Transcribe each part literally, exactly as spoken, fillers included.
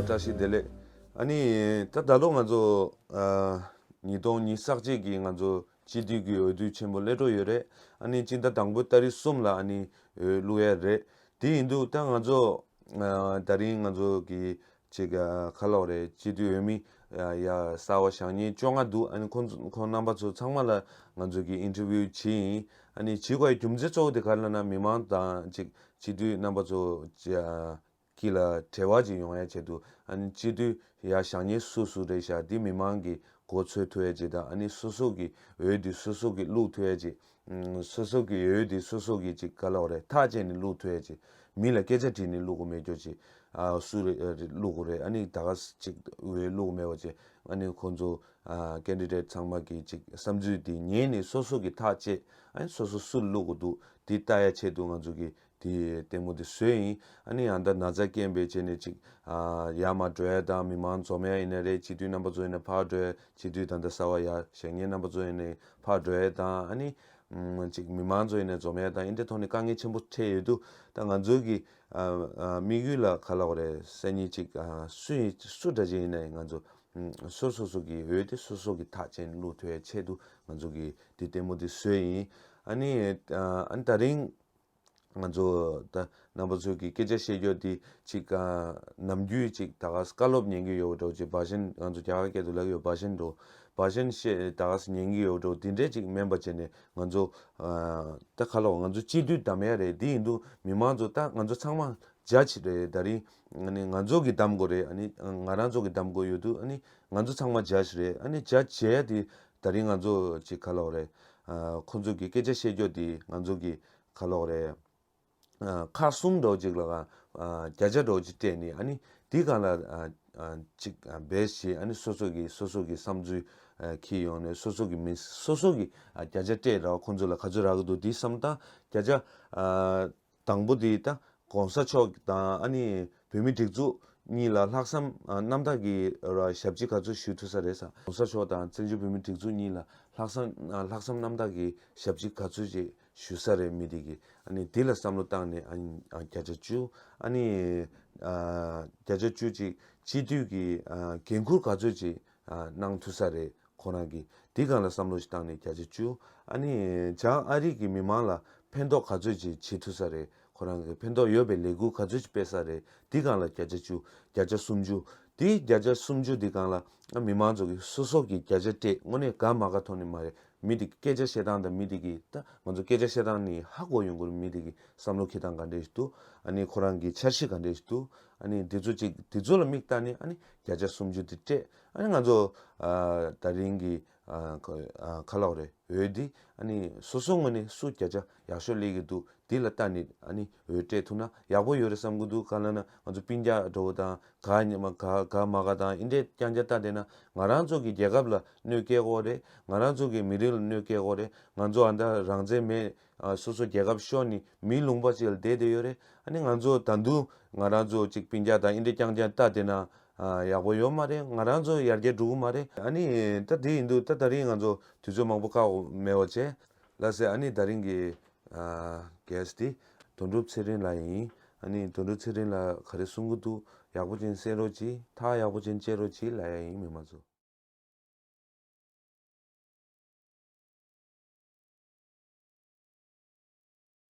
བཀྲ་ཤིས་བདེ་ལེགས། ཨ་ནི་ད་ད་ལོ་ང་ཚོ་ཨ་ཉིས་སྟོང་ཉི་ཤུ་རྩ་གཅིག་གི་ང་ཚོ་སྤྱི་འཐུས་ཀྱི་འོས་བསྡུ་ཆེན་པོ་སླེབས་འགྲོ་ཡོད་རེད། ཨ་ནི་སྤྱི་ཟླ་དང་པོའི་ཏ་རིག་གསུམ་ལ་ཨ་ནི་འོས་བླུག་ཡ་རེད། དེ་ཡིན་དུས་ད་ང་ཚོ་ཨ་ད་རིང་ང་ཚོ་གི་ཅིག་ཨ་ཁ་ལོག་རེད། སྤྱི་འཐུས་འོས་མི་ཡ་གསར་བ་བཞེངས་མཁན་བཅོ་ལྔ་འདུག་ཨ་ནི་ཁོང་ཚོ་ཁོང་རྣམ་པ་ཚོ་ཚང་མ་ལ་ང་ཚོ་གི་ཨིན་ཊར་བིའུ་བྱས་ཡིན། ཨ་ནི་བྱེད་དགོས་ཡ་རྒྱུ་མཚན་གཙོ་བོ་དེ་ག་རེ་ལབ་ན་མི་མང་དང་ཅིག་སྤྱི་འཐུས་རྣམ་པ་ཚོ་ཅིག་ཨ་དཀྱིལ་ལ་འབྲེལ་བ་ཅིག་ཡོང་ཡ་ཆེད་དུ་ཨ་ནི་སྤྱི་འཐུས་ཡ་བཞེངས་མཁན་སུ་སུ་རེད་ཤག་དེ་མི་མང་གི་མགོ་འཚོས་ཐུབ་ཡ་ཅིག་དང་ཨ་ནི་སོ་སོ་གི་འོས་དེ་སོ་སོ་གི་བླུག་ཐུབ་ཡ་ཅིག་ཨུམ། སོ་སོ་གི་འོས་དེ་སོ་སོ་གི་ཅིག་ག་ལབ་དགོས་རེད། ཐག་བཅད་ནས་བླུག་ཐུབ་ཡ་ཅིག་མི་ལ་སྐད་ཆ་དྲིས་ནས་བླུག་དགོས་མེད་ཀྱོག་ཅིག་ཨ་སུ་རེད་ཨ་རེད་བླུག་དགོས་རེད། ཨ་ནི་ད་ག་ཅིག་འོས་བླུག་མེད་པ་ཅིག་ཨ་ནི་ཁོང་ཚོ་ཨ་ཀེན་ཌི་ཌེ་ཊི་ཚང་མ་གི་ཅིག་བསམ་ཚུལ་དེ་ཉན་ནས་སོ་སོ་གི་ཐག་བཅད། ཨ་ནི་སོ་སོ་སུ་ལ་བླུག་དགོས་འདུག་དེ་ལྟ་ཡ་ཆེད་དུ་ང་ཚོ་གི་དེ་ལྟད་མོ་དེ་བཟོས་ཡིན། ཨ་ནི་ཡང་ད་ན་ཚ་རྐྱེན་པས་བྱས་ནས་ཅིག་ཨ་ཡར་མར་འགྲོ་ཡ་དང་མི་མང་འཛོམས་ཡ་ཡིན་ན་རེད། སྤྱི་འཐུས་རྣམ་པ་ཚོ་ཡིན་ན་ཕར་འགྲོ་ཡ། སྤྱི་འཐུས་ད་ལྟ་གསར་བ་ཡར་བཞེངས་མཁན་རྣམ་པ་ཚོ་ཡིན་ན་ཕར་འགྲོ་ཡ་དང་ཨ་ནི་ཨུམ། ཅིག་མི་མང་ཚོ་ཡིན་ན་འཛོམས་ཡ་དང་འདི་འདྲའི་ཐོག་ནས་དཀའ་ངལ་ཆེན་པོ་འཕྲད་ཡོད་དུས་ད་ང་ཚོའི་གི་ཨ་ཨ་དམིགས་ཡུལ་ལ་ག་ལབ་དགོས་རེད། སང་ཉིན་ཅིག་ཨ་སུ་ཡིན་སུ་འདྲ་ཅིག་ཡིན་ན་ཡང་ང་ཚོ་ཨུམ། སོ་སོ་སོ་གི་འོས་དེ་སོ་སོ་གི་ཐག་བཅད་ནས་བླུག་ཐུབ་ཡ་ཆེད་དུ་ང་ཚོ་གི་དེ་ལྟད་མོ་དེ་བཟོས་ཡིན། ཨ་ནི་ཨ་ཨ་ནི་ད་རིང་ང་ཚོ་ད་རྣམ་པ་ཚོ་གི་སྐད་ཆ་བཤད་རྒྱུ་དེ་ཅིག་ཨ་ནམ་རྒྱུན་ཅིག་ད་ག་སེ་བཀའ་སློབ་ཉན་གྱི་ཡོད་འགྲོ། ཅིག་བྷ་ཤན་ང་ཚོ་རྒྱ་གར་སྐད་དུ་ལབ་ཡོད་བྷ་ཤན་འགྲོ། བྷ་ཤན་བཤད་ད་ག་སེ་ཉན་གྱི་ཡོད་འགྲོ། དེ་འདྲས་ཅིག་མིན་པ་བྱས་ནས་ང་ཚོ་ཨ་ད་ག་ལབ་དགོས། ང་ཚོ་སྤྱི་འཐུས་བདམས་ཡ་རེད། དེ་ཡིན་དུས་མི་མང་ཚོ་ད་ང་ཚོ་ཚང་མ་བརྒྱ་ཆ་རེད། ད་རིང་ཨ་ནི་ང་ཚོ་གི་བདམས་དགོས་རེད། ཨ་ནི་ང་རང་ཚོ་གི་བདམས་དགོས་ཡོད་དུས་ཨ་ནི་ང་ཚོ་ཚང་མ་བརྒྱ་ཆ་རེད། ཨ་ནི་བརྒྱ་ཆ་དེ་ད་རིང་ང་ཚོ་ཅིག་ག་ལབ་དགོས་རེད། ཨ་ཁོང་ཚོ་གི་སྐད་ཆ་བཤད་རྒྱུ་དེ་ང་ཚོ་གི་ག་ལབ་དགོས་རེད། ཨ་ཁག་གསུམ་འདྲ་བོ་ཅིག་ལ་ཨ་བརྒྱ་ཆ་འདྲ་བོ་ཅིག་སྤྲད་ནས་ཨ་ནི་དེའི་སྒང་ལ་ཨ་ཨ་ཅིག་ཨ་བེ་སི་བྱས་ཨ་ནི་སོ་སོ་གི་སོ་སོ་གི་བསམ་ཚུལ་ཨ་འཁྱེར་ཡོང་ནས་སོ་སོ་གི་མི་སོ་སོ་གི་ཨ་བརྒྱ་ཆ་སྤྲད་ར་བ་ཁོང་ཚོ་ལ་ག་ཚོད་རག་གི་འདུག་དེ་བསམ་སྟངས་བརྒྱ་ཆ་ཨ་དང་པོ་དེ་ད་གོང་ས་མཆོག་དང་ཨ་ནི་བོད་མི་སྒྲིག་འཛུགས་གཉིས་ལ་ལྷག་བསམ་ཨ་རྣམ་དག་གི་ར་ཞབས་ཕྱི་ག་ཚོད་ཞུ་ཐུབ་ས་རེད་ཟེར། གོང་ས་མཆོག་དང་བཙན་བྱོལ་བོད་མི་སྒྲིག་འཛུགས་གཉིས་ལ་ལྷག་བསམ་ཨ་ལྷག་བསམ་རྣམ་དག་གི་ཞབས་ཕྱི་ག་ཚོད་ཅིག་ཞུ་ས་རེད། མི་དེ་གི་ཨ་ནི་དེ་ལ་བསམ་བློ་བཏང་ནས་ཨ་ནི་ཨ་བརྒྱ་ཆ་བཅུ། ཨ་ནི་ཨ་བརྒྱ་ཆ་བཅུ་ཅིག་སྤྱི་འཐུས་ཀྱི་ཨ་འགན་འཁུར་ག་ཚོད་ཅིག་ཨ་གནང་ཐུབ་ས་རེད། ཁོ་རང་གིས་དེ་སྒང་ལ་བསམ་བློ་ཞིག་བཏང་ནས་བརྒྱ་ཆ་བཅུ། ཨ་ནི་བྱང་ཨ་རི་གི་མི་མང་ལ་ཕན་ཐོགས་ག་ཚོད་ཅིག་བྱེད་ཐུབ་ས་རེད། ཁོ་རང་གི་ཕན་ཐོགས་ཡོད་པའི་ལས་འགུལ་ག་ཚོད་ཅིག་སྤེལ་ས་རེད། དེ་སྒང་ལ་བརྒྱ་ཆ་བཅུ། བརྒྱ་ཆ་སུམ་ཅུ། དེ་བརྒྱ་ཆ་སུམ་ཅུ་དེ་སྒང་ལ་ཨ་མི་མང་ཚོ་གིས་སོ་སོ་གི་བརྒྱ་ཆ་སྤྲད། དངོས་གནས་དགའ་མ་དགའ་ཐོག་ནས་མ་རེད། མི་དེ་གི་སྐད་ཆ་བཤད་སྟངས་དང་མི་དེ་གི་ད་ང་ཚོ་སྐད་ཆ་བཤད་སྟངས་ནི་ཧ་གོ་ཡོང་གི་རེད། མི་དེ་གི་བསམ་བློ་འཁྱེར་སྟངས་ག་འདྲ་ཞིག་འདུག་ཨ་ནི་ཁོ་རང་གི་འཆར་གཞི་ག་འདྲ་ཞིག་འདུག་ཨ་ནི་དེ་ཚོ་ཅིག་དེ་ཚོ་ལ་མིག་ལྟ་ནས་ཨ་ནི་བརྒྱ་ཆ་སུམ་ཅུ་དེ་སྤྲད། ཨ་ནི་ང་ཚོ་ཨ་ད་རིང་གི་ཨ་ཁ་ཨ་ཁ་ལོག་རེད། འོས་འདི་ཨ་ནི་སོ་སོ་ངོས་ནས་སུ་བརྒྱ་ཆ་ཡག་ཤོས་སླེབས་ཀྱི་འདུག་འདི་ལ་ལྟ་ནས་ཨ་ནི་འོས་སྤྲད་ཐུབ་ན་ཡག་པོ་ཡོད་རེད་བསམ་གྱི་འདུག་ག་ལབ་ན་ང་ཚོ་སྤུན་ཀྱག་འདྲ་བོ་དང་དགའ་ཉེ་མ་དགའ་དགའ་མ་དགའ་དང་འདི་འདྲའི་རྐྱང་རྐྱང་ལྟ་བསྡད་ན་ང་རང་ཚོ་གི་རྒྱལ་ཁབ་ལ་གནོད་སྐྱེལ་གྱི་ཡོད་རེད། ང་རང་ཚོ་གི་མི་རིགས་ལ་གནོད་སྐྱེལ་གྱི་ཡོད་རེད། ང་ཚོ་ཨ་ད་རང་བཙན་མེད། ཨ་སོ་སོ་རྒྱལ་ཁབ་ཤོར་ནས་མིའི་ལུང་པ་ཅིག་ལ་བསྡད་བསྡད་ཡོད་རེད། ཨ་ནི་ང་ཚོ་ད་དུང་ང་རང་ཚོ་ཅིག་སྤུན་ཀྱག་དང་འདི་འདྲའི་རྐྱང་རྐྱང་ལྟ་བསྡད་ན་ཨ་ཡག་པོ་ཡོད་མ་རེད། ང་རང་ཚོ་ཡར་རྒྱས་འགྲོ་གི་མ་རེད། ཨ་ནི་ད་དེ་ཡིན་དུས་ད་ད་རིང་ང་ཚོ་དུས་ཚོད་མང་པོ་བཀག་མེད་པ་བྱས། ལགས་སེ། ཨ་ནི་ད་རིང་གི་ཨ་གྷེ་སི་ཊི་དེ་དོན་གྲུབ་ཚེ་རིང་ལགས་ཡིན། ཨ་ནི་དོན་གྲུབ་ཚེ་རིང་ལགས་ག་རེ་གསུང་གི་འདུག་ཡག་པོ་ཅིག་གསན་རོགས་གྱིས། ཐག་ཡག་པོ་ཅིག་བཅད་རོགས་གྱིས་ལབ་ཡ་ཡིན་མི་མང་ཚོ།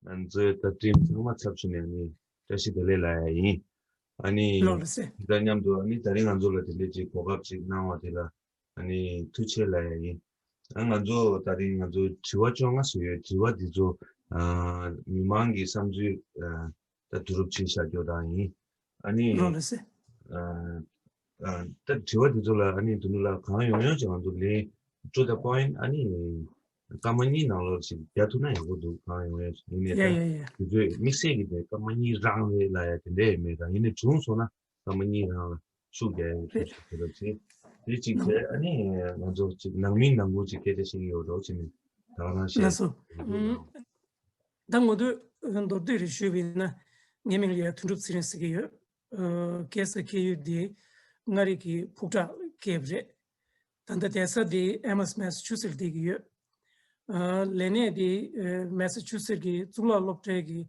ང་ཚོའི་བརྡ་འཕྲིན་ཚང་མ་ཚབ་ཞུས་ནས་ནི་བཀྲ་ཤིས་བདེ་ལེགས་ལབ་ཡ་ཡིན། ཨ་ནི་ལགས་སེ། དེ་དང་མཉམ་དུ་ཨ་ནི་ད་རིང་ང་ཚོ་ལ་དེ་འདྲའི་ཅིག་གོ་སྐབས་ཅིག་གནང་བ་དེ་ལ་ཨ་ནི་ཐུགས་རྗེ་ཆེ་ལབ་ཡ་ཡིན། ཨ་ང་ཚོ་ད་རིང་ང་ཚོ་དྲི་བ་བཅོ་ལྔ་བཟོས་ཡོད། དྲི་བ་འདི་ཚོ་ཨ་མི་མང་གི་བསམ་ཚུལ་ཨ་ད་བསྡུ་རུབ་བྱས་བཞག་རྒྱུ་དང་ཡིན། ཨ་ནི་ལགས་སེ། ཨ་ཨ་ད་དྲི་བ་འདི་ཚོ་ལ་ཨ་ནི་དོན་གྲུབ་ལགས་གང་ཡོང་ཡོང་ཅིག་ང་ཚོ་ལན། To the point. ཨ་ནི་སྐར་མ་གཉིས་ནང་ལོགས་ཤིག་རྒྱག་ཐུབ་ན་ཡག་པོ་འདུག་གང་ཡོང་ཡོང་ཡིན་ནའི་ཡ་ད་ཡ་ཡ། དུས་ཚོད་དམིགས་བསལ་གྱི་དེ་སྐར་མ་གཉིས་རང་རེད་ལབ་ཡ་དེ་འདྲ་ཡོད་མེད་དང་ཡིན་ནའི་བྱུང་སོང་ན་སྐར་མ་གཉིས་རང་ལ་ཤུགས་རྒྱག་ཡ་གི་རེད། དུས་ཚོད་དེ་ལ་བྱེད། དེ་གཅིག་ནམ་བྱས་ཨ་ནི་ང་ཚོ་གཅིག་ནང་མི་ནང་ཁུལ་གཅིག་སྐད་ཆ་བཤད་ཀྱི་ཡོད་འགྲོ་བྱས་ནས་ད་ག་རང་བཤད། ལགས་སོ། ཨུམ། ད་ངོ་སྤྲོད་མདོར་བསྡུས་རེ་ཞུས་པ་ཡིན་ན་ངའི་མིང་ལ་ཡ་དོན་གྲུབ་ཚེ་རིང་ཟེར་གྱི་ཡོད། ཨ་གེ་སར་ཁེ་ཡུལ་འདི་མངའ་རིས་ཀྱི་ཕུག་བྲག་སྐྱེས་པ་རེད། ད་ལྟ་བསྡད་ས་འདི་ཨེ་མོས་མེ་སི་ཆུ་སེཊ་བསྡད་ཀྱི་ཡོད། ཨ་ལས་གནས་འདི་ཨ་མེ་སི་ཆུ་སེཊ་ཀྱི་གཙུག་ལག་སློབ་གྲྭའི་གི་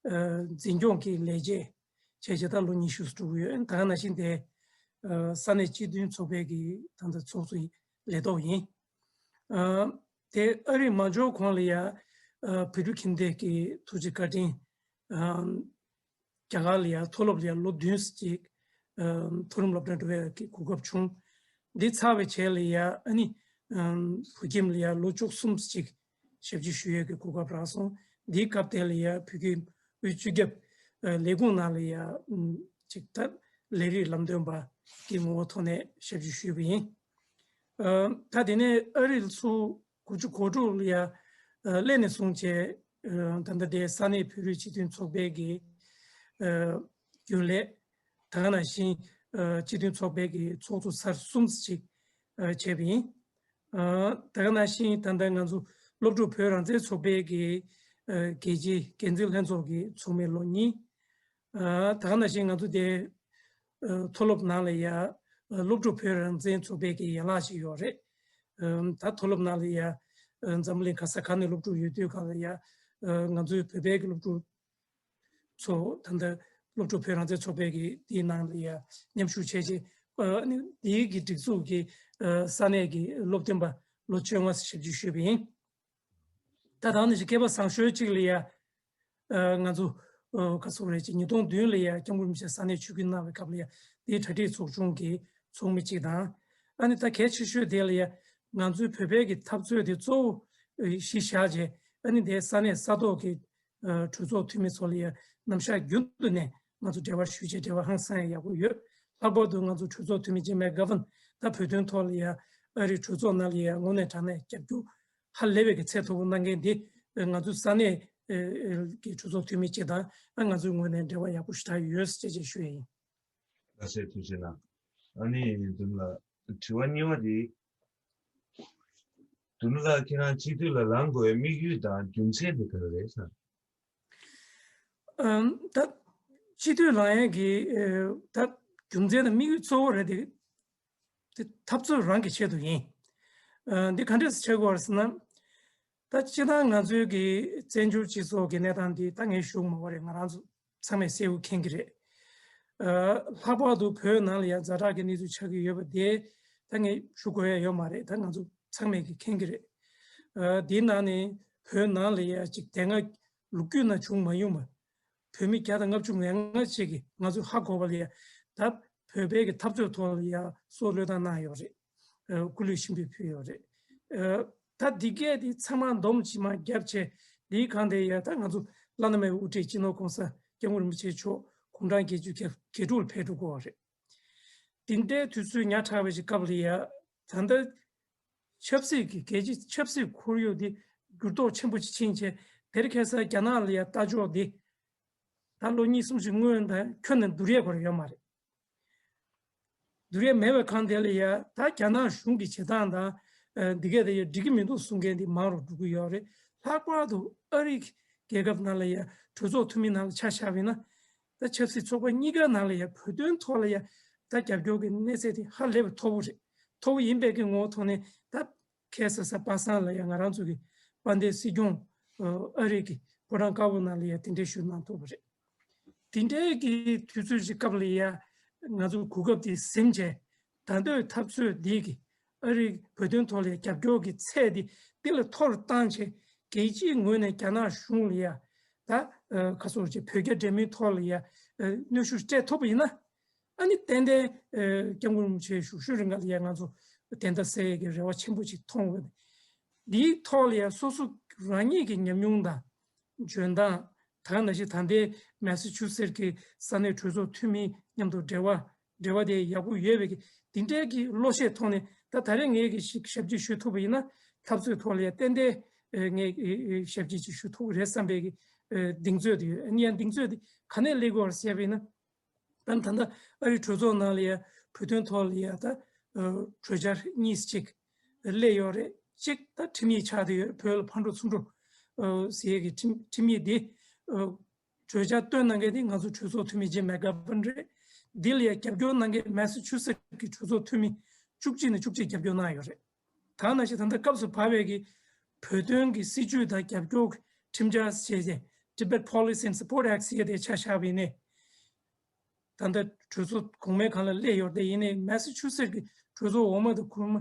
ཨ་འཛིན་སྐྱོང་གི་ལས་བྱེད་བྱས་བྱས་ད་ལོ་ཉི་ཤུ་འགྲོ་གི་ཡོད། ད་ག་ནང་བཞིན་དེ་ ཨ་ས་གནས་སྤྱི་མཐུན་ཚོགས་པའི་གི་ད་ལྟ་ཚོགས་གཙོ་ལས་ཐོག་ཡིན། ཨ་དེ་ཨ་རི་མ་འབྱོར་གོང་ལ་ཡ་ཨ་བོད་ཕྲུག་ཁྱིམ་སྡེ་གི་ཐུགས་རྗེ་བཀའ་དྲིན། ཨ་རྒྱ་གར་ལ་ཡ་མཐོ་སློབ་ལ་ཡ་ལོ་བདུན་ཙམ་ཅིག་ཨ་མཐོ་རིམ་སློབ་གྲྭ་འགྲོ་བའི་གི་གོ་སྐབས་བྱུང་། འདི་ཚར་བའི་རྗེས་ལ་ཡ་ཨ་ནི་ཨ་བོད་ཁྱིམ་ལ་ཡ་ལོ་བཅུ་གསུམ་ཙམ་ཅིག་ཞབས་ཕྱི་ཞུ་ཡས་ཀྱི་གོ་སྐབས་རག་སོང་། འདིའི་སྐབས་དེ་ལ་ཡ་བོད་ཁྱིམ་དབུས་སྤྱི་ཁྱབ་ཨ་ལས་ཁུངས་ནང་ལ་ཡ་ཨ་ཅིག་ད་ལས་རིགས་ལམ་སྟོན་པ་གི་ངོ་བོ་ཐོག་ནས་ཞབས་ཕྱི་ཞུས་པ་ཡིན། ཨ་ད་དེ་ནས་ཨ་རི་ལ་ཚུར་དགུ་བཅུ་གོ་དྲུག་ལ་ཡ་ཨ་སླེབས་ནས་བཟུང་བྱས་ཨ་ད་ལྟ་དེ་ས་གནས་བོད་རིགས་སྤྱི་མཐུན་ཚོགས་པའི་གི་ཨ་རྒྱུན་ལས། ད་ག་ནང་བཞིན་ཨ་སྤྱི་མཐུན་ཚོགས་པའི་གི་ཚོགས་གཙོ་ཚར་གསུམ་ཙམ་ཅིག་ཨ་བྱས་པ་ཡིན། ཨ་ད་ག་ནང་བཞིན་ད་ལྟ་ང་ཚོ་སློབ་ཕྲུག་བོད་རང་བཙན་ཚོགས་པའི་གི་ཨ་རྒྱལ་སྤྱིའི་འགན་འཛིན་ལྷན་ཚོགས་ཀྱི་ཚོགས་མི་ལོ་གཉིས། ཨ་ད་ག་ནང་བཞིན་ང་ཚོ་དེ་ཨ་མཐོ་སློབ་ནང་ལ་ཡ་ཨ་སློབ་ཕྲུག་བོད་རང་བཙན་ཚོགས་པའི་གི་ཡན་ལག་ཅིག་ཡོད་རེད། ཨ་ད་མཐོ་སློབ་ནང་ལ་ཡ་ཨ་འཛམ་བུ་གླིང་ག་ས་ག་ནས་སློབ་ཕྲུག་ཡོད་དུས་གང་ལ་ཡ་ཨ་ང་ཚོའི་བོད་པའི་གི་སློབ་ཕྲུག་ཚོ་ད་ལྟ་སློབ་ཕྲུག་བོད་རང་བཙན་ཚོགས་པའི་གི་དེའི་ནང་ལ་ཡ་མཉམ་ཞུགས་བྱས་རྗེས་ཨ་ནི་དེའི་གི་སྒྲིག་འཛུགས་ཀྱི་ཨ་ས་གནས་ཀྱི་སློབ་སྟོན་པ་ལོ་བཅོ་ལྔ་ཞབས་ཕྱི་ཞུས་པ་ཡིན། ད་ད་ནི་སྐལ་པ་བཟང་ཤོས་གཅིག་ལ་ཡ་ཨ་ང་ཚོ་ཨ་ག་ཚོད་རེད་ཅེ་ཉིས་སྟོང་བདུན་ལ་ཡ་སྐྱབས་མགོན་རིན་པོ་ཆེ་ས་གནས་ཆིབས་བསྒྱུར་གནང་བའི་སྐབས་ལ་ཡ་དེའི་གྲ་སྒྲིག་ཚོགས་ཆུང་གི་ཚོགས་མི་གཅིག་དང་། ཨ་ནི་ད་གལ་ཆེ་ཤོས་དེ་ལ་ཡ་ང་ཚོའི་བོད་པའི་གི་འཐབ་རྩོད་དེ་གཙོ་བོ་ཨ་གཞི་བཞག་བྱས་ཨ་ནི་དེ་ས་གནས་ས་ཐོག་གི་ཨ་གྲོས་ཚོགས་འཐུས་མི་ཚོ་ལ་ཡ་རྣམ་གཞག་རྒྱུན་དུ་ནས་ང་ཚོ་འབྲེལ་བ་ཞུས་བྱས་འབྲེལ་བ་ཧང་སང་ཡག་པོ་ཡོད། ལྷག་པར་དུ་ང་ཚོ་གྲོས་ཚོགས་འཐུས་མི་ཇིམ་མེག་གྷ་ཝན་ད་བོད་དོན་ཐོག་ལ་ཡ་ཨ་རིའི་གྲོས་ཚོགས་ནང་ལ་ཡ་དངོས་གནས་དྲང་གནས་རྒྱབ་སྐྱོར་ཧ་ལས་པའི་གི་ཚད་མཐོ་པོ་གནང་མཁན་འདི་ང་ཚོའི་ས་གནས་ཀྱི་གྲོས་ཚོགས་འཐུས་མི་སྤྱི་དང་ང་ཚོའི་ངོས་ནས་འབྲེལ་བ་ཡག་པོ་ཞེ་དྲག་ཡོད་ཅེས་ཅེས་ཞུ་ཡ་ཡིན། ལགས་སེ། ཐུགས་རྗེ་གནང་། ཨ་ནི་འཛོམས་ལགས་དྲི་བ་གཉིས་པ་དེ། འཛོམས་ལགས་ཁྱེད་རང་སྤྱི་འཐུས་ལ་ལངས་དགོས་པའི་དམིགས་ཡུལ་དང་རྒྱུ་མཚན་དེ་ག་རེ་རེད་ཟེར། ཨམ་ད་སྤྱི་འཐུས་ལངས་ཡས་ཀྱི་ཨ་ད་རྒྱུ་མཚན་དང་དམིགས་ཡུལ་གཙོ་བོ་རེད་དེ། དེ་འཐབ་རྩོད་རང་གི་ཆེད་དུ་ཡིན། ཨ་འདི་ག་འདྲས་བྱེད་དགོས་རེད་ཟེར་ན། ད་སྤྱིར་བཏང་ང་ཚོའི་གི་བཙན་བྱོལ་སྤྱི་ཚོགས་ཀྱི་གནས་སྟངས་འདི་ད་ངས་ཞུ་གི་མ་རེད། ང་རང་ཚོ་ཚང་མས་གསལ་པོ་མཁྱེན་གྱི་རེད། ཨ་ལྷག་པར་དུ་བོད་ནང་ལ་ཡང་ཛ་དྲག་གི་གནས་ཚུལ་ཆགས་ཀྱི་ཡོད་པ་དེ་ད་ངས་ཞུ་དགོས་ཡ་ཡོད་མ་རེད། ད་ང་ཚོ་ཚང་མས་གི་མཁྱེན་གྱི་རེད། ཨ་དེའི་ནང་ནས་བོད་ནང་ལ་ཡ་ཅིག་དེ་སྔ་ལོ་རྒྱུས་ནང་བྱུང་མ་མྱོང་བ། བོད་མི་བརྒྱ་དང་ལྔ་བཅུ་ང་ལྔ་ཅིག་གིས་ང་ཚོས་ཧ་གོ་བ་ལ་ཡ་ད་བོད་པའི་གི་འཐབ་རྩོད་ཐོག་ལ་ཡ་སྲོག་བློས་བཏང་གནང་ཡོད་རེད། ཨ་སྐུ་ལུས་ཤིན་པོས་ཕུལ་ཡོད་རེད། ཨ་ད་འདི་གས་དེ་ཚང་མ་འདོམས་ཅིག་མ་བརྒྱབ་བྱས་འདིའི་སྒང་དེ་ཡ་ད་ང་ཚོ་བླ་ན་མེད་པའི་དབུ་ཁྲིད་སྤྱི་ནོར་༸གོང་ས་༸སྐྱབས་མགོན་རིན་པོ་ཆེ་མཆོག་དགུང་གྲངས་བརྒྱད་ཅུ་གྱ་གྱ་དྲུག་ལ་ཕེབས་འགྲོ་གི་ཡོད་རེད། དེ་འདྲའི་དུས་ཚོད་ཉག་ཕྲ་བའི་ཞིག་སྐབས་ལ་ཡ་ད་ལྟ་ཆབ་སྲིད་ཀྱི་རྒྱལ་སྤྱིའི་ཆབ་སྲིད་ཁོར་ཡུག་འདི་འགྱུར་ལྡོག་ཆེན་པོ་ཅིག་ཕྱིན་བྱས་དེར་ཁ་སང་རྒྱ་ནག་ལ་ཡ་ལྟ་ཕྱོགས་འདི་ད་ལོ་གཉིས་གསུམ་ཞིག་སྔོན་དང་ཁྱོན་ནས་བསྡུར་ཡས་ཁོ་རང་ཡོད་མ་རེད། བསྡུར་ཡས་མེད་པའི་སྒང་དེ་ལ་ཡ་ད་རྒྱ་ནག་གཞུང་གི་བྱེད་སྟངས་དང་ཨ་འདི་གས་དེ་ཡ་འགྲིག་གི་མི་འདུག་གསུང་མཁན་འདི་མང་རུ་འགྲོ་གི་ཡོད་རེད། ལྷག་པར་དུ་ཨ་རི་རྒྱལ་ཁབ་ནང་ལ་ཡ་གྲོས་ཚོགས་འཐུས་མི་ནང་ལ་ཆ་བཞག་པ་ཡིན་ན། ད་ཆབ་སྲིད་ཚོགས་པ་གཉིས་ཀ་ནང་ལ་ཡ་བོད་དོན་ཐོག་ལ་ཡ་ད་རྒྱབ་སྐྱོར་གྱི་གནས་ཚད་དེ་ཧ་ལས་པའི་མཐོ་པོ་རེད། མཐོ་པོ་ཡིན་པའི་གི་ངོ་བོ་ཐོག་ནས་ད་ཁ་སང་པ་སངས་ལ་ཡ་ང་རང་ཚོ་གི་དཔལ་ལྡན་སྲིད་སྐྱོང་ཨ་རི་གི་ཕོ་བྲང་དཀར་པོ་ནང་ལ་ཡ་དེ་འདྲའི་ཞུ་གནང་ཐུབ་པ་རེད། དེ་འདྲའི་གི་དུས་ཚོད་ཅིག་སྐབས་ལ་ཡ་ང་ཚོ་གོ་སྐབས་དེ་ཟིན་བྱས་ད་ལྟའི་འཐབ་རྩོད་འདི་གི་ཨ་རིའི་བོད་དོན་ཐོག་ལ་རྒྱབ་སྐྱོར་གྱི་ཚད་དེ་དེ་ལས་མཐོ་རུ་བཏང་བྱས་རྒྱལ་སྤྱིའི་ངོས་ནས་རྒྱ་ནག་གཞུང་ལ་ཡ་ད་ཨ་ཁ་སོར་བྱས་བོད་རྒྱ་འབྲེལ་མོལ་ཐོག་ལ་ཡ་ཨ་གནོན་ཤུགས་སྤྲད་ཐུབ་པ་ཡིན་ན། ཨ་ནི་ཏན་ཏན་ཨ་སྐྱབས་མགོན་རིན་པོ་ཆེ་བཞུགས་ཤུལ་རིང་ག་ལ་ཡ་ང་ཚོ་བདེན་མཐའ་གསལ་ཡས་ཀྱི་རེ་བ་ཆེན་པོ་ཅིག་མཐོང་ཡོད། འདིའི་ཐོག་ལ་ཡ་སོ་སོ་རང་ཉིད་ཀྱི་ཉམས་མྱོང་དང་འཇོན་ཐང་། ད་ག་ནང་བཞིན་ད་ལྟའི་མེ་སི་ཆུ་སེར་གྱི་ས་གནས་གྲོས་ཚོགས་འཐུས་མི་མཉམ་དུ་འབྲེལ་བ་འབྲེལ་བ་དེ་ཡག་པོ་ཡོད་པའི་གི་འདི་འདྲའི་གི་བློ་ཤེད་ཐོག་ནས་ད་ད་རེས་ངས་གི་ཞིག་ཞབས་ཕྱི་ཞུ་ཐུབ་པ་ཡིན་ན་འཐབ་རྩོད་ཐོག་ལ་ཡ་ཏན་ཏན་ངས་ཞབས་ཕྱི་ཅིག་ཞུ་ཐུབ་ཀྱི་རེད་བསམ་པའི་གི་གདེང་ཚོད་དེ་ཡོད། ཨ་ནི་ཡང་གདེང་ཚོད་དེ་ག་ནས་སླེབས་ཀྱི་ཡོད་རེད་ཟེར་བ་ཡིན་ན། ད་ད་ལྟ་ཨ་རིའི་གྲོས་ཚོགས་ནང་ལ་ཡ་བོད་དོན་ཐོག་ལ་ཡ་ད་གྲོས་འཆར་གཉིས་ཅིག་སླེབས་ཡོད་རེད། གཅིག་ད་ཁྲིམས་ཡིག་ཆགས་བསྡད་ཡོད། བོད་ལ་ཕར་འགྲོ་ཚུར་འགྲོ་ཟེར་ཡས་ཀྱི་ཁྲིམས་ཁྲིམས་ཡིག་འདི་གྲོས་འཆར་བཏོན་གནང་མཁན་དེ་ང་ཚོ་གྲོས་ཚོགས་འཐུས་མི་ཇིམ་མེག་གྷ་ཝན་རེད། འདི་ལ་ཡ་རྒྱབ་སྐྱོར་གནང་མཁན་མེ་སི་ཆུ་སེ་གི་གྲོས་ཚོགས་འཐུས་མི་བཅུ་གཅིག་ནས་བཅུ་གཅིག་རྒྱབ་སྐྱོར་གནང་ཡོད་རེད། ད་ནང་བཞིན་ད་ལྟ་སྐབས་སུ་བབས་པའི་གི་བོད་དོན་གྱི་སྲིད་བྱུས་དང་རྒྱབ་སྐྱོར་ཁྲིམས་འཆར་ཞེས་བྱས་Tibet Policy and Support Act ཞེས་དེ་ཆ་བཞག་པ་ཡིན་ནའི། ད་ ད་ལྟ་གྲོས་ཚོགས་གོང་མའི་སྒང་ལ་སླེབས་ཡོད་རེད། ཡིན་ནའི་མེ་སི་ཆུ་སེཊ་ཀྱི་གྲོས་ཚོགས་འོག་མ་དང་གོང་མ་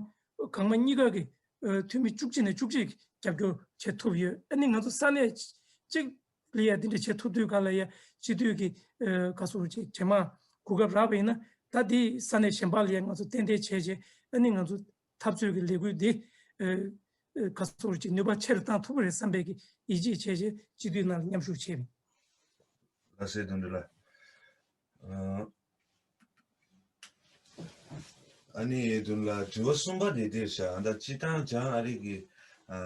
གོང་མ་གཉིས་ཀ་གི་ཨ་འཐུས་མི་བཅུ་གཅིག་ནས་བཅུ་གཅིག་རྒྱབ་སྐྱོར་བྱེད་ཐུབ་ཡོད། ཨ་ནི་ང་ཚོ་ས་གནས་གཅིག་ལ་ཡ་འདི་འདྲ་བྱེད་ཐུབ་དུས་སྒང་ལ་ཡ་སྤྱི་འཐུས་ཀྱི་ཨ་ག་སོ་ཅིག་རྗེས་མ་གོ་སྐབས་རག་པ་ཡིན་ན། ད་འདི་ས་གནས་གཞན་པ་ལ་ཡ་ང་ཚོ་ཏན་ཏན་བྱས་རྗེས་ཨ་ནི་ང་ཚོ་འཐབ་རྩོད་ཀྱི་ལས་འགུལ་འདི་ཨ་ཨ་ག་སོ་ཅིག་ནུས་པ་ཆེ་རུ་བཏང་ཐུབ་པ་རེད་བསམ་པའི་གི་ཡིད་ཆེས་བྱས་རྗེས་སྤྱི་འཐུས་ནང་ལ་མཉམ་ཞུགས་བྱས་པ་ཡིན། ལགས་སེ་དོན་འགྲུབ་ལགས། ཨ་ཨ་ནི་དོན་ལ་དྲི་བ་གསུམ་པ་དེ་དེར་བཞག་ཨ་ད་སྤྱི་བཏང་བྱང་ཨ་རི་གི་ཨ་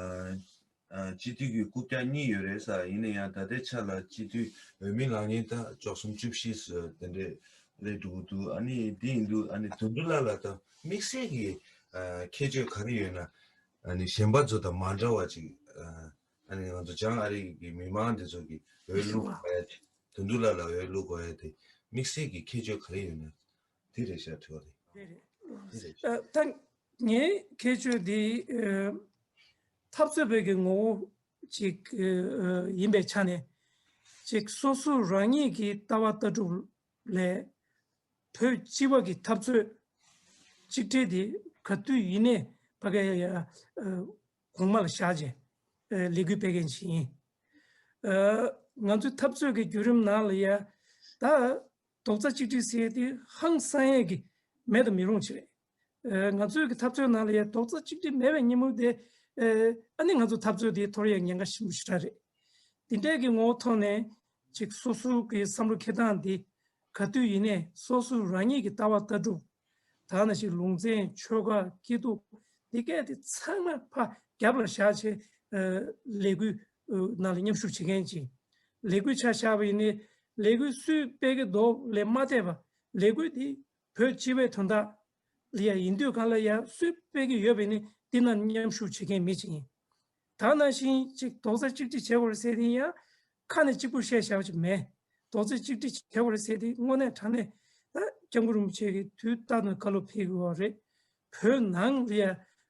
ཨ་སྤྱི་འཐུས་ཀྱི་རྐུབ་བཀྱག་གཉིས་ཡོད་རེད་ས། ཡིན་ན་ཡང་ད་ལྟའི་ཆ་ལ་སྤྱི་འཐུས་འོས་མི་ལངས་མཁན་ད་བཅུ་གསུམ་བཅུ་བཞི་སུ་དེ་འདྲས་རེད་འདུག་འདུག་ཨ་ནི་དེ་ཡིན་དུས་ཨ་ནི་དོན་འགྲུབ་ལགས་ལ་ད་དམིགས་བསལ་གྱི་ཨ་ཁྱད་ཆོས་ག་རེ་ཡོད་ན། ཨ་ནི་གཞན་པ་ཚོ་དང་མ་འདྲ་བ་ཅིག་ཨ་ཨ་ནི་ང་ཚོ་བྱང་ཨ་རི་གི་མི་མང་འདི་ཚོ་གི་འོས་བླུག་དགོས་ཡ་དེ་དོན་འགྲུབ་ལགས་ལ་འོས་བླུག་དགོས་ཡ་དེ་དམིགས་བསལ་གྱི་ཁྱད་ཆོས་ག་རེ་ཡོད་ན། དེ་རེད་ཤག་དྲི་བ་རེད། དེ་རེད། དེ་རེད་ཤག་ཨ་ད་ངའི་ཁྱད་ཆོས་དེ་ཨ་འཐབ་རྩོད་པའི་གི་ངོ་བོ་ཅིག་ཨ་ཡིན་པའི་ཆ་ནས་ཅིག་སོ་སོ་རང་ཉིད་ཀྱི་ལྟ་བ་ལྟ་གྲུབ་ལས་བོད་སྤྱི་བ་གི་འཐབ་རྩོད་གཅིག་སྒྲིལ་དེ་ག་དུས་ཡིན་ནའི་ཕ་གི་ཡ་ཡ་ཨ་གོང་མ་ལ་བཞག་བྱས་ཨ་ལས་འགུལ་སྤེལ་མཁན་ཞིག་ཡིན། ཨ་ང་ཚོའི་འཐབ་རྩོད་ཀྱི་བརྒྱུད་རིམ་ནང་ལ་ཡ་ད་རྡོག་རྩ་གཅིག་སྒྲིལ་ཟེར་ཡས་དེ་ཧང་སང་ཡས་ཀྱི་མེད་དུ་མི་རུང་ཅིག་རེད། ཨ་ང་ཚོའི་གི་འཐབ་རྩོད་ནང་ལ་ཡ་རྡོག་རྩ་གཅིག་སྒྲིལ་མེད་པའི་ཉིན་མོ་དེ་ཨ་ཨ་ནི་ང་ཚོ་འཐབ་རྩོད་དེ་འཐོར་ཡས་ཉེན་ཁ་ཆེན་པོ་ཞེ་དྲག་རེད། དེ་འདྲའི་གི་ངོ་བོ་ཐོག་ནས་ཅིག་སོ་སོའི་གི་བསམ་བློ་འཁྱེར་སྟངས་དེ་ག་དུས་ཡིན་ནའི་སོ་སོ་རང་ཉིད་ཀྱི་ལྟ་བ་ལྟ་གྲུབ་ད་ནང་བཞིན་ལུང་ཚན་ཆོལ་ཁ་སྐྱིད་སྡུག་འདི་གས་དེ་ཚང་མ་ཕར་རྒྱབ་ལ་བཞག་བྱས་ཨ་ལས་འགུལ་ཨ་ནང་ལ་མཉམ་ཞུགས་བྱེད་མཁན་ཅིག་ལས་འགུལ་ཆ་བཞག་པ་ཡིན་ནའི་ལས་འགུལ་སུས་སྤེལ་གི་འདུག་ལས་མ་བལྟས་པ་ལས་འགུལ་འདི་བོད་སྤྱི་བའི་དོན་དག་ལ་ཡ་ཡིན་དུས་སྒང་ལ་ཡ་སུས་སྤེལ་གི་ཡོད་པ་ཡིན་ནའི་འདི་ནང་མཉམ་ཞུགས་བྱེད་མཁན་མི་ཅིག་ཡིན། ད་ནང་བཞིན་ཅིག་རྡོག་རྩ་གཅིག་སྒྲིལ་བྱེད་དགོས་རེད་ཟེར་དེ་ཡང་ཁ་ནས་གཅིག་པུ་བཤད་བཞག་པ་ཅིག་མེད། རྡོག་རྩ་གཅིག་སྒྲིལ་བྱེད་དགོས་རེད་ཟེར་དེ་དངོས་གནས་དྲང་གནས་ད་སྐྱབས་མགོན་རིན་པོ་ཆེ་གིས་དུས་རྟག་ཏུ་བཀའ་སློབ་ཕེབས་དགོས་པ་རེད། བོད་ནང་ལ་ཡ་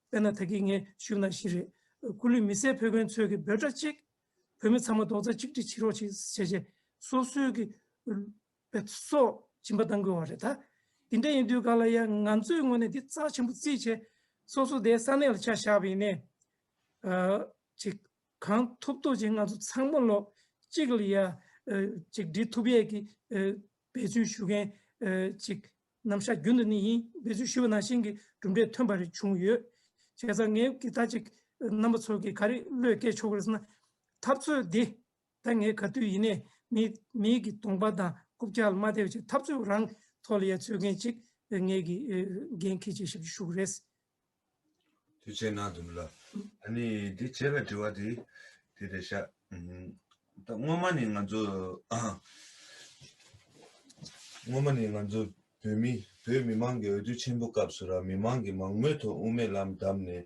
དཔེར་ན་ད་གིན་ངས་ཞུས་ནང་བཞིན་རེད། སྐུ་ལུས་མེ་སྲེག་ཕོག་མཁན་ཚོས་ཀྱི་འབོད་སྒྲ་གཅིག་བོད་མི་ཚང་མ་རྡོག་རྩ་གཅིག་སྒྲིལ་བྱེད་རོགས་བྱེད་ཟེར་བྱས་སོ་སོའི་གི་པའི་སྲོག་སྦྱིན་པ་གཏང་དགོས་པ་རེད་ད། དེ་འདྲ་ཡིན་དུས་ག་ལ་ཡང་ང་ཚོའི་ངོས་ནས་འདི་རྩ་ཆེན་པོ་བརྩིས་བྱས་སོ་སོ་དེ་ས་གནས་ལ་ཆ་བཞག་པ་ཡིན་ནའི། ཨ་ཅིག་གང་ཐུབ་ཐུབ་ཅིག་ང་ཚོ་ཚང་མ་ལོ་གཅིག་ལ་ཡ་ཨ་ཅིག་སྒྲིལ་ཐུབ་ཡས་ཀྱི་ཨ་འབད་བརྩོན་ཞུ་མཁན་ཨ་ཅིག་རྣམ་གཞག་རྒྱུན་དུ་ནི་ཡིན། འབད་བརྩོན་ཞུ་བ་ནང་བཞིན་གྱི་གྲུབ་འབྲས་ཐོན་པ་རེ་བྱུང་ཡོད། བྱས་ཙང་ངས་ཀྱི་ད་ཅིག་རྣམ་པ་ཚོ་གིས་ག་རེ་བློས་བཀལ་ཆོག་གི་རེད་ཟེར་ན། འཐབ་རྩོད་འདི་ད་ངས་ག་དུས་ཡིན་ནའི་མི་མིའི་གི་གདོང་པ་དང་རྐུབ་བཀྱག་ལ་མ་བལྟས་པ་བྱས་འཐབ་རྩོད་རང་ཐོག་ལ་ཡ་རྩོད་མཁན་ཅིག་ངས་ཀྱི་ཨ་འགན་འཁྱེར་བྱས་ཞབས་ཞུ་ཞུ་གི་རེད། ཐུགས་རྗེ་གནང་། དོན་གྲུབ་ལགས། ཨ་ནི་འདི་རྗེས་ལ་དྲི་བ་དེ་དེ་རེད་ཤག་ཨུམ། ད་སྔོན་མ་ནས་ང་ཚོ་སྔོན་མ་ནས་ང་ཚོ་བོད་མི་བོད་མི་མང་གི་འོས་བསྡུ་ཆེན་པོ་སྐབས་སུ་ར་མི་མང་གི་མང་མོས་ཐོག་དབུ་མའི་ལམ་བདམས་ནས་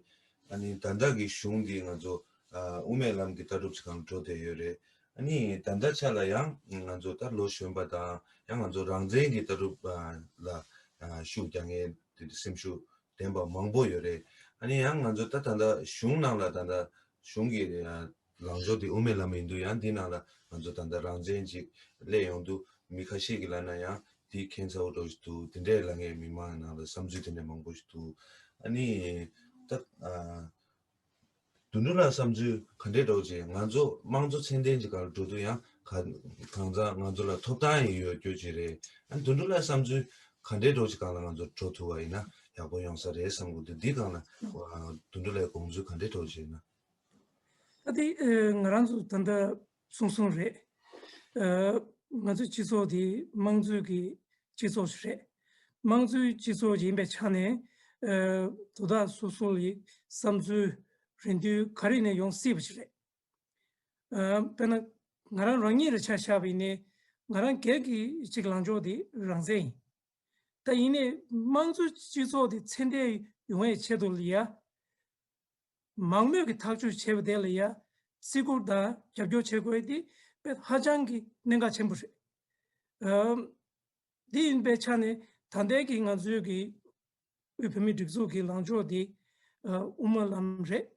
ཨ་ནི་ད་ལྟ་གི་གཞུང་འདི་ང་ཚོ་ཨ་དབུ་མའི་ལམ་གྱི་ལྟ་གྲུབ་ཅིག་སྒང་འགྲོ་བསྡད་ཡོད་རེད། ཨ་ནི་ད་ལྟ་ཆ་ལ་ཡང་ང་ཚོ་ད་ལོ་གཞོན་པ་དང་ཡང་ང་ཚོ་རང་བཙན་གྱི་ལྟ་གྲུབ་ཨ་ལ་ཨ་ཤུགས་རྒྱག་མཁན་དེ་འདྲ་སེམས་ཤུགས་ལྡན་པ་མང་པོ་ཡོད་རེད། ཨ་ནི་ཡང་ང་ཚོ་ད་ད་ལྟ་གཞུང་ནང་ལ་ད་ལྟ་གཞུང་གི་ཨ་ལངས་ཕྱོགས་དེ་དབུ་མའི་ལམ་ཡིན་དུས་ཡང་འདི་ནང་ལ་ང་ཚོ་ད་ལྟ་རང་བཙན་ཅིག་སླེབས་ཡོང་དུས་མི་ཁ་ཤས་ཀྱིས་ལབ་ན་ཡང་འདི་ཁྱད་མཚར་པོ་འདྲ་ཞིག་འདུག་དེ་འདྲས་ལབ་མཁན་མི་མང་ནང་ལ་བསམ་ཚུལ་དེ་འདྲས་མང་པོ་ཞིག་འདུག་ཨ་ནི་ད་ཨ་དོན་གྲུབ་ལགས་བསམ་ཚུལ་ག་འདྲས་འདྲ་བོ་ཅིག་ང་ཚོ་དམངས་གཙོ་ཚད་ལྡན་གྱི་སྒང་ལ་འགྲོ་དུས་ཡང་ག་གང་ཟག་ང་ཚོ་ལ་ཐོབ་ཐང་ཡང་ཡོད་རྒྱུ་ཅིག་རེད། ཨ་ནི་དོན་གྲུབ་ལགས་བསམ་ཚུལ་ག་འདྲས་འདྲ་བོ་ཅིག་སྒང་ལ་ང་ཚོ་འགྲོ་ཐུབ་པ་ཡིན་ན་ཡག་པོ་ཡོང་ས་རེད་བསམ་གྱི་འདུག་འདི་སྒང་ལ་ཨ་དོན་གྲུབ་ལགས་དགོངས་ཚུལ་ག་འདྲས་འདྲ་བོ་ཅིག་ཡིན་ན། ད་དེ་ཨ་ང་རང་ཚོ་ད་ལྟ་གསུང་གསུང་རེད། ཨ་ང་ཚོའི་སྤྱི་ཚོགས་དེ་དམངས་གཙོའི་གི་སྤྱི་ཚོགས་ཤིག་རེད། དམངས་གཙོའི་སྤྱི་ཚོགས་ཤིག་ཡིན་པའི་ཆ་ནས་ཨ་དོ་བདག་སོ་སོ་ལ་བསམ་ཚུལ་རེ་འདུན་ག་རེ་ཡིན་ནའི་ཡོང་སྲིད་པ་ཞིག་རེད། ཨ་དཔེར་ན་ང་རང་རང་ཉིད་ལ་ཆ་བཞག་པ་ཡིན་ནའི་ང་རང་སྒེར་གྱི་གཅིག་ལངས་ཕྱོགས་དེ་རང་བཙན་ཡིན། ད་ཡིན་ནའི་དམངས་གཙོའི་སྤྱི་ཚོགས་དེ་ཚད་ལྡན་ཡོང་བའི་ཆེད་དུ་ལ་ཡ། མང་མོས་ཀྱིས་ཐག་གཅོད་བྱས་པ་དེ་ལ་ཡ་བརྩི་བཀུར་དང་རྒྱབ་སྐྱོར་བྱེད་དགོས་དེ་དཔེ་ཧ་ཅང་གི་གནད་འགག་ཆེན་པོ་རེད། ཨམ། འདི་ཡིན་པའི་ཆ་ནས་ད་ལྟའི་གི་ང་ཚོའི་གི་དབུས་བོད་མིའི་སྒྲིག་འཛུགས་ཀྱི་ལངས་ཕྱོགས་དེ་ཨ་དབུ་མ་ལམ་རེད།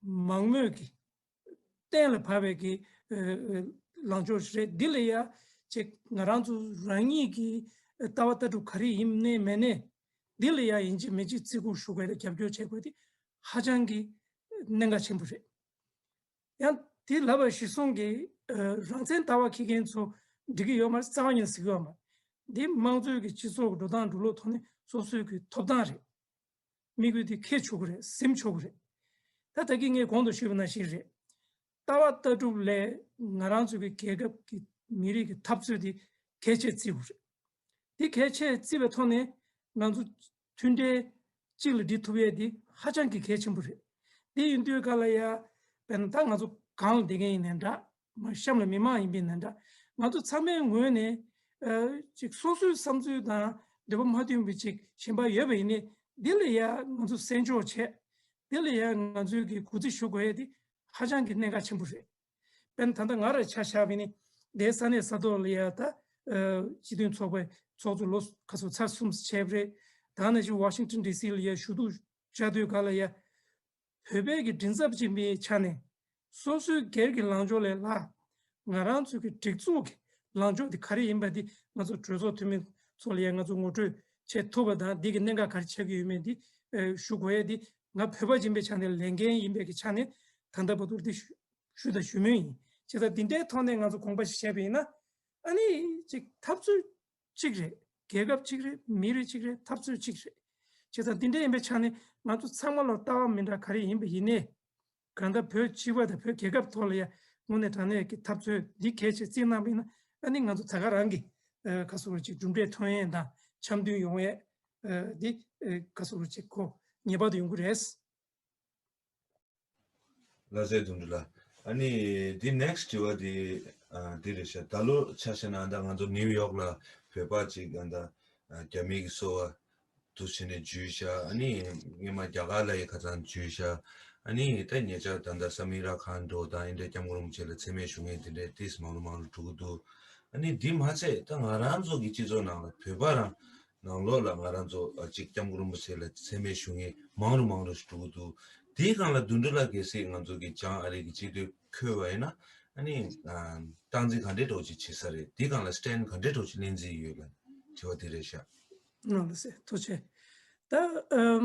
མང་མོས་ཀྱི་གཏན་ལ་ཕབ་པའི་གི་ཨ་ཨ་ལངས་ཕྱོགས་རེད། འདི་ལ་ཡ་ ཅིག་ང་རང་ཚོ་རང་ཉིད་ཀྱི་ལྟ་བ་ལྟ་གྲུབ་ག་རེ་ཡིན་ནའི་མེད་ནའི་འདི་ལ་ཡང་ཡིན་གཅིག་མིན་གཅིག་བརྩི་བཀུར་ཞུ་དགོས་དང་རྒྱབ་སྐྱོར་བྱེད་དགོས་དེ་ཧ་ཅང་གི་གནད་འགག་ཆེན་པོ་རེད། ཡང་དེ་ལབ་པ་གཞིར་བཟུང་གི་རང་བཙན་ལྟ་བ་འཁྱེར་མཁན་ཚོ་འགྲིག་གི་ཡོད་མ་རེད། རྩ་བ་ཉིད་ཟེར་གི་ཡོད་མ་རེད། འདི་དམངས་གཙོའི་གི་སྤྱི་ཚོགས་ཀྱི་འགྲོ་སྟངས་འགྲོ་ལུགས་ཐོག་ནས་སོ་སོའི་གི་ཐོབ་ཐང་རེད། དམིགས་ཡུལ་དེ་འཁྱེར་ཆོག་གི་རེད། ཟིན་ཆོག་གི་རེད། ད་ད་གིན་ངས་གོང་དུ་ཞུས་པ་ནང་བཞིན་རེད། ལྟ་བ་ལྟ་གྲུབ་ལས་ང་རང་ཚོའི་གི་རྒྱལ་ཁབ་ཀྱི་མི་རིགས་ཀྱི་འཐབ་རྩོད་དེ་གལ་ཆེ་བརྩི་དགོས་རེད། དེ་གལ་ཆེ་བརྩི་བའི་ཐོག་ནས་ང་ཚོ་མཐུན་འབྲེལ་གཅིག་ལ་སྒྲིལ་ཐུབ་ཡས་དེ་ཧ་ཅང་གི་གལ་ཆེན་པོ་རེད། དེ་ཡིན་དུས་ག་ལ་ཡ་དཔེར་ན་ད་ང་ཚོ་གང་ལ་བསྡད་མཁན་ཡིན་ནའི་འདྲ། མ་གཤམ་ལ་མི་མང་ཡིན་པའི་ནའི་འདྲ། ང་ཚོ་ཚང་མའི་ངོས་ནས་ཨ་ཅིག་སོ་སོའི་བསམ་ཚུལ་དང་འདོད་པ་མ་མཐུན་པའི་ཅིག་གཞན་པ་ཡོད་པ་ཡིན་ནའི་འདི་ལ་ཡ་ང་ཚོ་གསན་འཇོག་བྱས། འདི་ལ་ཡ་ང་ཚོའི་གི་གུས་བརྩི་ཞུ་དགོས་ཡས་དེ་ཧ་ཅང་གི་གནད་འགག་ཆེན་པོ་རེད། དཔེར་ན་ད་ལྟ་ང་རང་ཆ་བཞག་པ་ཡིན་ནའི་དེའི་ས་གནས་ས་ཐོག་ལ་ཡ་ད་ཨ་སྤྱི་མཐུན་ཚོགས་པའི་ཚོགས་གཙོ་ལོ་ཁ་སོ་ཚར་གསུམ་བྱས་པ་རེད། ད་ནང་བཞིན་ཝ་ཤིང་ཊོན་ཌི་སི་ལ་ཡ་ཞུ་གཏུག་བྱ་དུས་ག་ལ་ཡ། བོད་པའི་གི་མགྲིན་ཚབ་ཡིན་པའི་ཆ་ནས་སོ་སོའི་སྒེར་གྱི་ལངས་ཕྱོགས་ལས་ལྷག་ང་རང་ཚོའི་གི་སྒྲིག་འཛུགས་ཀྱི་ལངས་ཕྱོགས་དེ་ག་རེ་ཡིན་པ་དེ་ང་ཚོ་གྲོས་ཚོགས་འཐུས་མི་ཚོ་ལ་ཡང་ང་ཚོ་ངོ་སྤྲོད་བྱེད་ཐུབ་པ་དང་འདི་གི་གནད་འགག་ག་རེ་ཆགས་ཀྱི་ཡོད་མེད་དེ་ཨེ་ཞུ་དགོས་ཡས་དེ་ང་བོད་པ་ཡིན་པའི་ཆ་ནས་ལས་འགན་ཡིན་པའི་གི་ཆ་ནས་ད་ལྟ་བར་དུ་དེ་ཞུ་ཞུ་དང་ཞུ་མུས་ཡིན། བྱས་ཙང་འདི་འདྲའི་ཐོག་ནས་ང་ཚོ་དགོངས་པ་ཞིག་བཞེས་པ་ཡིན་ན་ཨ་ནི་ཅིག་འཐབ་རྩོད་གཅིག་རེད། རྒྱལ་ཁབ་གཅིག་རེད། མི་རིགས་གཅིག་རེད། འཐབ་རྩོད་གཅིག་རེད། བྱས་ཙང་འདི་འདྲ་ཡིན་པའི་ཆ་ནས་ང་ཚོ་ཚང་མ་ལ་ལྟ་བ་མི་འདྲ་ག་རེ་ཡིན་པ་ཡིན་ནའི། གང་ལྟར་བོད་སྤྱི་པ་དང་བོད་རྒྱལ་ཁབ་ཐོག་ལ་ཡ་དངོས་གནས་དྲང་གནས་ཀྱི་འཐབ་རྩོད་འདི་གལ་ཆེ་བརྩིས་གནང་བ་ཡིན་ན་ཨ་ནི་ང་ཚོ་ད་ག་རང་གི་ཨ་ག་སོགས་ཅིག་གྲུབ་འབྲས་ཐོན་ཡས་དང་འཆམ་མཐུན་ཡོང་ཡས་ཨ་འདི་ཨ་ག་སོགས་ཅིག་གོ་ངེས་པར་དུ་ཡོང་གི་རེད། ལགས་སེ་དོན་གྲུབ་ལགས། ཨ་ནི་འདི་next དྲི་བ་འདི་ཨ་འདི་རེད་ཤག་ད་ལོ་ཆ་བཞག་ན་ད་ང་ཚོ་ནིའུ་ཡོག་ལ་བོད་པ་ཅིག་ཨ་ད་ཨ་རྒྱ་མི་གི་སོ་པ་དུ་བྱས་ནས་འཇུས་ཤག་ཨ་ནི་སྔོན་མ་རྒྱ་གར་ལ་ཡི་ཁ་ཚང་འཇུས་ཤག་ཨ་ནི་ད་ཉེ་ཆར་ད་ད་ས་མི་ར་ཁང་འགྲོ་དང་ཨིན་དྲ་སྐྱབས་མགོན་རིན་པོ་ཆེ་ལ་མཚན་སྨད་ཞུ་མཁན་དེ་འདྲའི་ཏིས་མང་རུ་མང་རུ་འགྲོ་གི་འདུག་ཨ་ནི་འདི་མ་ཚད་ད་ང་རང་ཚོ་གི་སྤྱི་ཚོགས་ནང་ལ་བོད་པ་རང་ནང་ལོགས་ལ་ང་རང་ཚོ་ཨ་ཅིག་སྐྱབས་མགོན་རིན་པོ་ཆེ་ལ་མཚན་སྨད་ཞུ་མཁན་མང་རུ་མང་རུ་ཞིག་འགྲོ་གི་འདུག་དེའི་སྒང་ལ་དོན་གྲུབ་ལགས་གལ་སྲིད་ང་ཚོ་གི་བྱང་ཨ་རི་གི་སྤྱི་འཐུས་འཁོད་པ་ཡིན་ན་ཨ་ནི་ཨ་སྟངས་འཛིན་ག་འདྲའི་འདྲ་བོ་ཅིག་བྱེད་ས་རེད། དེའི་སྒང་ལ་stand་ག་འདྲའི་འདྲ་བོ་ཅིག་ལེན་རྩིས་ཡོད་ལ་དྲི་བ་དེ་རེད་ཤག་ཨ་ལགས་སེ་ཐུགས་རྗེ་ཆེ། ད་ཨམ་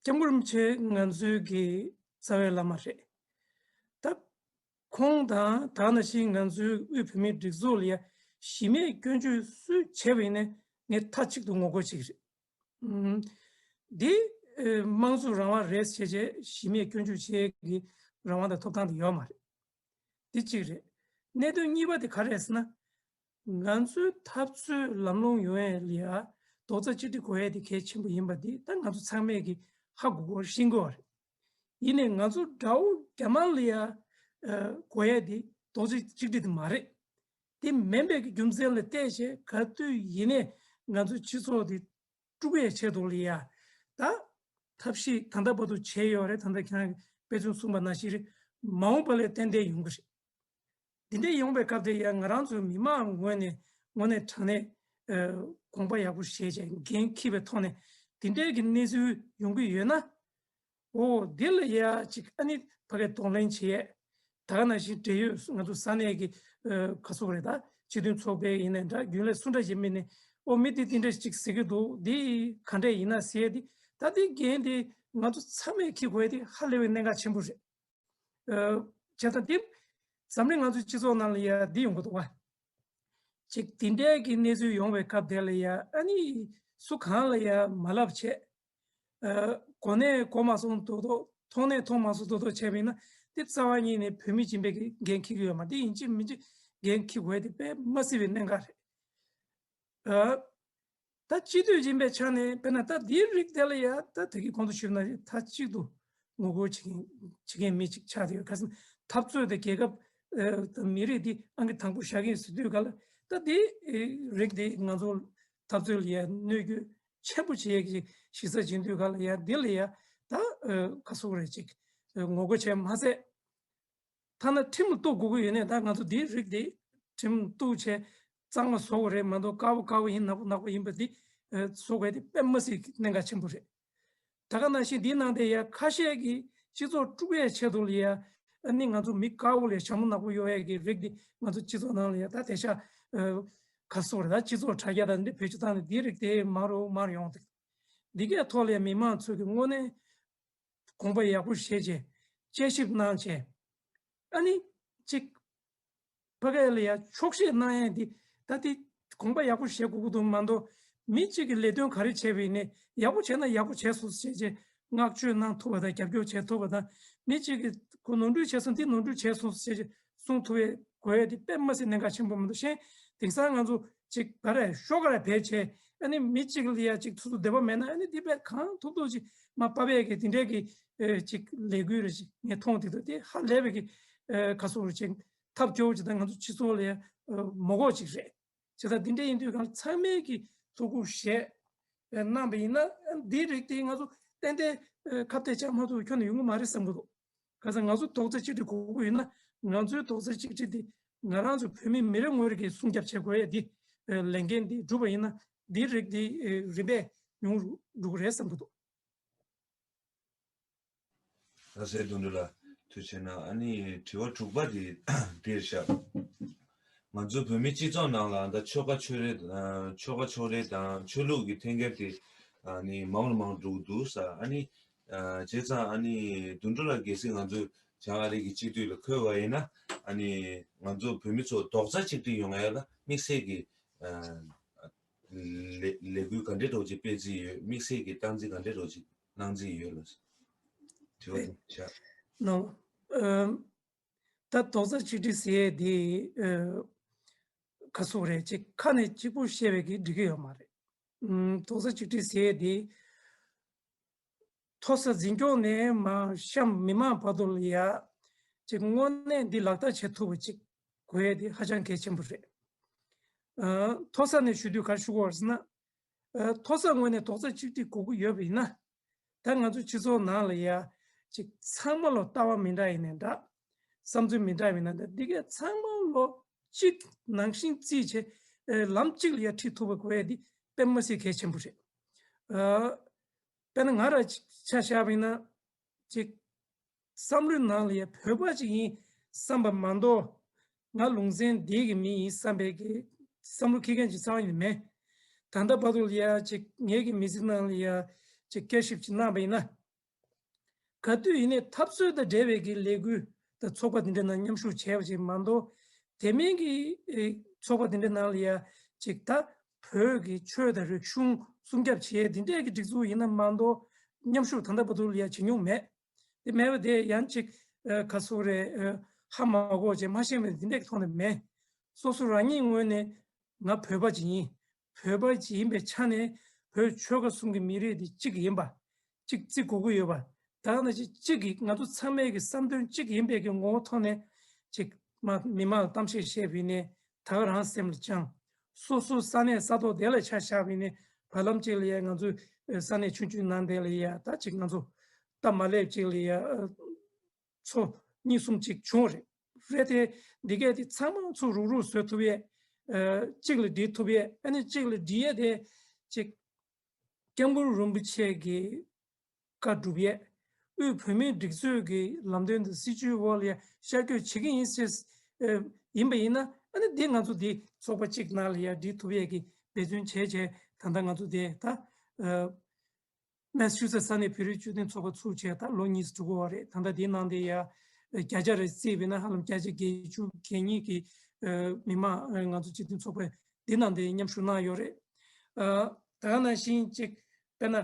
སྐྱབས་མགོན་རིན་པོ་ཆེ་ང་ཚོའི་གི་རྩ་བའི་བླ་མ་རེད། ད་ཁོང་དང་ད་ནང་བཞིན་ང་ཚོའི་དབུས་བོད་མིའི་སྒྲིག་འཛུགས་ལ་ཡ་གཞི་མེད་སྐྱོན་བརྗོད་སུས་བྱས་པ་ཡིན་ནའི་ངས་མཐའ་གཅིག་ཏུ་ངོ་རྒོལ་བྱེད་ཀྱི་རེད། ཨུམ། འདི་ཨེ་དམངས་གཙོའི་རང་དབང་རེད་ཟེར་བྱས་གཞི་མེད་སྐྱོན་བརྗོད་བྱེད་ཀྱི་རང་དབང་དང་ཐོབ་ཐང་དེ་ཡོད་མ་རེད། འདི་གཅིག་རེད། གནད་དོན་གཉིས་པ་དེ་ག་རེ་རེད་ཟེར་ན། ང་ཚོའི་འཐབ་རྩོད་ལམ་ལྷོང་ཡོང་ཡས་ལ་ཡ་རྡོག་རྩ་གཅིག་སྒྲིལ་དགོས་ཡས་དེ་གལ་ཆེན་པོ་ཡིན་པ་འདི་ད་ང་ཚོ་ཚང་མས་ཀྱི་ཧ་གོ་དགོས་ཤེས་དགོས་པ་རེད། ཡིན་ནའི་ང་ཚོ་དགྲ་བོ་རྒྱ་དམར་ལ་ཡ་ཨ་དགོས་ཡས་དེ་རྡོག་རྩ་གཅིག་སྒྲིལ་དེ་མ་རེད། དེ་མིན་པའི་གི་རྒྱུ་མཚན་ལ་བལྟས་བྱས་ག་དུས་ཡིན་ནའི་ང་ཚོའི་སྤྱི་ཚོགས་དེ་དཀྲུག་ཡས་ཆེད་དུ་ལ་ཡ་ད་ཐབས་ཤེས་ད་ལྟ་བར་དུ་བྱས་ཡོད་རེད། ད་ལྟ་ཁྱེད་རང་གི་དཔེ་མཚོན་གསུངས་པ་ནང་བཞིན་རེད། མ་འོངས་པ་ལ་ཏན་ཏན་ཡོང་གི་རེད། འདི་འདྲ་ཡོང་བའི་སྐབས་དེ་ཡང་ང་རང་ཚོའི་མི་མང་ངོས་ནས་དངོས་གནས་དྲང་གནས་ཨ་དགོངས་པ་ཡག་པོ་བཞེས་བྱས་འགན་འཁྱེར་བའི་ཐོག་ནས་འདི་འདྲའི་གི་གནས་ཚུལ་ཡོང་གི་ཡོད་ན། འོ་འདི་ལ་ཡ་ཅིག་ཨ་ནི་ཕ་གིར་གདོང་ལེན་བྱེད་ཡས། ད་ག་ནང་བཞིན་འབྲེལ་ཡོད་ང་ཚོ་ས་གནས་ཀྱི་ཨ་ག་ཚོད་རེད་ད་སྤྱི་མཐུན་ཚོགས་པའི་ཡིན་ནའི་འདྲ་རྒྱུན་ལས་སུ་འདྲ་ཞིག་མིན་ནའི་འོ་མི་འདི་འདི་འདྲ་ཅིག་ཟེར་གི་འདུག་འདི་ག་འདྲས་ཡིན་ན་ཟེར་ཡས་འདི་ད་འདི་འགན་འདི་ང་ཚོ་ཚང་མས་འཁྱེར་དགོས་ཡས་འདི་ཧ་ལས་པའི་གནད་འགག་ཆེན་པོ་རེད། ཨ་བྱས་ཙང་འདི་འཛམ་གླིང་ང་ཚོའི་སྤྱི་ཚོགས་ནང་ལ་ཡ་འདི་ཡོང་གི་འདུག་བ། ཅིག་དེ་འདྲའི་གི་གནས་ཚུལ་ཡོང་བའི་སྐབས་དེ་ལ་ཡ་ཨ་ནི་སུ་གང་ལ་ཡ་མ་ལབ་བྱས། ཨ་གོ་ནས་གོ་མ་སོང་དོ་དོ་མཐོང་ནས་མཐོང་མ་སོང་དོ་དོ་བྱས་པ་ཡིན་ན་དེ་རྩ་བ་ཉིད་ནས་བོད་མི་སྦྱིན་པའི་གི་འགན་འཁྱེར་གི་ཡོད་མ་རེད། དེ་ཡིན་གཅིག་མིན་གཅིག་འགན་འཁྱེར་དགོས་ཡ་དེ་དཔེ་མ་སྲིད་པའི་གནད་འགག་རེད། ཨ། ད་སྤྱི་འཐུས་ཡིན་པའི་ཆ་ནས་དཔེར་ན་ད་འདིའི་རིགས་དེ་ལ་ཡ་ད་དེ་གི་གོང་དུ་ཞུས་ན་མཐའ་གཅིག་ཏུ་ངོ་རྒོལ་བྱེད་མཁན་བྱེད་མཁན་མི་གཅིག་ཆགས་བསྡད་ཡོད། ཁ་སང་འཐབ་རྩོད་དེ་རྒྱལ་ཁབ་ཨ་དང་མི་རིགས་འདི་ཨང་ཀི་དང་པོ་བཞག་གི་ཡིན་ཟེར་དུས་ག་ལ་ད་འདི་རིགས་འདི་ང་ཚོ་འཐབ་རྩོད་ལ་ཡ་གནོད་སྐྱོན་ཆེན་པོ་བྱེད་ཡས་ཀྱི་གཞི་རྩ་ཡིན་དུས་ག་ལ་ཡ་འདི་ལ་ཡ་ད་ཨ་ག་སོག་རེད་ཅིག་ངོ་རྒོལ་བྱས་མ་ཟད། ཐ་ན་ཁྲིམས་ལ་གཏུག་དགོས་ཀྱི་ཡོད་ནའི་ད་ང་ཚོ་འདིའི་རིགས་འདི་ཁྲིམས་གཏུག་བྱས་གཙང་མ་བཟོ་དགོས་རེད་མ་གཏོགས་དཀར་པོ་དཀར་པོ་ཡིན་ནག་པོ་ནག་པོ་ཡིན་པ་འདི་བཟོ་དགོས་དེ་དཔེ་མ་སྲིད་གནད་འགག་ཆེན་པོ་རེད། ད་ག་ནང་བཞིན་འདིའི་ནང་དེ་ཡ་ཁ་ཤས་ཀྱིས་སྤྱི་ཚོགས་དཀྲུག་ཡས་ཆེད་དུ་ལ་ཡ་ཨ་ནི་ང་ཚོ་མི་དཀར་པོ་ལས་ཞྭ་མོ་ནག་པོ་གཡོག་ཡས་ཀྱི་རིགས་འདི་ང་ཚོ་སྤྱི་ཚོགས་ནང་ལ་ཡ་ད་དེ་ཤ་ ཨ་ག་སོགས་རེད། ད་སྤྱི་ཚོགས་དྲ་རྒྱ་དང་འདི་བེད་སྤྱོད་བཏང་ནས་འདིའི་རིགས་དེ་མང་རུ་མང་རུ་ཡོང་འདུག་འདི་གའི་ཐོག་ལ་མི་མང་ཚོས་ཀྱི་དངོས་གནས་དགོངས་པ་ཡག་པོ་བཞེས་བྱས་དཔྱད་ཞིབ་གནང་བྱས། ཨ་ནི་ཅིག་ཕ་གི་ལ་ཡ་ཆོག་ཤེས་གནང་ཡས་འདི་ད་དེ་དགོངས་པ་ཡག་པོ་བཞེས་དགོས་ཀྱི་འདུག་མ་གཏོགས། མི་གཅིག་གིས་ལས་དོན་ག་རེ་བྱས་པ་ཡིན་ནའི་ཡག་པོ་བྱས་ན་ཡག་པོ་བྱས་སོང་ཟེར་བྱས་བསྔགས་བརྗོད་གནང་ཐུབ་པ་དང་རྒྱབ་སྐྱོར་བྱེད་ཐུབ་པ་དང་། མི་གཅིག་གིས་ཁོ་ནོར་འཁྲུལ་བྱས་སོང་འདི་ནོར་འཁྲུལ་བྱས་སོང་ཟེར་བྱས་གསུང་ཐུབ་པའི་དགོས་ཡས་དེ་དཔེ་མི་སྲིད་གནད་འགག་ཆེན་པོ་མི་འདུག་ཤེས། དེང་སང་ང་ཚོ་ཅིག་ག་རེ་ཤོག་ག་རེ་བེད་བྱས་ཨ་ནི་མི་གཅིག་ལ་ཡ་ཅིག་ཐུག་ཐུག་བདེ་བ་མེད་ན་ཨ་ནི་འདི་དཔེ་གང་ཐུབ་ཐུབ་ཅིག་མ་པ་བས་ཀྱི་དེ་འདྲས་ཀྱི་ཨེ་ཅིག་ལས་འགུལ་རེ་ཅིག་ངས་མཐོང་བསྡད་འདུག་དེ་ཧ་ལས་པའི་གི་ཨེ་ག་སོགས་རེ་ཅིག་ཐབས་སྐྱོ་བོ་ཅིག་དང་ང་ཚོ་སྤྱི་ཚོགས་ལ་ཡ་ཨེ་མོ་གོ་ཅིག་རེད། བྱས་ཙང་འདི་འདྲ་ཡིན་དུས་གང་ཚང་མས་ཀྱི་ཐུགས་ཁུར་བཞེས་གནང་བ་ཡིན་ན་འདིའི་རིགས་དེ་ང་ཚོ་ཏན་ཏན་ཁ་གཏད་བཅག་མ་ཐུབ་ཁྱོན་ནས་ཡོང་གི་མ་རེད་བསམ་གྱི་འདུག་ག་ས་ང་ཚོ་རྡོག་རྩ་གཅིག་སྒྲིལ་དགོས་ཀྱི་ཡོད་ན་ང་ཚོའི་རྡོག་རྩ་གཅིག་སྒྲིལ་དེ་ང་རང་ཚོ་བོད་མི་མི་རེ་ངོ་རེ་གིས་སྲུང་སྐྱོབ་བྱེད་དགོས་ཡ་འདི་ལས་འགན་འདི་བསྒྲུབས་པ་ཡིན་ན་འདིའི་རིགས་འདི་རིམ་པས་ཡོང་འགྲོ་གི་རེད་བསམ་གྱི་འདུག་ལྷ་སའི་དོན་གྲུབ་ལགས་ཐུགས་རྗེ་གནང་། ཨ་ནི་དྲི་བ་དྲུག་པ་དེ་འདིར་བཞག་ང་ཚོ་བོད་མི་སྤྱི་ཚོགས་ནང་ལ་ད་ཆོལ་ཁ་ཆོས་རེ་ཆོལ་ཁ་ཕྱོགས་རེ་དང་ཆོས་ལུགས་ཀྱི་འཐེན་འཁྱེར་དེ་ཨ་ནི་མང་རུ་མང་རུ་འགྲོ་གི་འདུག་ས། ཨ་ནི་བྱས་ཙང་ཨ་ནི་དོན་གྲུབ་ལགས་གལ་སྲིད་ང་ཚོ་བྱང་ཨ་རི་གི་སྤྱི་འཐུས་ལ་འཁོད་པ་ཡིན་ན་ཨ་ནི་ང་ཚོ་བོད་མི་ཚོ་རྡོག་རྩ་གཅིག་སྒྲིལ་ཡོང་ཡ་ལ་དམིགས་བསལ་གྱི་ལས་ལས་འགུལ་ག་འདྲའི་འདྲ་བོ་ཅིག་སྤེལ་རྩིས་ཡོད། དམིགས་བསལ་གྱི་སྟངས་འཛིན་ག་འདྲའི་འདྲ་བོ་ཅིག་གནང་རྩིས་ཡོད་ལ། དྲི་བ་དེ་བྱ། ནོ། ཨམ། ད་རྡོག་རྩ་གཅིག་སྒྲིལ་ཟེར་ཡས་དེ་ཨ་ག་སོགས་རེད་ཅིག་ཁ་ནས་གཅིག་པུ་བཤད་པས་ཀྱི་འགྲིག་གི་ཡོད་མ་རེད། ཨམ། རྡོག་རྩ་གཅིག་སྒྲིལ་ཟེར་ཡས་དེ་མཐོ་ས་འཛིན་སྐྱོང་ནས་མར་གཤམ་མི་མང་བར་དུ་ལ་ཡ་ཅིག་དངོས་གནས་འདི་ལག་བསྟར་བྱེད་ཐུབ་པ་ཅིག་དགོས་ཡས་དེ་ཧ་ཅང་གལ་ཆེན་པོ་རེད། ཨ། མཐོ་ས་ནས་ཞུ་དུས་ག་རེ་ཞུ་དགོས་རེད་ཟེར་ན། ཨ། མཐོ་ས་ངོས་ནས་རྡོག་རྩ་གཅིག་སྒྲིལ་དགོས་ཀྱི་ཡོད་པ་ཡིན་ན། ད་ང་ཚོ་སྤྱི་ཚོགས་ནང་ལ་ཡ་ཅིག་ཚང་མ་ལོ་ལྟ་བ་མི་འདྲ་ཡིན་ནའི་འདྲ། བསམ་ཚུལ་མི་འདྲ་ཡིན་ན་འདྲ། འདི་གས་ཚང་མ་ལོ་གཅིག་ནང་བཞིན་རྩིས་བྱས་ཨེ་ལམ་གཅིག་ལ་ཡ་ཁྲིད་ཐུབ་པ་དགོས་ཡ་འདི་དཔེ་མ་སྲིད་གལ་ཆེན་པོ་རེད། ཨ། དཔེར་ན་ང་རང་ཆ་བཞག་པ་ཡིན་ན་ཅིག་བསམ་བློའི་ནང་ལ་ཡ་བོད་པ་ཅིག་ཡིན་བསམ་པ་མ་གཏོགས། ང་ལུང་ཚན་འདི་གི་མི་ཡིན་བསམ་པའི་གི་བསམ་བློ་འཁྱེར་མཁན་ཅིག་རྩ་བ་ཉིད་ནས་མེད། ད་ལྟ་བར་དུ་ལ་ཡ་ཅིག་ངེད་ཀྱི་མི་ཚེ་ནང་ལ་ཡ་ཅིག་བསྐྱར་ཞིབ་ཅིག་གནང་པ་ཡིན་ན། ག་དུས་ཡིན་ནའི་འཐབ་རྩོད་དང་འབྲེལ་བའི་གི་ལས་འགུལ་དང་ཚོགས་པ་འདི་འདྲ་ནང་མཉམ་ཞུགས་བྱས་པ་ཅིག་མ་གཏོགས། དེ་མིན་གྱི་ཨེ་ཚོགས་པ་འདི་འདྲ་ནང་ལ་ཡ་ཅིག་ད་བོད་ཀྱི་ཆོས་དང་རིག་གཞུང་སྲུང་སྐྱོབ་བྱེད་ཡས་འདི་འདྲའི་གི་སྒྲིག་འཛུགས་ཡིན་ན་མ་གཏོགས་མཉམ་ཞུགས་ད་ལྟ་བར་དུ་ལ་ཡ་བྱེད་མྱོང་མེད། དེ་མེད་པ་དེ་ཡང་ཅིག་ཨ་ག་སོགས་རེད། ཨ་ཧ་མ་གོ་བྱས་མ་ཤེས་པའི་འདི་འདྲས་ཀྱི་ཐོག་ནས་མེད། སོ་སོ་རང་ཉིད་ངོས་ནས་ང་བོད་པ་ཅིག་ཡིན། བོད་པ་ཅིག་ཡིན་པའི་ཆ་ནས་བོད་ཆོལ་ཁ་གསུམ་གྱི་མི་རིགས་འདི་གཅིག་ཡིན་པ། གཅིག་བརྩི་དགོས་ཀྱི་ཡོད་པ། ད་ནང་བཞིན་གཅིག་གིས་ང་ཚོ་ཚང་མས་ཀྱི་བསམ་དོན་གཅིག་ཡིན་པའི་གི་ངོ་བོ་ཐོག་ནས་ཅིག་མ་མི་མང་ལ་གཏམ་བཤད་བཤད་པ་ཡིན་ནའི་ད་ག་རང་སེམས་ལ་བཅངས། སོ་སོ་ས་གནས་ས་ཐོག་དེ་ལ་ཆ་བཞག་པ་ཡིན་ནའི་བར་ལམ་གཅིག་ལ་ཡ་ང་ཚོས་ས་གནས་ཆུང་ཆུང་ནང་དེ་ལ་ཡ་ད་ཅིག་ང་ཚོ་སྟབས་མ་ལེགས་གཅིག་ལ་ཡ་ཚོ་གཉིས་གསུམ་ཅིག་བྱུང་རེད། རེད་དེ་འདི་གས་དེ་ཚང་མ་ཚོ་རུག་རུག་བཟོ་ཐུབ་ཡས། ཨ་གཅིག་ལ་སྒྲིལ་ཐུབ་ཡས། ཨ་ནི་གཅིག་ལ་སྒྲིལ་ཡས་དེ་ཅིག་སྐྱབས་མགོན་རིན་པོ་ཆེ་གི་བཀའ་སྒྲུབ་ཡས། དབུས་བོད་མིའི་སྒྲིག་འཛུགས་ཀྱི་ལམ་སྟོན་དང་སྲིད་བྱུས་འོག་ལ་ཡ་ཤར་བསྐྱོད་བྱེད་ཀྱི་ཡིན་ཟེར། ཨ་ཡིན་པ་ཡིན་ན་ཨ་ནི་འདི་ང་ཚོ་འདི་ཚོགས་པ་གཅིག་ནང་ལ་ཡ་སྒྲིལ་ཐུབ་ཡས་ཀྱི་འབད་བརྩོན་བྱས་བྱས་ད་ལྟ་ང་ཚོ་དེ་ད་ཨ་མེ་སི་ཆུ་སེ་ས་གནས་བོད་རིགས་སྤྱི་མཐུན་ཚོགས་པ་ཚུགས་བྱས་ད་ལོ་གཉིས་སུ་འགྲོ་གི་ཡོད་རེད། ད་ལྟ་འདིའི་ནང་དེ་ཡ་བརྒྱ་ཆ་རེ་བརྩིས་པ་ཡིན་ན་ཧ་ལམ་བརྒྱ་ཆ་བརྒྱད་ཅུ་གྱ་གཉིས་ཀྱི་ཨ་མི་མང་ཨ་ང་ཚོ་སྤྱི་མཐུན་ཚོགས་པའི་འདི་ནང་དེ་མཉམ་ཞུགས་གནང་ཡོད་རེད། ཨ་ད་ག་ནང་བཞིན་ཅིག་དཔེར་ན་ཨ་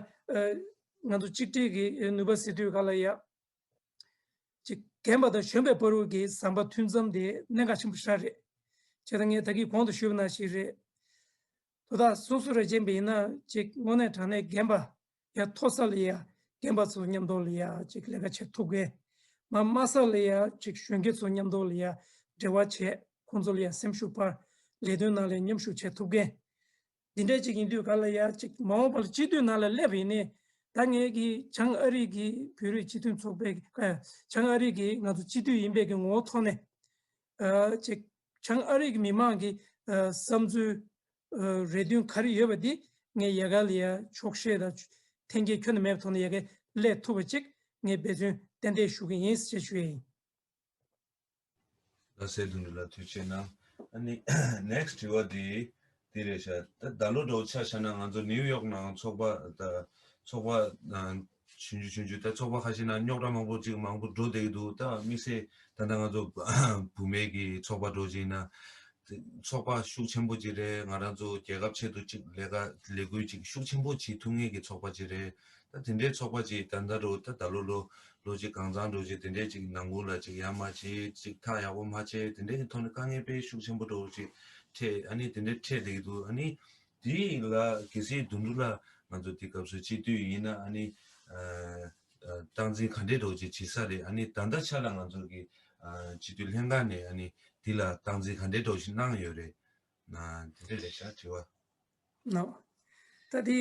ང་ཚོ་གཅིག་སྒྲིལ་གྱི་ནུས་པ་ཟེར་དུས་ག་ལ་ཡ། ཅིག་རྒན་པ་དང་གཞོན་པའི་བར་དུ་གི་ཟམ་པ་མཐུན་མཚམས་དེ་གནད་འགག་ཆེན་པོ་ཞིག་རེད། བྱས་ཙང་ངས་ད་གིན་གོང་དུ་ཞུས་པ་ནང་བཞིན་རེད། དོ་བདག་སོ་སོ་རེ་བྱས་པ་ཡིན་ན་ཅིག་དངོས་གནས་དྲང་གནས་རྒན་པ་ཡ་མཐོ་ས་ལ་ཡ་རྒན་པ་ཚོ་མཉམ་དུ་ལ་ཡ་ཅིག་ལས་ཀ་བྱེད་ཐུབ་མཁན། མ་དམའ་ས་ལ་ཡ་ཅིག་གཞོན་སྐྱེས་ཚོ་མཉམ་དུ་ལ་ཡ་འབྲེལ་བ་བྱས་ཁོང་ཚོ་ལ་ཡ་སེམས་ཤུགས་སྤར། ལས་དོན་ནང་ལ་མཉམ་ཞུགས་བྱེད་ཐུབ་མཁན། འདི་འདྲ་ཅིག་ཡིན་དུས་ག་ལ་ཡ་ཅིག་མ་འོངས་པ་ལ་སྤྱི་འཐུས་ནང་ལ་སླེབས་ཡིན་ནའི་ད་ངས་ཀྱི་བྱང་ཨ་རི་གི་བོད་རིགས་སྤྱི་མཐུན་ཚོགས་པའི་ཨ་བྱང་ཨ་རི་གི་ང་ཚོ་སྤྱི་འཐུས་ཡིན་པའི་གི་ངོ་བོ་ཐོག་ནས་ཨ་ཅིག་བྱང་ཨ་རི་གི་མི་མང་གི་ཨ་བསམ་ཚུལ་ཨ་རེ་འདུན་ག་རེ་ཡོད་པ་འདི་ངས་ཡ་ག་ལ་ཡ་ཕྱོགས་བཤད་དང་འཐེན་འཁྱེར་ཁྱོན་ནས་མེད་པའི་ཐོག་ནས་ཡ་ག་སླེབས་ཐུབ་པ་ཅིག་ངས་འབད་བརྩོན་ཏན་ཏན་ཞུ་གི་ཡིན་ཞེས་ཞུ་ཡ་ཡིན། ལྷ་སའི་དོན་གྲུབ་ལགས་ཐུགས་རྗེ་གནང་། ཨ་ནི་next དྲི་བ་འདི་འདི་རེད་ཤག་ད་ད་ལོ་འདྲ་བོ་ཆ་བཞག་ན་ང་ཚོ་ནིའུ་ཡོག་ནང་ཚོགས་པ་ད་ཚོགས་པ་ཨ་ཆུང་ཆུང་ཆུང་ཆུང་ད་ཚོགས་པ་ཁ་ཤས་ནང་རྙོག་དྲ་མང་པོ་ཅིག་མང་པོ་འགྲོ་བསྡད་ཀྱི་འདུག་ད་དམིགས་བསལ་ད་ལྟ་ང་ཚོ་བུད་མེད་ཀྱི་ཚོགས་པ་འདྲ་བོ་ཅིག་ཡིན་ན། ཚོགས་པ་ཤུགས་ཆེན་པོ་ཅིག་རེད། ང་རང་ཚོ་རྒྱལ་ཁབ་ཆེད་དུ་ཅིག་ལས་ཀ་ལས་འགུལ་ཅིག་ཤུགས་ཆེན་པོ་བྱེད་ཐུབ་མཁན་གྱི་ཚོགས་པ་ཅིག་རེད། ད་དེ་འདྲའི་ཚོགས་པ་ཅིག་ད་ལྟ་རུ་ད་ད་ལོ་ལོ་ལོ་གཅིག་གང་ཚང་འགྲོ་ཅིག་དེ་འདྲའི་ཅིག་ནང་ཁུལ་ལ་ཅིག་ཡར་མ་བྱེད་ཅིག་ཐག་ཡག་པོ་མ་བྱེད་དེ་འདྲའི་གི་ཐོག་ནས་དཀའ་ངལ་དཔེ་ཤུགས་ཆེན་པོ་འགྲོ་ཅིག་འཕྲད་ཨ་ནི་དེ་འདྲའི་འཕྲད་བསྡད་ཀྱི་འདུག་ཨ་ནི་དེ་ལ་གལ་སྲིད་དུམ་གྲ་ལ་ང་ཚོ་དེ་སྐབས་སུ་སྤྱི་འཐུས་ཡིན་ན་ཨ་ནི་ཨ་ཨ་སྟངས་འཛིན་ག་འདྲའི་འགྲོ་ཅིག་བྱེད་ས་རེད། ཨ་ནི་ད་ལྟ་ཆ་ལ་ང་ཚོ་གི་ཨ་སྤྱི་འཐུས་ལྷན་ཁང་ནས་ཨ་ནི་དེ་ལ་སྟངས་འཛིན་ག་འདྲའི་འགྲོ་ཞིག་གནང་ཡོད་རེད། ན་དེ་འདྲ་རེད་ཤག་དྲི་བ། ནོ། ད་དེ་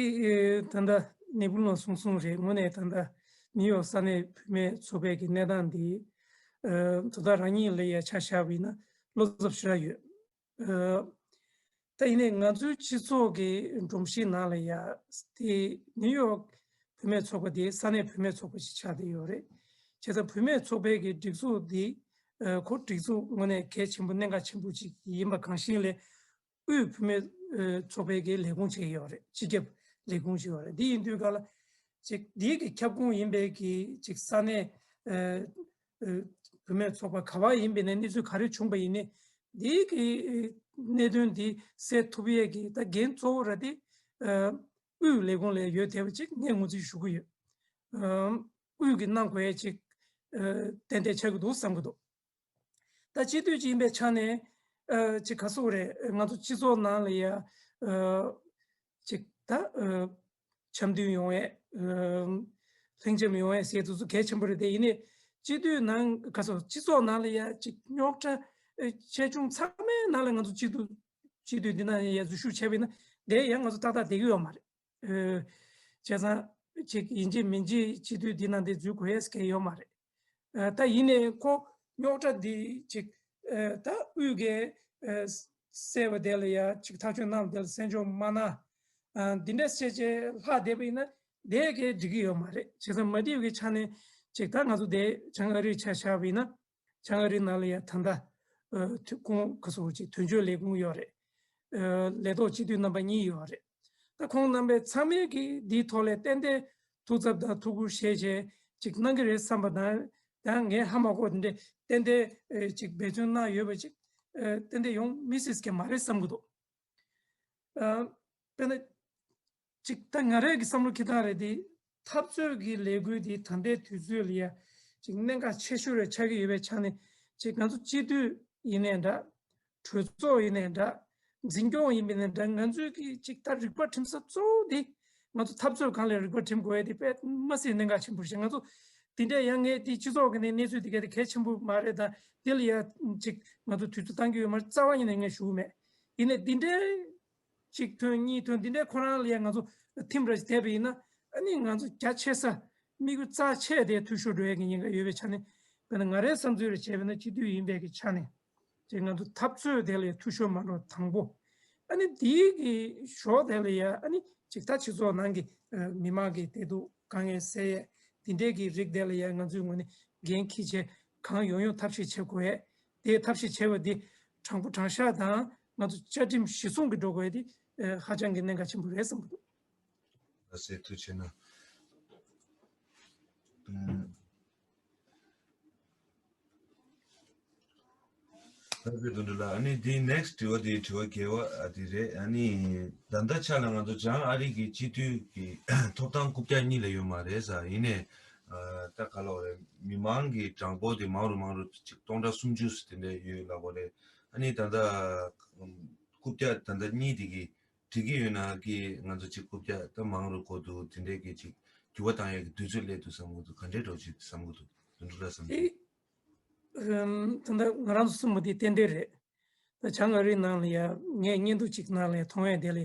ད་ལྟ་ནེ་པུ་ལོན་གསུངས་སོང་རེད། དངོས་གནས་ད་ལྟ་ནིའུ་ཡོག་ས་གནས་བུད་མེད་ཚོགས་པའི་གི་གནས་སྟངས་འདི་ཨ་དོ་བདག་རང་ཉིད་ལ་ཡ་ཆ་བཞག་པ་ཡིན་ན་བློ་འཚབ་ཞེ་དྲག་ཡོད། ཨ་ད་ཡིན་ནའི་ང་ཚོའི་སྤྱི་ཚོགས་ཀྱི་སྒྲོམ་གཞི་ནང་ལ་ཡ་དེ་ནིའུ་ཡོག་བུད་མེད་ཚོགས་པ་དེ་ས་གནས་བུད་མེད་ཚོགས་པ་ཞིག་ཆགས་བསྡད་ཡོད་རེད། བྱས་ཙང་བུད་མེད་ཚོགས་པའི་གི་སྒྲིག་འཛུགས་འདི་ཨ་ཁོ་སྒྲིག་འཛུགས་དངོས་གནས་གལ་ཆེན་པོ་གནད་འགག་ཆེན་པོ་ཅིག་ཡིན་པ་གང་ཤེས་ལས། དབུས་བུད་མེད་ཨ་ཚོགས་པའི་གི་ལས་ཁུངས་བྱས་ཡོད་རེད། སྤྱི་ཁྱབ་ལས་ཁུངས་བྱས་ཡོད་རེད། འདི་ཡིན་དུས་ག་ལ་ཅིག་འདིའི་གི་ཁྱབ་ཁོངས་ཡིན་པའི་གི་ཅིག་ས་གནས་ཨ་ཨ་བུད་མེད་ཚོགས་པ་ག་བ་ཡིན་པའི་ནས་གནས་ཚུལ་ག་རེ་བྱུང་པ་ཡིན་ནའི་འདིའི་གི་ཨ་གནད་དོན་འདི་སེལ་ཐུབ་ཡས་གི་ད་འགན་གཙོ་བོ་ར་དེ་ཨ་དབུས་ལས་ཁུངས་ལ་ཡོད་བསྡད་པ་ཅིག་ངས་ངོས་འཛིན་ཞུ་གི་ཡོད། ཨ་དབུས་ཀྱི་གནང་དགོས་ཡས་ཅིག་ཨ་ཏན་ཏན་ཆགས་ཀྱི་འདུག་བསམ་གྱི་འདུག་ད་སྤྱི་འཐུས་ཅིག་ཡིན་པའི་ཆ་ནས་ཨ་ཅིག་ག་ཟེར་དགོས་རེད། ང་ཚོ་སྤྱི་ཚོགས་ནང་ལ་ཡ་ཨ་ཅིག་ད་ཨ་འཆམ་མཐུན་ཡོང་ཡས་ཨ་ལྷིང་འཇགས་ཡོང་ཡས་ཟེར་དུས་ཚོད་གལ་ཆེན་པོ་རེད། དེ་ཡིན་ནའི་སྤྱི་འཐུས་ནང་ག་ཟེར་སྤྱི་ཚོགས་ནང་ལ་ཡ་ཅིག་རྙོག་དྲ་ཨ་ཆེ་ཆུང་ཚང་མའི་ནང་ལ་ང་ཚོ་སྤྱི་འཐུས་སྤྱི་འཐུས་འདི་ནང་ཡ་འཛུལ་ཞུགས་བྱས་པ་ཡིན་ན་དེ་ཡང་ང་ཚོ་ཏག་ཏག་བསྡད་ཀྱི་ཡོད་མ་རེད། ཨ་བྱས་ཙང་ཅིག་ཡིན་གཅིག་མིན་གཅིག་སྤྱི་འཐུས་འདི་ནང་དེ་འཛུལ་དགོས་ཡས་གལ་ཡོད་མ་རེད། ཨ་ད་ཡིན་ནའི་ཁོ་རྙོག་དྲ་འདི་ཅིག་ཨ་ད་དབུས་ཀྱི་ཨ་སེལ་བ་དེ་ལ་ཡ་ཅིག་ཐག་གཅོད་གནང་བ་དེ་ལ་གསན་འཇོག་མ་གནང་། ཨ་འདི་འདྲ་བྱས་བྱས་ལྷག་བསྡད་པ་ཡིན་ན་དེ་གས་འགྲིག་གི་ཡོད་མ་རེད། བྱས་ཙང་མ་འགྲིག་གི་ཆ་ནས་ཅིག་ད་ང་ཚོ་དེ་བྱང་ཨ་རིའི་ཆ་བཞག་པ་ཡིན་ན། བྱང་ཨ་རི་ནང་ལ་ཡང་ད་ལྟ་ཨ་ཐོན་ཁོང་ག་ཟེར་ཅིག་དོན་གཅོད་ལས་ཁུངས་ཡོད་རེད། ཨ་ལས་ཐོག་སྤྱི་འཐུས་རྣམ་པ་གཉིས་ཡོད་རེད། ད་ཁོང་རྣམ་པས་ཚང་མས་ཀྱིས་འདིའི་ཐོག་ལ་ཏན་ཏན་ཐུགས་འཚབ་དང་ཐུགས་ཁུར་བཞེས་བྱས་ཅིག་གནང་གི་རེད་བསམ་པ་དང་། ཡང་ངས་ཧ་མ་གོ་དེ་འདྲས་ཏན་ཏན་ཨ་ཅིག་འབད་བརྩོན་གནང་ཡོད་པ་ཅིག་ཨ་ཏན་ཏན་ཡོང་མི་སྲིད་ཀྱི་མ་རེད་བསམ་གྱི་འདུག་ཨ་དཔེར་ན། ཅིག་ད་ང་རང་གི་བསམ་བློ་འཁྱེར་སྟངས་རེད་དེ། འཐབ་རྩོད་ཀྱི་ལས་འགུལ་འདི་ད་ལྟའི་དུས་ཚོད་ལ་ཡ་ཅིག་གནད་འགག་ཆེ་ཤོས་རེ་ཆགས་ཀྱི་ཡོད་པའི་ཆ་ནས་ཅིག་ང་ཚོ་སྤྱི་འཐུས་ཡིན་ནའི་འདྲ། གྲོས་ཚོགས་ཡིན་ནའི་འདྲ། འཛིན་སྐྱོང་ཡིན་པ་ཡིན་ནའི་འདྲ། ང་ཚོའི་གི་ཅིག་ད་རིག་པ་ཁྲིམས་ས་གཙོ་བོ་འདི་ང་ཚོ་འཐབ་རྩོད་སྒང་ལ་རིག་པ་ཁྲིམས་དགོས་ཡ་དེ་དཔེ་མ་སྲིད་གནད་འགག་ཆེན་པོ་རེད་ཤག་ང་ཚོ་དེ་འདྲ་ཡང་ངས་དེ་སྤྱི་ཚོགས་ཀྱི་ནས་གནས་ཚུལ་དེ་ག་དེ་གལ་ཆེན་པོ་མ་རེད། ད་དེ་ལ་ཡ་ཅིག་ང་ཚོ་དུས་ཚོད་བཏང་གི་ཡོད་མ་རེད། རྩ་བ་ཉིད་ནས་ངས་ཞུ་གི་མེད། ཡིན་ནའི་འདི་འདྲའི་གཅིག་ཐོན་གཉིས་ཐོན་འདི་འདྲའི་ཁོ་རང་ལ་ཡང་ང་ཚོ་ཐིམ་ར་ཞིག་བསྡད་པ་ཡིན་ན་ཨ་ནི་ང་ཚོ་རྒྱ་ཆེ་ས་དམིགས་ཡུལ་རྩ་ཆེ་དེ་འཐུས་ཤོར་འགྲོ་ཡས་ཀྱི་ཉེན་ཁ་ཡོད་པའི་ཆ་ནས། དཔེར་ན་ང་རའི་བསམ་ཚུལ་རེ་བྱས་པ་ཡིན་ན་སྤྱི་འཐུས་ཡིན་པའི་གི་ཆ་ནས་ཅིག་ང་ཚོ་འཐབ་རྩོད་དེ་ལ་ཡང་འཐུས་ཤོར་མ་འགྲོ་དང་པོ། ཨ་ནི་དེའི་གི་ཞོར་དེ་ལ་ཡང་ཨ་ནི་ཅིག་ད་སྤྱི་ཚོགས་ནང་གི་ཨ་མི་མང་གི་བདེ་སྡུག་དཀའ་ངལ་སེལ་ཡས་དེ་འདྲའི་གི་རིགས་དེ་ལ་ཡང་ང་ཚོའི་ངོས་ནས་འགན་འཁྱེར་བྱས་གང་ཡོང་ཡོང་ཐབས་ཤེས་བྱེད་དགོས་ཡས། དེའི་ཐབས་ཤེས་བྱས་པ་འདི་དྲང་པོ་དྲང་བཞག་དང་ང་ཚོ་བཅའ་ཁྲིམས་གཞི་བཟུང་གི་འགྲོ་དགོས་ཡས་དེ་ཨ་ཧ་ཅང་གི་གནད་འགག་ཆེན་པོ་རེད་བསམ་གྱི་འདུག་ལགས་སེ་ཐུགས་ཆེ་གནང་། ཨུམ། ལགས་སེ་དོན་གྲུབ་ལགས། ཨ་ནི་འདི་next དྲི་བ་འདི་དྲི་བ་བརྒྱད་པ་ཨ་འདི་རེད། ཨ་ནི་ད་ལྟ་ཆ་ལ་ང་ཚོ་བྱང་ཨ་རི་གི་སྤྱི་འཐུས་ཀྱི་ཐོབ་ཐང་རྐུབ་བཀྱག་གཉིས་ལས་ཡོད་མ་རེད་ཟེར། ཡིན་ནའི་ཨ་ད་ག་ལབ་དགོས་རེད། མི་མང་གི་གྲངས་འབོར་དེ་མང་རུ་མང་རུ་ཅིག་སྟོང་ཕྲག་སུམ་ཅུ་ཙམ་དེ་འདྲ་ཡོད་ལབ་དགོས་རེད། ཨ་ནི་ད་ལྟ་རྐུབ་བཀྱག་ད་ལྟ་གཉིས་དེ་གི་འགྲིག་གི་ཡོད་ན་གི་ང་ཚོ་ཅིག་རྐུབ་བཀྱག་ད་མང་རུ་འགྲོ་འདུག་དེ་འདྲའི་གི་ཅིག་འགྱུར་བ་བཏང་ཡག་གི་དུས་ཚོད་སླེབས་འདུག་བསམ་གྱི་འདུག་ག་འདྲའི་འགྲོ་ཅིག་བསམ་གྱི་འདུག་དོན་གྲུབ་ལགས་བསམ་ཚུལ། ཨེ། ཨམ། ད་ལྟ་ང་རང་ཚོ་གསུངས་པ་དེ་ཏན་ཏན་རེད། ད་བྱང་ཨ་རིའི་ནང་ལ་ཡ་ངས་བརྙན་ཐུང་ཅིག་ནང་ལ་ཡ་མཐོང་ཡས་དེ་ལས་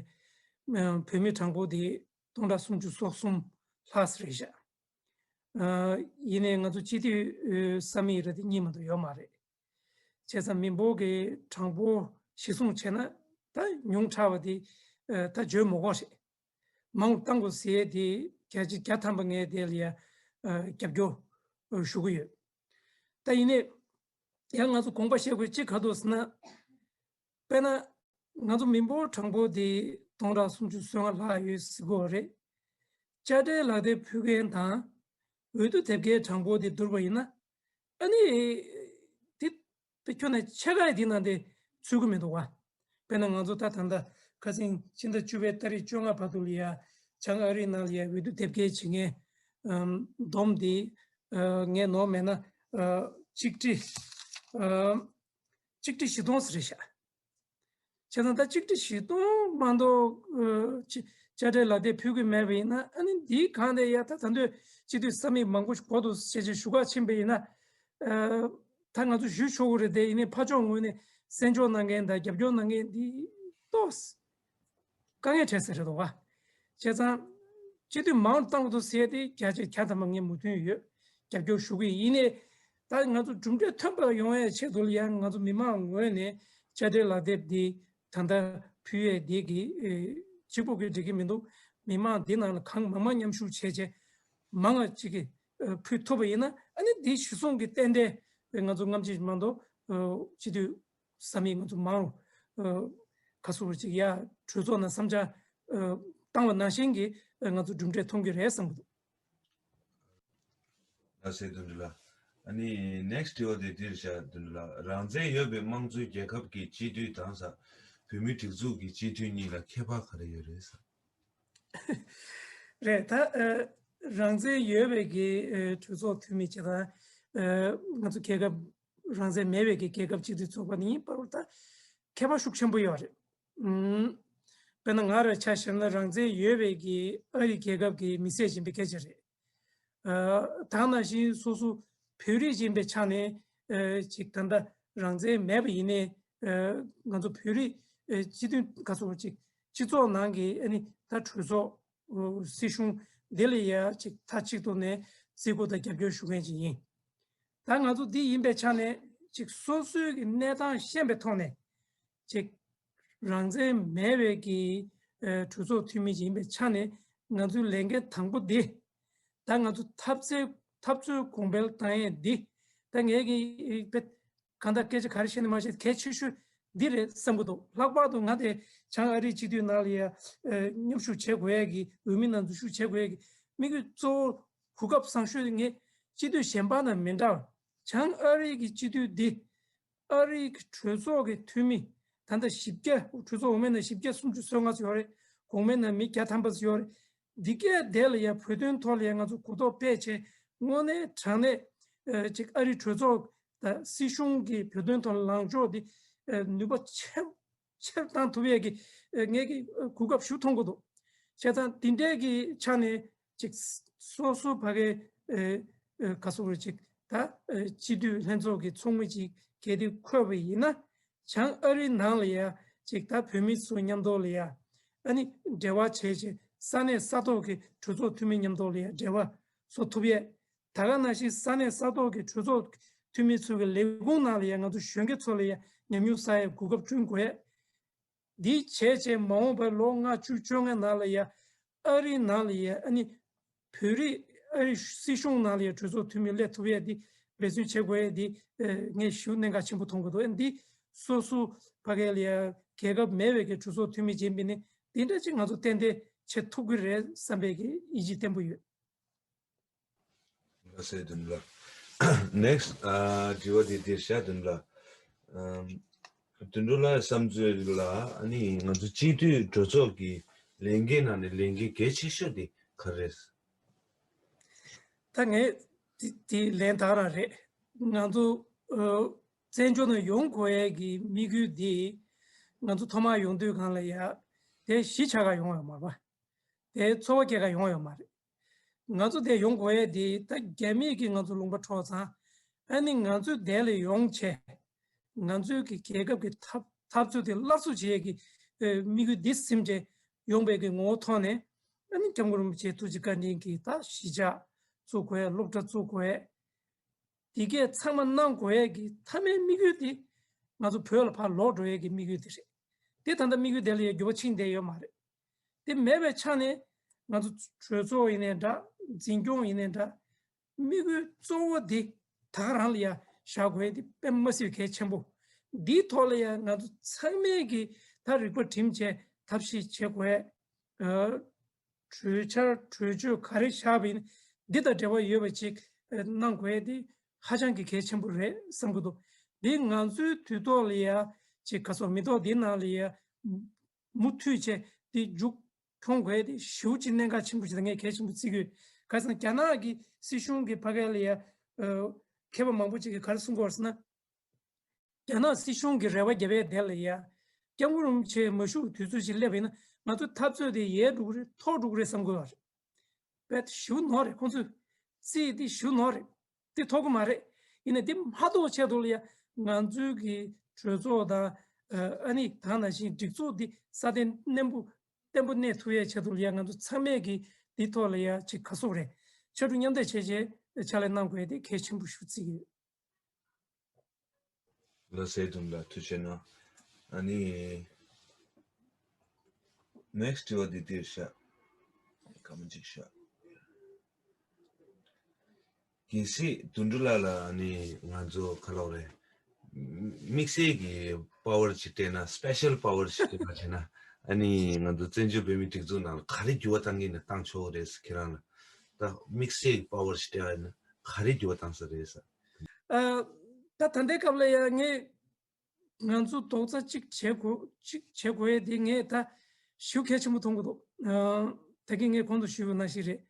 ཨམ། བོད་མི་གྲངས་འབོར་དེ་སྟོང་ཕྲག་སུམ་ཅུ་སོ་གསུམ་ལྷག་ཙམ་རེད་ཤག་ཨ། ཡིན་ནའི་ང་ཚོ་སྤྱི་འཐུས་ས་མིག་ར་དེ་གཉིས་མ་གཏོགས་ཡོད་མ་རེད། བྱས་ཙང་མི་འབོར་གྱི་གྲངས་འབོར་གཞི་བཟུང་བྱས་ན་ད་ཉུང་དྲགས་པ་དེ་ཨ། ད་བརྗོད་མི་དགོས་རེད། མང་རུ་གཏང་དགོས་ཟེར་ཡས་དེ་བརྒྱ་ཆ་བརྒྱ་ཐམ་པ་ངས་དེ་ལ་ཡ་ཨ། རྒྱབ་སྐྱོར་ཞུ་གི་ཡོད། ད་ཡིན་ནའི་ཡང་ང་ཚོ་དགོངས་པ་བཞེས་དགོས་གཅིག་ག་རེ་འདུག་ཟེར་ན། དཔེར་ན། ང་ཚོ་མི་འབོར་གྲངས་འབོར་དེ་སྟོང་ཕྲག་སུམ་ཅུ་སོ་ལྔ་ལྷག་ཡོད་ཟེར་གྱི་ཡོད་རེད། དཔྱ་ཁྲལ་ལག་དེབ་ཕུལ་མཁན་དང་འོས་བསྡུ་དེབ་སྐྱེལ་གྲངས་འབོར་དེ་བསྡུར་བ་ཡིན་ན། ཨ་ནི། དེ་དཔེ་ཁྱོན་ནས་ཕྱེད་ཀ་ཡི་དེ་ནང་དེ་ཚུད་ཀྱི་མི་འདུག་བ། དཔེར་ན་ང་ཚོ་ད་ད་ལྟ་ཁ་སང་ཕྱི་ཟླ་བཅུ་པའི་ཏ་རིག་བཅོ་ལྔ་བར་དུ་ལ་ཡ་བྱང་ཨ་རིའི་ནང་ལ་ཡ་འོས་བསྡུ་དེབ་སྐྱེལ་བྱེད་མཁན་ཨམ་བསྡོམས་དེ་ཨ་ངས་ནོར་མེད་ན་ཨ་གཅིག་ཁྲི་ཨ་གཅིག་ཁྲི་བཞི་སྟོང་ཟེར་རེད་ཤག་བྱས་ཙང་ད་གཅིག་ཁྲི་བཞི་སྟོང་མ་གཏོགས་ཨ་ཅི་དཔྱ་ཁྲལ་ལག་དེབ་ཕུལ་གྱི་མེད་པ་ཡིན་ན། ཨ་ནི་འདིའི་སྒང་དེ་ཡ་ད་ད་དུང་སྤྱི་འཐུས་ས་མིག་མང་པོ་ཞིག་འགོ་འདུག་ཟེར་བྱས་ཞུ་ག་ཕྱིན་པ་ཡིན་ན། ཨ་ད་ང་ཚོ་ཞུ་ཆོག་གི་རེད་དེ། ཡིན་ནའི་ཕར་ཕྱོགས་ངོས་ནས་གསན་འཇོག་གནང་མཁན་དང་རྒྱབ་སྐྱོར་གནང་མཁན་འདི་ཏོག་ཙམ་དཀའ་ངལ་འཕྲད་ས་རེད་འདུག་བ། བྱས་ཙང་སྤྱི་འཐུས་མང་རུ་བཏང་དགོས་འདུག་ཟེར་ཏེ་བརྒྱ་ཆ་བརྒྱ་ཐམ་པ་ངས་མོས་མཐུན་ཡོད། རྒྱབ་སྐྱོར་ཞུ་གི་ཡིན། ཡིན་ནའི་ད་ང་ཚོ་གྲུབ་འབྲས་ཐོན་པ་ཡོང་ཡའི་ཆེད་དུ་ལ་ཡང་ང་ཚོ་མི་མང་ངོས་ནས་དཔྱ་ཁྲལ་ལག་དེབ་འདི་ད་ལྟ་ཕུལ་ཡས་འདི་གི་ཨེ་གཅིག་པོ་གིས་འགྲིག་གི་མི་འདུག་མི་མང་འདི་ནང་ལ་གང་མང་མང་མཉམ་ཞུགས་བྱས་བྱས་མང་བ་ཅིག་གིས་ཨེ་ཕུལ་ཐུབ་པ་ཡིན་ན། ཨ་ནི་འདི་གཞི་བཟུང་གི་རྟེན་འབྲེལ་ང་ཚོ་སྔ་ཕྱི་མ་གཏོགས་ཨེ་སྤྱི་འཐུས་ས་མིག་ང་ཚོ་མང་རུ་ཨ་ག་ཟེར་ཅིག་ཡ་གྲོས་ཚོགས་ནང་བསམ་འཆར་ཨ་བཏང་བ་ནང་བཞིན་གྱི་ཨ་ང་ཚོ་གྲུབ་འབྲས་མཐོང་གི་རེད་བསམ་གྱི་འདུག་ལགས་སེ་དོན་གྲུབ་ལགས། ཨ་ནི་next དྲི་བ་དེ་འདིར་བཞག་དོན་གྲུབ་ལགས། རང་བཙན་ཡོད་པའི་དམངས་གཙོའི་རྒྱལ་ཁབ་ཀྱི་སྤྱི་འཐུས་དང་ས་བོད་མིའི་སྒྲིག་འཛུགས་ཀྱི་སྤྱི་འཐུས་གཉིས་ལ་ཁྱད་པར་ག་རེ་ཡོད་རེད་ས། རེད། ད་ཨ་རང་བཙན་ཡོད་པའི་གི་ཨ་གྲོས་ཚོགས་འཐུས་མི་བྱས་ཙང་ཨ་ང་ཚོ་རྒྱལ་ཁབ་རང་བཙན་མེད་པའི་གི་རྒྱལ་ཁབ་སྤྱི་འཐུས་ཚོགས་པ་ནི་ཡིན་པར་ད་ཁྱད་པར་ཤུགས་ཆེན་པོ་ཡོད་རེད། ཨུམ། དཔེར་ན་ང་རང་ཆ་བཞག་ན་རང་བཙན་ཡོད་པའི་གི་ཨ་རི་རྒྱལ་ཁབ་ཀྱི་མི་སེར་ཡིན་པའི་སྐད་ཆ་རེད། ཨ་ད་ནང་བཞིན་སོ་སོ་བོད་རིགས་ཡིན་པའི་ཆ་ནས་ཨ་ཅིག་ད་ལྟ་རང་བཙན་མེད་པ་ཡིན་ནའི་ཨ་ང་ཚོ་བོད་རིགས་ཨ་སྤྱི་མཐུན་ག་ཚོད་ཅིག་སྤྱི་ཚོགས་ནང་གི་ཨ་ནི་ད་གྲོས་ཚོགས་ཨ་སྲིད་གཞུང་འདི་ལ་ཡ་ཅིག་མཐའ་གཅིག་ཏུ་ནས་བརྩི་བཀུར་དང་རྒྱབ་སྐྱོར་ཞུ་མཁན་ཅིག་ཡིན། ད་ང་ཚོ་འདི་ཡིན་པའི་ཆ་ནས་ཅིག་སོ་སོའི་གི་གནས་སྟངས་ཤེས་པའི་ཐོག་ནས་ཅིག་རང་བཙན་མེད་པའི་གི་ཨ་གྲོས་ཚོགས་འཐུས་མི་ཅིག་ཡིན་པའི་ཆ་ནས་ང་ཚོའི་ལས་འགན་དང་པོ་འདི། ད་ང་ཚོ་འཐབ་རྩོད་འཐབ་རྩོད་གོང་འཕེལ་བཏང་ཡས་འདི། ད་ངས་གི་དཔེ་གང་ལྟར་སྐད་ཆ་ག་རེ་བཤད་ནས་མ་བཤད་གལ་ཆེ་ཤོས་འདི་རེད་བསམ་གི་འདུག་ལྷག་པར་དུ་ང་དེ་བྱང་ཨ་རིའི་སྤྱི་འཐུས་ནང་ལ་ཡ་ཨ་མཉམ་ཞུགས་བྱེད་དགོས་ཡས་ཀྱི་འོས་མི་ནང་འཛུལ་ཞུགས་བྱེད་དགོས་ཡས་ཀྱི་དམིགས་ཡུལ་གཙོ་བོ་གོ་སྐབས་བཟང་ཤོས་དེ་ངས་སྤྱི་འཐུས་གཞན་པ་ནང་མི་འདྲ་བ། བྱང་ཨ་རིའི་གི་སྤྱི་འཐུས་འདི་ཨ་རིའི་གི་གྲོས་ཚོགས་ཀྱི་འཐུས་མི་ད་ལྟ་བཞི་བརྒྱ། གྲོས་ཚོགས་འོག་མའི་ནང་བཞི་བརྒྱ་སུམ་ཅུ་སོ་ལྔ་ཙམ་ཡོད་རེད། གོང་མའི་ནང་མི་བརྒྱ་ཐམ་པ་ཙམ་ཡོད་རེད། འདི་གའི་དེ་ལ་ཡ་བོད་དོན་ཐོག་ལ་ཡ་ང་ཚོ་གོ་རྟོགས་སྤེལ་བྱས་དངོས་གནས་དྲང་གནས་ཨ་ཅིག་ཨ་རིའི་གྲོས་ཚོགས་དང་སྲིད་གཞུང་གི་བོད་དོན་ཐོག་ལངས་ཕྱོགས་འདི་ཨ་ནུས་པ་ཆེ་ཆེར་བཏང་ཐུབ་ཡས་ཀྱི་ཨ་ངས་ཀྱི་ཨ་གོ་སྐབས་ཞུ་མཐོང་གི་འདུག་བྱས་ཙང་འདི་འདྲའི་གི་ཆ་ནས་ཅིག་སོ་སོ་ཕ་གའི་ཨ་ཨ་ག་ཟེར་ཅིག་ད་ཨ་སྤྱི་འཐུས་ལྷན་ཚོགས་ཀྱི་ཚོགས་མི་ཅིག་གལ་ཏེ་འཁོད་པ་ཡིན་ན། བྱང་ཨ་རིའི་ནང་ལ་ཡ་ཅིག་ད་བོད་མི་ཚོ་མཉམ་དུ་ལ་ཡ་ཨ་ནི་འབྲེལ་བ་བྱས་བྱས་ས་གནས་ས་ཐོག་གི་གྲོས་ཚོགས་འཐུས་མི་མཉམ་དུ་ལ་ཡ་འབྲེལ་བ་བཟོ་ཐུབ་ཡས། ད་ག་ནང་བཞིན་ས་གནས་ས་ཐོག་གི་གྲོས་ཚོགས་འཐུས་མི་ཚོ་གི་ལས་ཁུངས་ནང་ལ་ཡ་ང་ཚོ་གཞོན་སྐྱེས་ཚོ་ལ་ཡ་ཉམས་མྱོང་བསགས་ཡས་གོ་སྐབས་བསྐྲུན་དགོས་ཡས། འདི་བྱས་བྱས་མ་འོངས་པའི་ལོ་ལྔ་བཅུ་བཅོ་ལྔའི་ནང་ལ་ཡ་ཨ་རིའི་ནང་ལ་ཡ་ཨ་ནི་བོད་རིགས་ཨ་རིའི་སྲིད་གཞུང་ནང་ལ་ཡ་གྲོས་ཚོགས་འཐུས་མི་སླེབས་ཐུབ་ཡས་འདི་འབད་བརྩོན་བྱེད་དགོས་ཡས་འདི་ཨ་ངས་ཞུ་གནད་འགག་ཆེན་པོ་མཐོང་གི་འདུག་ཨ་འདི་སོ་སོ་ཕ་གི་ལ་ཡ་རྒྱལ་ཁབ་མེད་པའི་གི་གྲོས་ཚོགས་འཐུས་མི་ཡིན་པ་ཡིན་ནའི་འདི་འདྲ་ཅིག་ང་ཚོ་ཏན་ཏན་བྱེད་ཐུབ་ཀྱི་རེད་བསམ་པའི་གི་ཡིད་ཆེས་བརྟན་པོ་ཡོད། ལགས་སེ་དོན་ལ། Next ཨ་དྲི་བ་དེ་འདིར་བཞག་དོན་ལ། ཨམ་དོན་གྲུབ་ལགས་བསམ་ཚུལ་ལ་ཨ་ནི་ང་ཚོ་སྤྱི་འཐུས་གྲོས་ཚོགས་ཀྱི་ལས་འགན་ནང་ནས་ལས་འགན་གལ་ཆེ་ཤོས་དེ་ག་རེ་རེད། ད་ངས་དེ་དེ་ལན་ད་ག་རང་རེད། ང་ཚོ་ཨ་བཙན་བྱོལ་ནང་ཡོང་དགོས་ཡས་ཀྱི་དམིགས་ཡུལ་དེ་ང་ཚོ་ཐོག་མར་ཡོང་དུས་སྒང་ལ་ཡ་དེ་གཞིས་ཆགས་ག་ཡོང་བ་ཡོད་མ་རེད་པ། དེ་འཚོ་བ་སྐྱེལ་ག་ཡོང་ཡོད་མ་རེད། ང་ཚོ་དེ་ཡོང་དགོས་ཡས་དེ་ད་རྒྱ་མིས་ཀྱིས་ང་ཚོ་ལུང་པ་འཕྲོག་ཙང་། ཨ་ནི་ང་ཚོ་དེ་ལ་ཡོང་བྱས། ང་ཚོའི་གི་རྒྱལ་ཁབ་ཀྱི་འཐབ་འཐབ་རྩོད་དེ་སླར་གསོ་བྱེད་ཡས་ཀྱི་ཨེ་དམིགས་ཡུལ་འདི་ཟིན་བྱས་ཡོང་བའི་གི་ངོ་བོ་ཐོག་ནས། ཨ་ནི་སྐྱབས་མགོན་རིན་པོ་ཆེ་ཐུགས་རྗེ་བཀའ་དྲིན་གྱིས་ད་གཞིས་ཆགས་བཙུགས་དགོས་ཡས། སློབ་གྲྭ་བཙུགས་དགོས་ཡས། འདི་གས་ཚང་མ་གནང་དགོས་ཡས་ཀྱི་མཐའ་མའི་དམིགས་ཡུལ་དེ་ང་ཚོ་བོད་ལ་ཕར་ལོག་འགྲོ་ཡས་ཀྱི་དམིགས་ཡུལ་དེ་རེད། དེ་ད་ལྟ་དམིགས་ཡུལ་དེ་ལ་ཡང་འགྱུར་བ་ཕྱིན་བསྡད་ཡོད་མ་རེད། དེ་མེད་པའི་ཆ་ནས་ང་ཚོ་གྲོས་ཚོགས་ཡིན་ནའི་འདྲ། འཛིན་སྐྱོང་ཡིན་ནའི་འདྲ། དམིགས་ཡུལ་གཙོ་བོ་དེ་ད་ག་རང་ལ་ཡང་བཞག་དགོས་ཡས་དེ་དཔེ་མ་སྲིད་གལ་ཆེན་པོ། འདིའི་ཐོག་ལ་ཡང་ང་ཚོ་ཚང་མས་ཀྱི་ད་རིག་པ་བསྒྲིམས་བྱས་ཐབས་ཤེས་བྱེད་དགོས། ཨ། གྲོས་འཆར་གྲོས་ཆོད་ག་རེ་བཞག་པ་ཡིན་འདི་དང་འབྲེལ་བ་ཡོད་པ་ཅིག་གནང་དགོས་དེ་ཧ་ཅང་གི་གལ་ཆེན་པོ་རེད་བསམ་གྱི་འདུག་འདི་ང་ཚོའི་དུས་ཐོག་ལ་ཡ་ཅིག་ག་སོགས་མི་ཐོག་འདི་ནང་ལ་ཡ་མུ་མཐུད་བྱས་འདི་མཇུག་འཁྱོངས་དགོས་དེ་ཞེ་པོ་ཅིག་གནད་འགག་ཆེན་པོ་ཅིག་དང་ངས་གལ་ཆེན་པོ་བརྩི་གི་ཡོད། ག་ཟེར་ན་རྒྱ་ནག་གི་སྲིད་གཞུང་གི་ཕ་གི་ལ་ཡ་མཁས་པ་མང་པོ་ཅིག་གིས་ག་རེ་གསུང་གི་ཡོད་ཟེར་ན། རྒྱ་ནག་སྲིད་གཞུང་གི་རེ་བ་རྒྱབ་ཡས་དེ་ལ་ཡ། སྐྱབས་མགོན་རིན་པོ་ཆེ་མ་བཞུགས་དུས་ཚོད་ཅིག་སླེབས་པ་ཡིན་ན་ང་ཚོའི་འཐབ་རྩོད་དེ་ཡལ་འགྲོ་གི་རེད་འཐོར་འགྲོ་གི་རེད་བསམ་གྱི་ཡོད་རེད། དཔེ་ཞེ་པོ་ནོར་རེད། ཁོང་ཚོས་རྩིས་དེ་ཞེ་པོ་ནོར་རེད། དེ་ཐོབ་གི་མ་རེད། ཡིན་ན་དེ་མ་གཏོགས་ཆེད་དུ་ལ་ཡ་ང་ཚོའི་གི་གྲོས་ཚོགས་དང་ཨ་ནི་ད་ནང་བཞིན་སྒྲིག་འཛུགས་དེ་སྲ་བརྟན་བརྟན་པོ་བརྟན་པོ་གནས་ཐུབ་ཡས་ཆེད་དུ་ལ་ཡ་ང་ཚོ་ཚང་མས་གི་དེ་ཐོག་ལ་ཡ་ཅིག་ག་སོགས་རེད། ཕྱར་གྲུ་མཉམ་འདེགས་བྱས་བྱས་ཕྱག་ལས་གནང་དགོས་དེ་གལ་ཆེན་པོ་ཞེ་པོ་བརྩི་གི་ཡོད། ལགས་སོ། དུང་ལ་ཐུགས་རྗེ་གནང་། ཨ་ནི་next དྲི་བ་འདི་འདིར་ཤག་སྐར་མ་གཅིག་ཤག་གལ་སྲིད་དོན་གྲུབ་ལགས་ལ་ཨ་ནི་ང་ཚོ་ག་ལབ་རེད། དམིགས་བསལ་གྱི་པ་ཝར་ཅིག་སྤྲད་ན་special power ཅིག་སྤྲད་པ་བྱས་ན་ཨ་ནི་ང་ཚོ་བཙན་བྱོལ་བོད་མིའི་སྒྲིག་འཛུགས་ནང་ལ་ག་རེ་འགྱུར་བ་བཏང་གི་ཡིན་ན་བཏང་ཆོག་གི་རེད་ཟེར། ཁྱེད་རང་ལ་ད་དམིགས་བསལ་གྱི་པ་ཝར་ཅིག་སྤྲད་པ་ཡིན་ན་ག་རེ་འགྱུར་བ་བཏང་ས་རེད་ཟེར། ཨ། ད་ད་ལྟའི་སྐབས་ལ་ཡང་ངས་ང་ཚོ་རྡོག་རྩ་གཅིག་བྱེད་དགོས་གཅིག་བྱེད་དགོས་ཡས་དེ་ངས་ད་ཞེ་པོ་གལ་ཆེན་པོ་མཐོང་གི་འདུག་ཨ། ད་གིན་ངས་གོང་དུ་ཞུས་པ་ནང་བཞིན་རེད།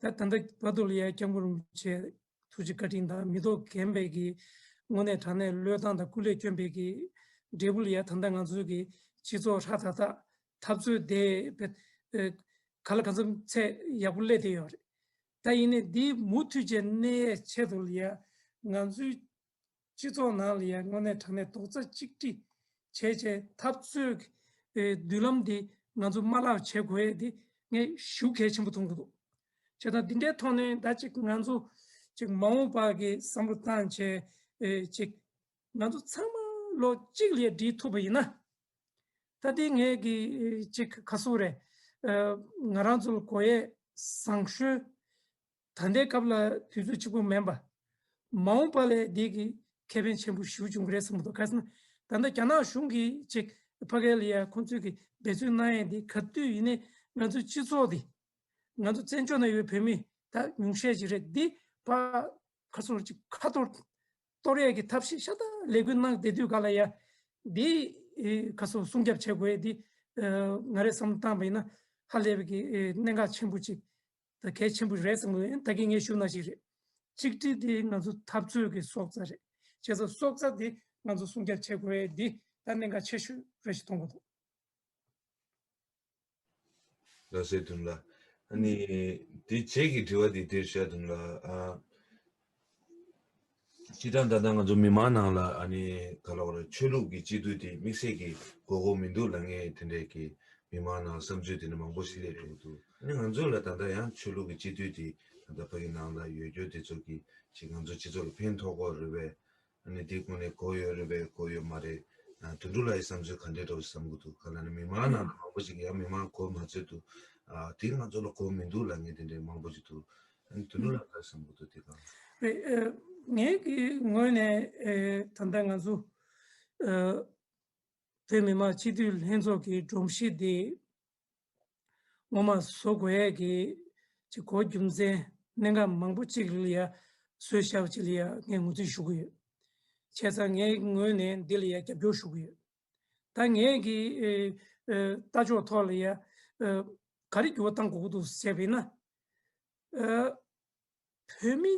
ད་ད་ལྟ་བར་དུ་ལ་ཡང་སྐྱབས་མགོན་རིན་པོ་ཆེ་ཐུགས་རྗེ་བཀའ་དྲིན་དང་མི་ཐོག་རྒན་པའི་གི་དངོས་གནས་དྲང་གནས་བློས་བཏང་དང་སྐུ་ལས་བསྐྱོན་པའི་གི་འབྲས་བུ་ལ་ཡང་ད་ལྟ་ང་ཚོའི་གི་སྤྱི་ཚོགས་ཧྲ་ཐག་ཐག་འཐབ་རྩོད་དེ་བས་ག་ལ་ག་ཚོད་ཚད་ཡག་པོ་སླེབས་བསྡད་ཡོད་རེད། ད་ཡིན་ནའི་འདི་མུ་མཐུད་བྱས་གནས་ཡས་ཆེད་དུ་ལ་ཡང་ང་ཚོའི་སྤྱི་ཚོགས་ནང་ལ་ཡང་དངོས་གནས་དྲང་གནས་རྡོག་རྩ་གཅིག་སྒྲིལ་བྱས་བྱས་འཐབ་རྩོད་ཀྱི་མདུན་ལམ་འདི་ང་ཚོ་མ་བརླག་བྱེད་དགོས་ཡས་འདི་ངས་ཞེ་པོ་གལ་ཆེན་པོ་མཐོང་གི་འདུག་བྱས་ཙང་འདི་འདྲའི་ཐོག་ནས་ད་ཅིག་ང་ཚོ་ཅིག་མ་འོངས་པ་གི་བསམ་བློ་བཏང་བྱས་ཅིག་ང་ཚོ་ཚང་མ་ལོ་གཅིག་ལ་སྒྲིལ་ཐུབ་པ་ཡིན་ན། ད་ལྟའི་ངས་ཀྱི་ཅིག་ག་སོགས་རེད། ཨ། ང་རང་ཚོ་ལ་དགོས་ཡས་བཟང་ཤོས། ད་ལྟའི་སྐབས་ལ་དུས་ཚོད་གཅིག་པུ་མིན་པ། མ་འོངས་པ་ལ་འདི་གི་ཁེ་ཕན་ཆེན་པོ་ཞེ་པོ་འབྱུང་གི་རེད་བསམ་གྱི་འདུག་ག་ཟེར་ན། ད་ལྟ་རྒྱ་ནག་གཞུང་གིས་ཅིག་ཕ་གི་ལ་ཡ་ཁོང་ཚོས་ཀྱི་འབད་བརྩོན་གནང་ཡས་འདི་ག་དུས་ཡིན་ནའི་ང་ཚོའི་སྤྱི་ཚོགས་འདི། ང་ཚོ་བཙན་བྱོལ་ནང་ཡོད་བོད་མི་ད་ཉུང་ཤས་ཅིག་རེད། འདི་ཕར་ཁ་སོར་ཅིག་ཁ་གཏོར་གཏོར་ཡས་ཀྱི་ཐབས་ཤེས་ཤ་སྟག་ལས་འགུལ་གནང་བསྡད་དུས་ག་ལ་ཡ། འདི་ཨེ་ཁ་སོར་སྲུང་སྐྱོབ་བྱེད་དགོས་ཡས་འདི་ཨ་ང་རས་བསམ་བློ་བཏང་བ་ཡིན་ན་ཧ་ལས་པའི་གི་ཨེ་གནད་འགག་ཆེན་པོ་ཅིག་ད་གལ་ཆེན་པོ་རེད་བསམ་གི་འདུག་ཡིན་ད་གིན་ངས་ཞུ་ནང་བཞིན་རེད། གཅིག་སྒྲིལ་འདི་ང་ཚོ་འཐབ་རྩོད་ཀྱི་སྲོག་རྩ་རེད། བྱས་ཙང་སྲོག་རྩ་འདི་ང་ཚོ་སྲུང་སྐྱོབ་བྱེད་དགོས་ཡས་འདི་ད་གནད་འགག་ཆེ་ཤོས་རེད་ཞེས་མཐོང་གི་འདུག་ལགས་སོ། དུང་ལ། ཨ་ནི། དེ་རྗེས་ཀྱི་དྲི་བ་དེ་དེར་བཤད། དུང་ལ། ཨ། སྤྱིར་བཏང་ད་ལྟ་ང་ཚོ་མི་མང་ནང་ལ་ཨ་ནི་ག་ལབ་དགོས་རེད། ཆོས་ལུགས་ཀྱི་སྤྱི་འཐུས་དེ་དམིགས་བསལ་གྱི་དགོས་མཁོ་མི་འདུག་ལབ་མཁན་དེ་འདྲས་ཀྱི་མི་མང་ནང་བསམ་ཚུལ་དེ་འདྲ་མང་པོ་ཞིག་སླེབས་འགྲོ་གི་འདུག་ཨ་ནི་ང་ཚོ་ལ་ད་ལྟ་ཡང་ཆོས་ལུགས་ཀྱི་སྤྱི་འཐུས་དེ་ད་ལྟ་ཕ་གི་ནང་ལ་ཡོད་རྒྱུ་དེ་ཚོ་གི་ཅིག་ང་ཚོ་སྤྱི་ཚོགས་ལ་ཕན་ཐོགས་ཀྱི་རེད་པས། ཨ་ནི་དེའི་སྒོ་ནས་དགོས་ཡོད་རེད་པས་དགོས་ཡོད་མ་རེད། ཨ། དོན་གྲུབ་ལགས་ཀྱི་བསམ་ཚུལ་ག་འདྲས་འདྲ་བོ་ཞིག་བསམ་གྱི་འདུག་ག་ལབ་ན་མི་མང་ནང་མང་པོ་ཞིག་ཡང་མི་མང་གོ་མ་ཚོད་འདུག་ཨ། དེ་ང་ཚོ་ལ་དགོས་མི་འདུག་ལབ་མཁན་དེ་འདྲས་མང་པོ་ཞིག་འདུག་ཨ་ནི་དོན་གྲུབ་ལགས་ག་རེ་བསམ་གྱི་འདུག་དེ་ག་རེད། ཨ། ངའི་གི་ངོས་ནས་ཨ་ད་ལྟ་ང་ཚོ་ཨ་བོད་མི་མང་སྤྱི་འཐུས་ལྷན་ཚོགས་ཀྱི་སྒྲོམ་གཞི་དེ། ངོ་མ་བཟོ་དགོས་ཡས་ཀྱི་ཅིག་གོ་རྒྱུ་མཚན་གནད་འགག་མང་པོ་ཅིག་ལ་ཡ་བཟོས་བཞག་པ་ཅིག་ལ་ཡ་ངས་ངོས་འཛིན་ཞུ་གི་ཡོད། བྱས་ཙང་ངའི་ངོས་ནས་འདི་ལ་ཡ་རྒྱབ་སྐྱོར་ཞུ་གི་ཡོད། ད་ངས་ཀྱི་ཨེ་ཨེ་ལྟ་ཕྱོགས་ཐོག་ལ་ཡ་ཨེ་ག་རེ་འགྱུར་བ་གཏང་དགོས་ཀྱི་འདུག་ཟེར་བས་ན། ཨེ། བོད་མི་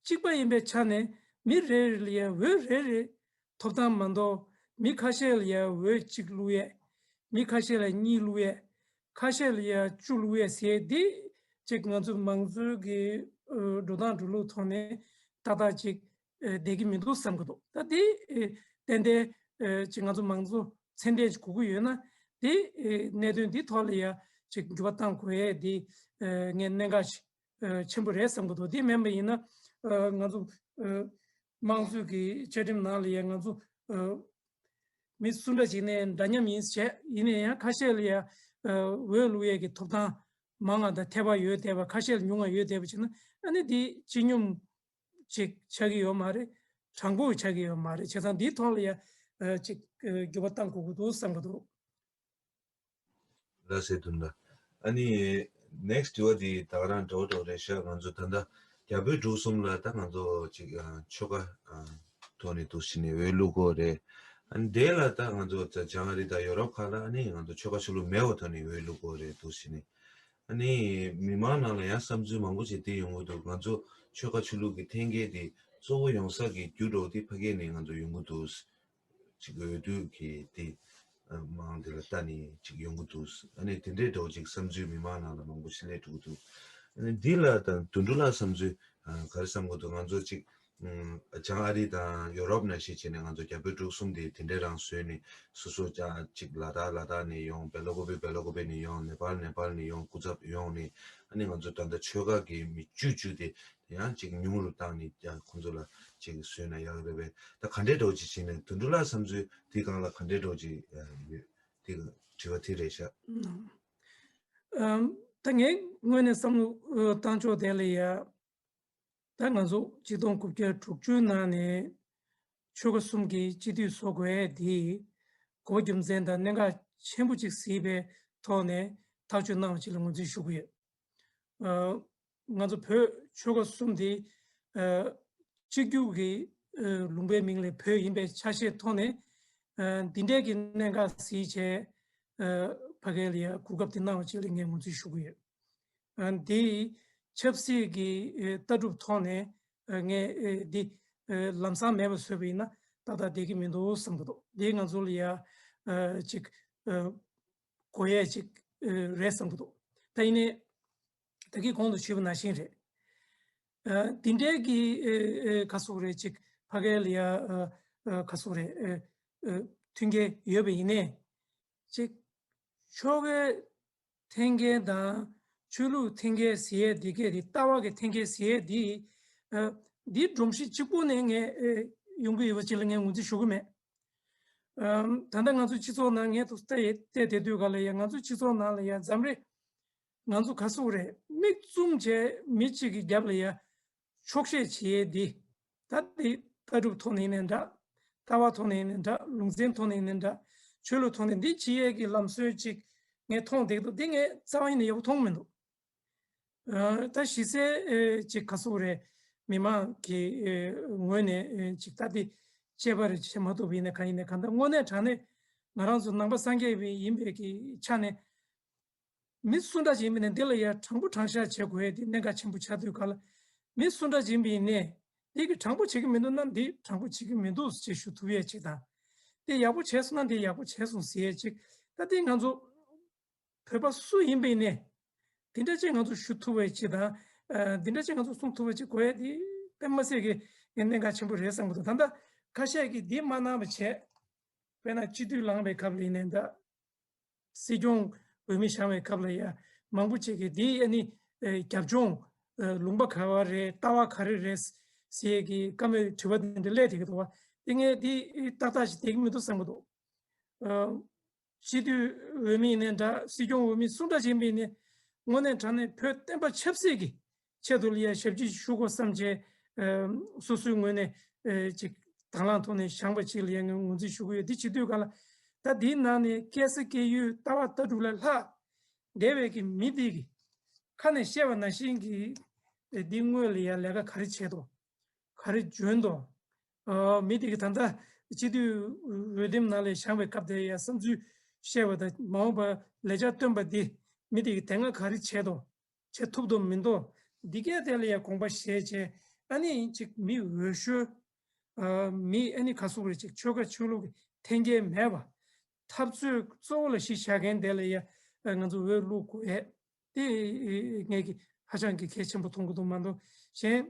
གཅིག་པ་ཡིན་པའི་ཆ་ནས་མི་རེ་རེ་ལ་ཡང་འོས་རེ་རེ་ཐོབ་ཐང་མ་གཏོགས་མི་ཁ་ཤས་ལ་ཡང་འོས་གཅིག་བླུག་ཡས། མི་ཁ་ཤས་ལ་གཉིས་བླུག་ཡས། ཁ་ཤས་ལ་ཡང་བཅུ་བླུག་ཡས་ཟེར་འདི་ཅིག་ང་ཚོ་མང་གཙོའི་གི་འགྲོ་སྟངས་འགྲོ་ལུགས་ཐོག་ནས་ཏག་ཏག་ཅིག་བསྡད་ཀྱི་མི་འདུག་བསམ་གྱི་འདུག་ད་འདི་ཏན་ཏན་ཅིག་ང་ཚོ་མང་གཙོ་ཚད་ལྡན་ཅིག་དགོས་ཀྱི་ཡོད་ན་འདི་གནད་དོན་འདི་ཐོག་ལ་ཡང་ཅིག་འགྱུར་བ་གཏང་དགོས་ཡས་འདི་ངས་གནད་འགག་ཅིག་ཆེན་པོ་རེད་བསམ་གྱི་འདུག་དེ་མིན་པ་ཡིན་ན་ང་ཚོ་དམངས་གཙོའི་གི་བཅའ་ཁྲིམས་ནང་ལ་ཡང་ང་ཚོ་མི་སུ་འདྲ་ཞིག་ནས་འདྲ་མཉམ་ཡིན་བྱས་ཡིན་ན་ཡང་ཁ་ཤས་ལ་ཡང་འོས་བླུག་ཡས་ཀྱི་ཐོབ་ཐང་མང་བ་དང་ཐེ་བ་ཡོད་བསྡད་པ་ཁ་ཤས་ལ་ཉུང་བ་ཡོད་བསྡད་པ་བྱས་ན་ཨ་ནི་འདི་སྤྱི་སྙོམས་ཅིག་ཆགས་ཀྱི་ཡོད་མ་རེད། དྲང་པོ་ཆགས་ཀྱི་ཡོད་མ་རེད། བྱས་ཙང་འདིའི་ཐོག་ལ་ཡང་ ཨ་ཅིག་ཨ་འགྱུར་བ་གཏང་དགོས་ཀྱི་འདུག་བསམ་གྱི་འདུག་ལགས་སེ། དུ་ལ། ཨ་ནི་next དྲི་བ་འདི་ད་ག་རང་འདྲ་བོ་འདྲ་བོ་རེད་ཤག་ང་ཚོ་ད་ལྟ་རྒྱ་བོད་འབྲུག་གསུམ་ལ་ད་ང་ཚོ་ཅིག་ཨ་ཆོལ་ཁ་ཨ་ཐོག་ནས་འདུག་སེ་ནས་འོས་བླུག་གི་ཡོད་རེད། ཨ་ནི་དེ་ལ་ད་ང་ཚོ་ད་བྱང་ཨ་རི་དང་ཡོ་རོབ་ཁག་ལ་ཨ་ནི་ང་ཚོ་ཆོལ་ཁ་ཆོས་ལུགས་མེད་པའི་ཐོག་ནས་འོས་བླུག་གི་ཡོད་རེད་འདུག་སེ་ནས། ཨ་ནི་མི་མང་ནང་ལ་ཡང་བསམ་ཚུལ་མང་པོ་ཞིག་དེ་ཡོང་གི་འདུག་ང་ཚོ་ཆོལ་ཁ་ཆོས་ལུགས་ཀྱི་འཐེན་འཁྱེར་དེ་གཙོ་བོ་ཡོང་ས་ཀྱི་རྒྱུ་འདྲ་བོ་དེ་ཕ་གི་ནས་ང་ཚོ་ཡོང་གི་འདུག་ཅིག་འོས་བསྡུ་གི་དེ་མང་དེ་ལ་ལྟ་ནས་ཅིག་ཡོང་གི་འདུག་ཨ་ནི་དེ་འདྲའི་འདྲ་བོ་ཅིག་བསམ་ཚུལ་མི་མང་ནང་ལ་མང་པོ་ཞིག་སླེབས་འགྲོ་གི་འདུག་ཨ་ནི་འདི་ལ་ད་དོན་གྲུབ་ལགས་བསམ་ཚུལ་ག་རེ་བསམ་གི་འདུག་ང་ཚོ་ཅིག་ཨ་བྱང་ཨ་རི་དང་ཡོ་རོབ་ནང་བཞིན་བྱས་ནས་ང་ཚོ་རྒྱ་བོད་འབྲུག་གསུམ་དེ་དེ་འདྲའི་རང་བཟོས་ནས་སོ་སོ་ཅག་ཅིག་ལ་དྭགས་ལ་དྭགས་ནས་ཡོང་། སྦེལ་ཀོབ་སྦེལ་ཀོབ་ནས་ཡོང་། ནེ་པཱལ་ནེ་པཱལ་ནས་ཡོང་། སྐུ་ཚབ་ཡོང་ནས་ཨ་ནི་ང་ཚོ་ད་ལྟ་ཆོལ་ཁ་གི་མི་བཅུ་བཅུ་དེ་ཡང་ཅིག་ཉུང་རུ་བཏང་ནས་ཀྱང་ཁོང་ཚོ་ལ་ཅིག་བཟོས་ན་ཡག་རེད་པས། ད་ག་འདྲའི་འདྲ་བོ་ཅིག་བྱས་ནས་དོན་གྲུབ་ལགས་བསམ་ཚུལ་དེ་སྒང་ལ་ག་འདྲའི་འདྲ་བོ་ཅིག་ཡོད། དེ་དྲི་བ་དེ་རེད་ཤག་ཨམ། ད་ངས་དངོས་གནས་བསམ་བློ་བཏང་ཕྱོགས་དེ་ལ་ཡ། ད་ང་ཚོ་ཆིག་སྟོང་དགུ་བརྒྱ་དྲུག་ཅུ་ནང་ནས་ཆོལ་ཁ་གསུམ་གྱི་སྤྱི་འཐུས་བཟོ་དགོས་ཡས་འདི་གོ་རྒྱུ་མཚན་དང་གནད་འགག་ཆེན་པོ་ཅིག་གཟིགས་པའི་ཐོག་ནས་ཐག་གཅོད་གནང་བ་ཅིག་ལ་ངོས་འཛིན་ཞུ་གི་ཡོད། ཨ་ང་ཚོ་བོད་ཆོལ་ཁ་གསུམ་འདི་ཨ་གཅིག་གྱུར་གྱི་ཨ་ལུང་པའི་མིང་ལ་བོད་ཡིན་པའི་ཆ་ཤས་ཐོག་ནས་ཨ་འདི་འདྲའི་གི་གནད་འགག་གཟིགས་བྱས་ཨ་ཕ་གི་ལ་ཡ་གོ་སྐབས་དེ་གནང་བ་ཅིག་ལ་ངས་ངོས་འཛིན་ཞུ་གི་ཡོད། ཨ་འདི་ཆབ་སྲིད་ཀྱི་ཨ་ལྟ་གྲུབ་ཐོག་ནས་ཨ་ངས་ཨ་འདི་ཨ་ལམ་སང་མེད་པ་བཟོས་པ་ཡིན་ན་ཏག་ཏག་བསྡད་ཀྱི་མི་འདུག་བསམ་གྱི་འདུག་འདི་ང་ཚོ་ལ་ཡ་ཨ་ཅིག་ཨ་གོ་ཡས་ཅིག་ཨ་རེད་བསམ་གྱི་འདུག་ད་ཡིན་ནའི་ད་གིན་གོང་དུ་ཞུས་པ་ནང་བཞིན་རེད། ཨ་འདི་འདྲའི་གི་ཨ་ཨ་ག་ཟེར་དགོས་རེད། ཅིག་ཕ་གི་ལ་ཡ་ཨ་ཨ་ག་ཟེར་དགོས་རེད། ཨ་ཨ་མཐུན་རྐྱེན་ཡོད་པ་ཡིན་ནའི་ཅིག་ཆོལ་ཁའི་འཐེན་འཁྱེར་དང་ཆོས་ལུགས་འཐེན་འཁྱེར་ཟེར་ཡས་འདི་གས་དེ། ལྟ་བ་གི་འཐེན་འཁྱེར་ཟེར་ཡས་འདི་ཨ་འདི་སྒྲོམ་གཞི་གཅིག་པུ་ནས་ངས་ཨ་ཡོང་གི་ཡོད་པ་ཅིག་ལ་ངས་ངོས་འཛིན་ཞུ་གི་མེད། ཨམ། ད་ལྟ་ང་ཚོ་སྤྱི་ཚོགས་ནང་ངས་ཐུག་བལྟས་བལྟས་བསྡད་དུས་ག་ལ་ཡ་ང་ཚོ་སྤྱི་ཚོགས་ནང་ལ་ཡ་འཛམ་རེ་ང་ཚོ་ག་ཟེར་དགོས་རེད། མིག་བཙུམ་བྱས་མི་གཅིག་གི་རྒྱབ་ལ་ཡ་འཁྱོག་བཤད་བྱེད་ཡས་འདི། ད་འདི་ལྟ་གྲུབ་ཐོག་ནས་ཡིན་ནའི་འདྲ། ལྟ་བ་ཐོག་ནས་ཡིན་ནའི་འདྲ། ལུང་ཚན་ཐོག་ནས་ཡིན་ནའི་འདྲ། ཆོས་ལུགས་ཐོག་ནས་འདི་བྱེད་ཡས་ཀྱི་ལམ་སྲོལ་ཅིག་ངས་མཐོང་བསྡད་འདུག་འདི་ངས་རྩ་བ་ཉིད་ནས་ཡག་པོ་མཐོང་མི་འདུག་ཨ་ད་གཞི་རྩའི་ཨེ་ཅིག་ག་ཟེར་དགོས་རེད། མི་མང་གི་ཨེ་ངོས་ནས་ཨེ་ཅིག་ད་འདི་དཔྱད་པ་རེ་བྱེད་མ་ཐུབ་པ་ཡིན་ན་གང་ཡིན་ནའི་གང་ལྟར་དངོས་གནས་དྲང་གནས་ང་རང་ཚོ་ནང་པ་སངས་རྒྱས་པའི་ཡིན་པའི་གི་ཆ་ནས་མི་སུ་འདྲ་ཞིག་ཡིན་པ་ཡིན་ནའི་འདི་ལ་ཡ་དྲང་པོ་དྲང་བཞག་བྱེད་དགོས་ཡས་དེ་གནད་འགག་ཆེན་པོ་ཆགས་དུས་ག་ལ། མི་སུ་འདྲ་ཞིག་ཡིན་པ་ཡིན་ནའི་འདི་གི་དྲང་པོ་བྱེད་ཀྱི་མི་འདུག་ན་འདི་དྲང་པོ་བྱེད་ཀྱི་མི་འདུག་ཅེས་ཞུ་ཐུབ་ཡས་ཅིག་དང་། འདི་ཡག་པོ་བྱས་སོང་ན་འདི་ཡག་པོ་བྱས་སོང་ཟེར་ཡས་ཅིག་ད་འདི་ང་ཚོ་བོད་པ་སུ་ཡིན་པ་ཡིན་ནའི་དེ་འདྲ་ཅིག་ང་ཚོ་ཞུ་ཐུབ་པ་ཅིག་དང་། ཨ་འདི་འདྲ་ཅིག་ང་ཚོ་གསུང་ཐུབ་པ་ཅིག་དགོས་ཡས་དེ་དཔེ་མ་སྲིད་ཀྱི་གནད་འགག་ཆེན་པོ་རེད་བསམ་གྱི་འདུག་ད་ལྟ་ཁ་ཤས་ཀྱིས་འདི་མ་གནང་བ་བྱས། དཔེར་ན་སྤྱི་འཐུས་ལངས་པའི་སྐབས་ལ་ཡིན་ནའི་འདྲ། སྲིད་སྐྱོང་འོས་མི་བཞེངས་པའི་སྐབས་ལ་ཡ་མང་པོ་ཅིག་གིས་འདི་ཨ་ནི་ཨེ་རྒྱབ་ལྗོངས་ཨེ་ལུང་པ་ག་བ་རེད། ལྟ་བ་ག་རེ་རེད་ཟེར་ཡས་ཀྱི་བཀའ་མོལ་དྲི་བ་འདི་འདྲ་སླེབས་བསྡད་ཀྱི་འདུག་བ། དེ་ངས་འདི་ཏག་ཏག་ཞིག་བསྡད་ཀྱི་མི་འདུག་བསམ་གྱི་འདུག་ཨ། སྤྱི་འཐུས་འོས་མི་ཡིན་ནའི་འདྲ། སྲིད་སྐྱོང་འོས་མི་སུ་འདྲ་ཞིག་ཡིན་པ་ཡིན་ནའི་དངོས་གནས་དྲང་གནས་བོད་བསྟན་པ་ཆབ་སྲིད་ཀྱི་ཆེད་དུ་ལ་ཡ་ཞབས་ཕྱི་ཞུ་དགོས་བསམ་བྱས་ཨ་སོ་སོའི་ངོས་ནས་ཨ་ཅིག་དང་བླངས་ཐོག་ནས་བཞེངས་པ་ཅིག་ལ་ཡ་ངས་ངོས་འཛིན་ཞུ་གི་ཡོད། འདི་བྱེད་དུས་ག་ལ་ད་འདིའི་ནང་ནས་སྐད་ཆ་སྐད་ཡུལ་ལྟ་བ་ལྟ་གྲུབ་ལས་ལྷག་འདས་པའི་གི་མི་འདི་གི་ཁ་ནས་བཤད་པ་ནང་བཞིན་གྱི་ཨ་འདི་དངོས་ལ་ཡ་ལས་ཀ་ག་རེ་བྱས་འདུག་ག་རེ་འཇོན་འདུག་ཨ་མི་དེ་གི་ད་ལྟ་སྤྱི་འཐུས་འོས་འདེམས་ནང་ལ་བཞེངས་པའི་སྐབས་དེ་ཡ་བསམ་ཚུལ་བཤད་པ་དང་མ་འོངས་པ་ལས་འཆར་བཏོན་པ་འདི་མི་དེ་གི་དེ་སྔ་ག་རེ་བྱས་འདུག་བྱེད་ཐུབ་འདུག་མི་འདུག་འདི་གའི་ཐད་ལ་ཡ་དགོངས་པ་བཞེས་བྱས་ཨ་ནི་ཅིག་མི་འོས་ཤོས་ཨ་མི་ཨ་ནི་ག་ཟེར་དགོས་རེད། ཅིག་ཆོལ་ཁ་ཆོས་ལུགས་ཀྱི་འཐེན་འཁྱེར་མེད་པ་འཐབ་རྩོད་གཙོ་བོ་ལ་གཞི་བཞག་མཁན་དེ་ལ་ཡ་ང་ཚོ་འོས་བླུག་དགོས་ཡས་དེ་ངས་ཀྱི་ཧ་ཅང་གི་གལ་ཆེན་པོ་མཐོང་གི་འདུག་མ་གཏོགས་གཞན།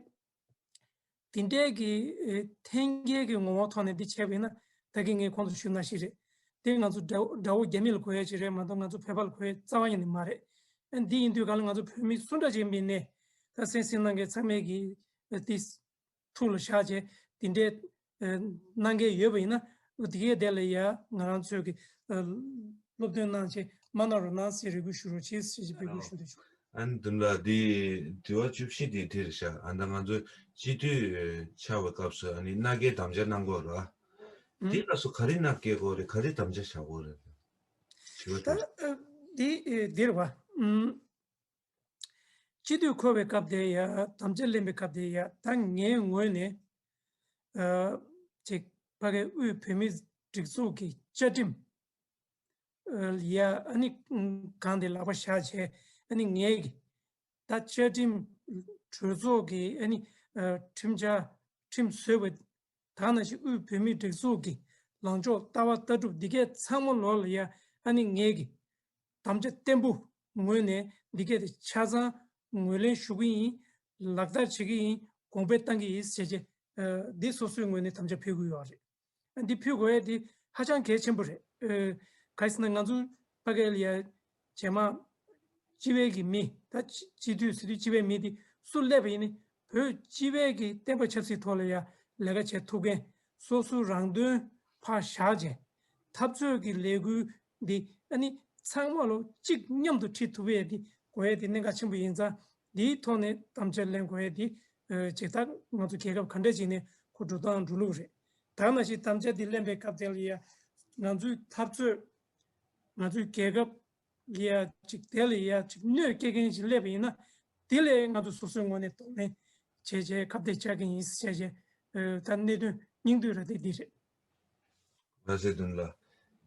དེ་འདྲའི་གི་ཨེ་འཐེན་འཁྱེར་གྱི་ངོ་བོ་ཐོག་ནས་འདི་བྱས་པ་ཡིན་ན་ད་གིན་ངས་གོང་དུ་ཞུས་ནང་བཞིན་རེད། དེ་ང་ཚོ་དགྲ་དགྲ་བོ་རྒྱ་མི་ལ་གོ་ཡ་ཅིག་རེད་མ་གཏོགས་ང་ཚོ་བོད་པ་ལ་གོ་ཡ་རྩ་བ་ཉིད་ནས་མ་རེད། ཨ་འདི་ཡིན་དུས་ག་ལ་ང་ཚོ་བོད་མི་སུ་འདྲ་ཅིག་ཡིན་པ་ཡིན་ནའི་ད་གསན་གཟིགས་གནང་མཁན་ཚང་མས་ཀྱི་ཨ་འདི་ཐུགས་ལ་བཞག་བྱས་དེ་འདྲའི་ཨ་གནང་མཁན་ཡོད་པ་ཡིན་ན་འོ་དེ་གའི་དེ་ལ་ཡ་ང་རང་ཚོས་ཀྱི་ཨ་སློབ་སྟོན་གནང་བྱས་མ་གནང་རོགས་གནང་ཟེར་རེ་སྐུལ་ཞུ་རོགས་བྱེད་ཟེར་ཞེས་འབོད་སྐུལ་ཞུ་འདོད་བྱུང་། ཨ་ནི་དུམ་ལ་འདི་དྲི་བ་བཅུ་བཞི་དེ་དེ་རེད་ཤག་ཨ་ད་ང་ཚོ་སྤྱི་འཐུས་ཆགས་པའི་སྐབས་སུ་ཨ་ནི་མནའ་སྐྱེལ་དམ་བཅའ་གནང་དགོས་ར། ཨུམ། དེ་ལ་སོ་ག་རེ་མནའ་སྐྱེལ་དགོས་རེད། ག་རེ་དམ་བཅའ་བཞག་དགོས་རེད། དྲི་བ་དེ། ད་འདི་འདིར་བ། ཨུམ། སྤྱི་འཐུས་འཁོད་པའི་སྐབས་དེ་ཡ་དམ་བཅའ་ལེན་པའི་སྐབས་དེ་ཡ་ད་ངའི་ངོས་ནས་ཨ་ཅིག་ཕ་གའི་དབུས་བོད་མིའི་སྒྲིག་འཛུགས་ཀྱི་བཅའ་ཁྲིམས་ཡ་ཨ་ནི་གང་དེ་ལག་པ་བཞག་བྱས་ཨ་ནི་ངའི་གི་ད་བཅའ་ཁྲིམས་གྲོས་ཚོགས་ཀྱི་ཨ་ནི་ཁྲིམས་འཆར་ཁྲིམས་བཟོས་པ་དེ་ནང་བཞིན་དབུས་བོད་མིའི་སྒྲིག་འཛུགས་ཀྱི་ལངས་ཕྱོགས་ལྟ་བ་ལྟ་གྲུབ་འདི་གས་ཚང་མ་ལོག་ལ་ཡ་ཨ་ནི་ངའི་གི་དམ་བཅའ་བརྟན་པོ་ངོས་ནས་འདི་གས་དེ་ཆ་ཚང་ངོས་ལེན་ཞུ་གི་ཡིན། ལག་བསྟར་བྱེད་ཀྱི་ཡིན། གོང་འཕེལ་བཏང་གི་ཡིན་ཟེར་བྱས་འདི་སོ་སོའི་ངོས་ནས་དམ་བཅའ་ཕུལ་དགོས་ཡོད་རེད། འདི་ཕུལ་དགོས་ཡ་འདི་ཧ་ཅང་གལ་ཆེན་པོ་རེད། ག་རེ་ཟེར་ན་ང་ཚོ་ཕ་གི་ལ་ཡ་རྗེས་མ་སྤྱི་པའི་གི་མི་ད་སྤྱི་འཐུས་སྲིད་འཐུས་སྤྱི་པའི་མི་འདི་སུ་སླེབས་པ་ཡིན་ནི་བོད་སྤྱི་པའི་གི་བསྟན་པ་ཆབ་སྲིད་ཐོག་ལ་ཡ་ལས་ཀ་བྱེད་ཐུབ་མཁན་སོ་སོ་རང་དོན་ཕར་བཞག་བྱས་འཐབ་རྩོད་ཀྱི་ལས་འགུལ་འདི་ཨ་ནི་ཚང་མ་ལོ་གཅིག་མཉམ་དུ་ཁྲིད་ཐུབ་ཡ་འདི་དགོས་ཡ་འདི་གནད་འགག་ཆེན་པོ་ཡིན་ཙང་འདིའི་ཐོག་ནས་དམ་བཅའ་ལེན་དགོས་ཡ་འདི་ཅིག་ད་ང་ཚོ་རྒྱལ་ཁབ་ག་འདྲ་ཅིག་ནས་ཁོ་འགྲོ་སྟངས་འགྲོ་ལུགས་རེད། ད་ནང་བཞིན་དམ་བཅའ་འདི་ལེན་པའི་སྐབས་དེ་ལ་ཡ་ང་ཚོའི་འཐབ་རྩོད་ང་ཚོའི་རྒྱལ་ཁབ་ལ་ཡ་ཅིག་དེ་ལ་ཡ་ཅིག་གནོད་སྐྱེལ་མཁན་ཞིག་སླེབས་པ་ཡིན་ན་དེ་ལས་ང་ཚོ་སོ་སོའི་ངོས་ནས་གདོང་ལེན་བྱས་བྱས་ཁ་གཏད་བཅག་གི་ཡིན་ཟེར་བྱས་ད་གནད་དོན་སྙིང་བསྡུས་ར་དེ་འདི་རེད། ལགས་སེ་དོན་ལ།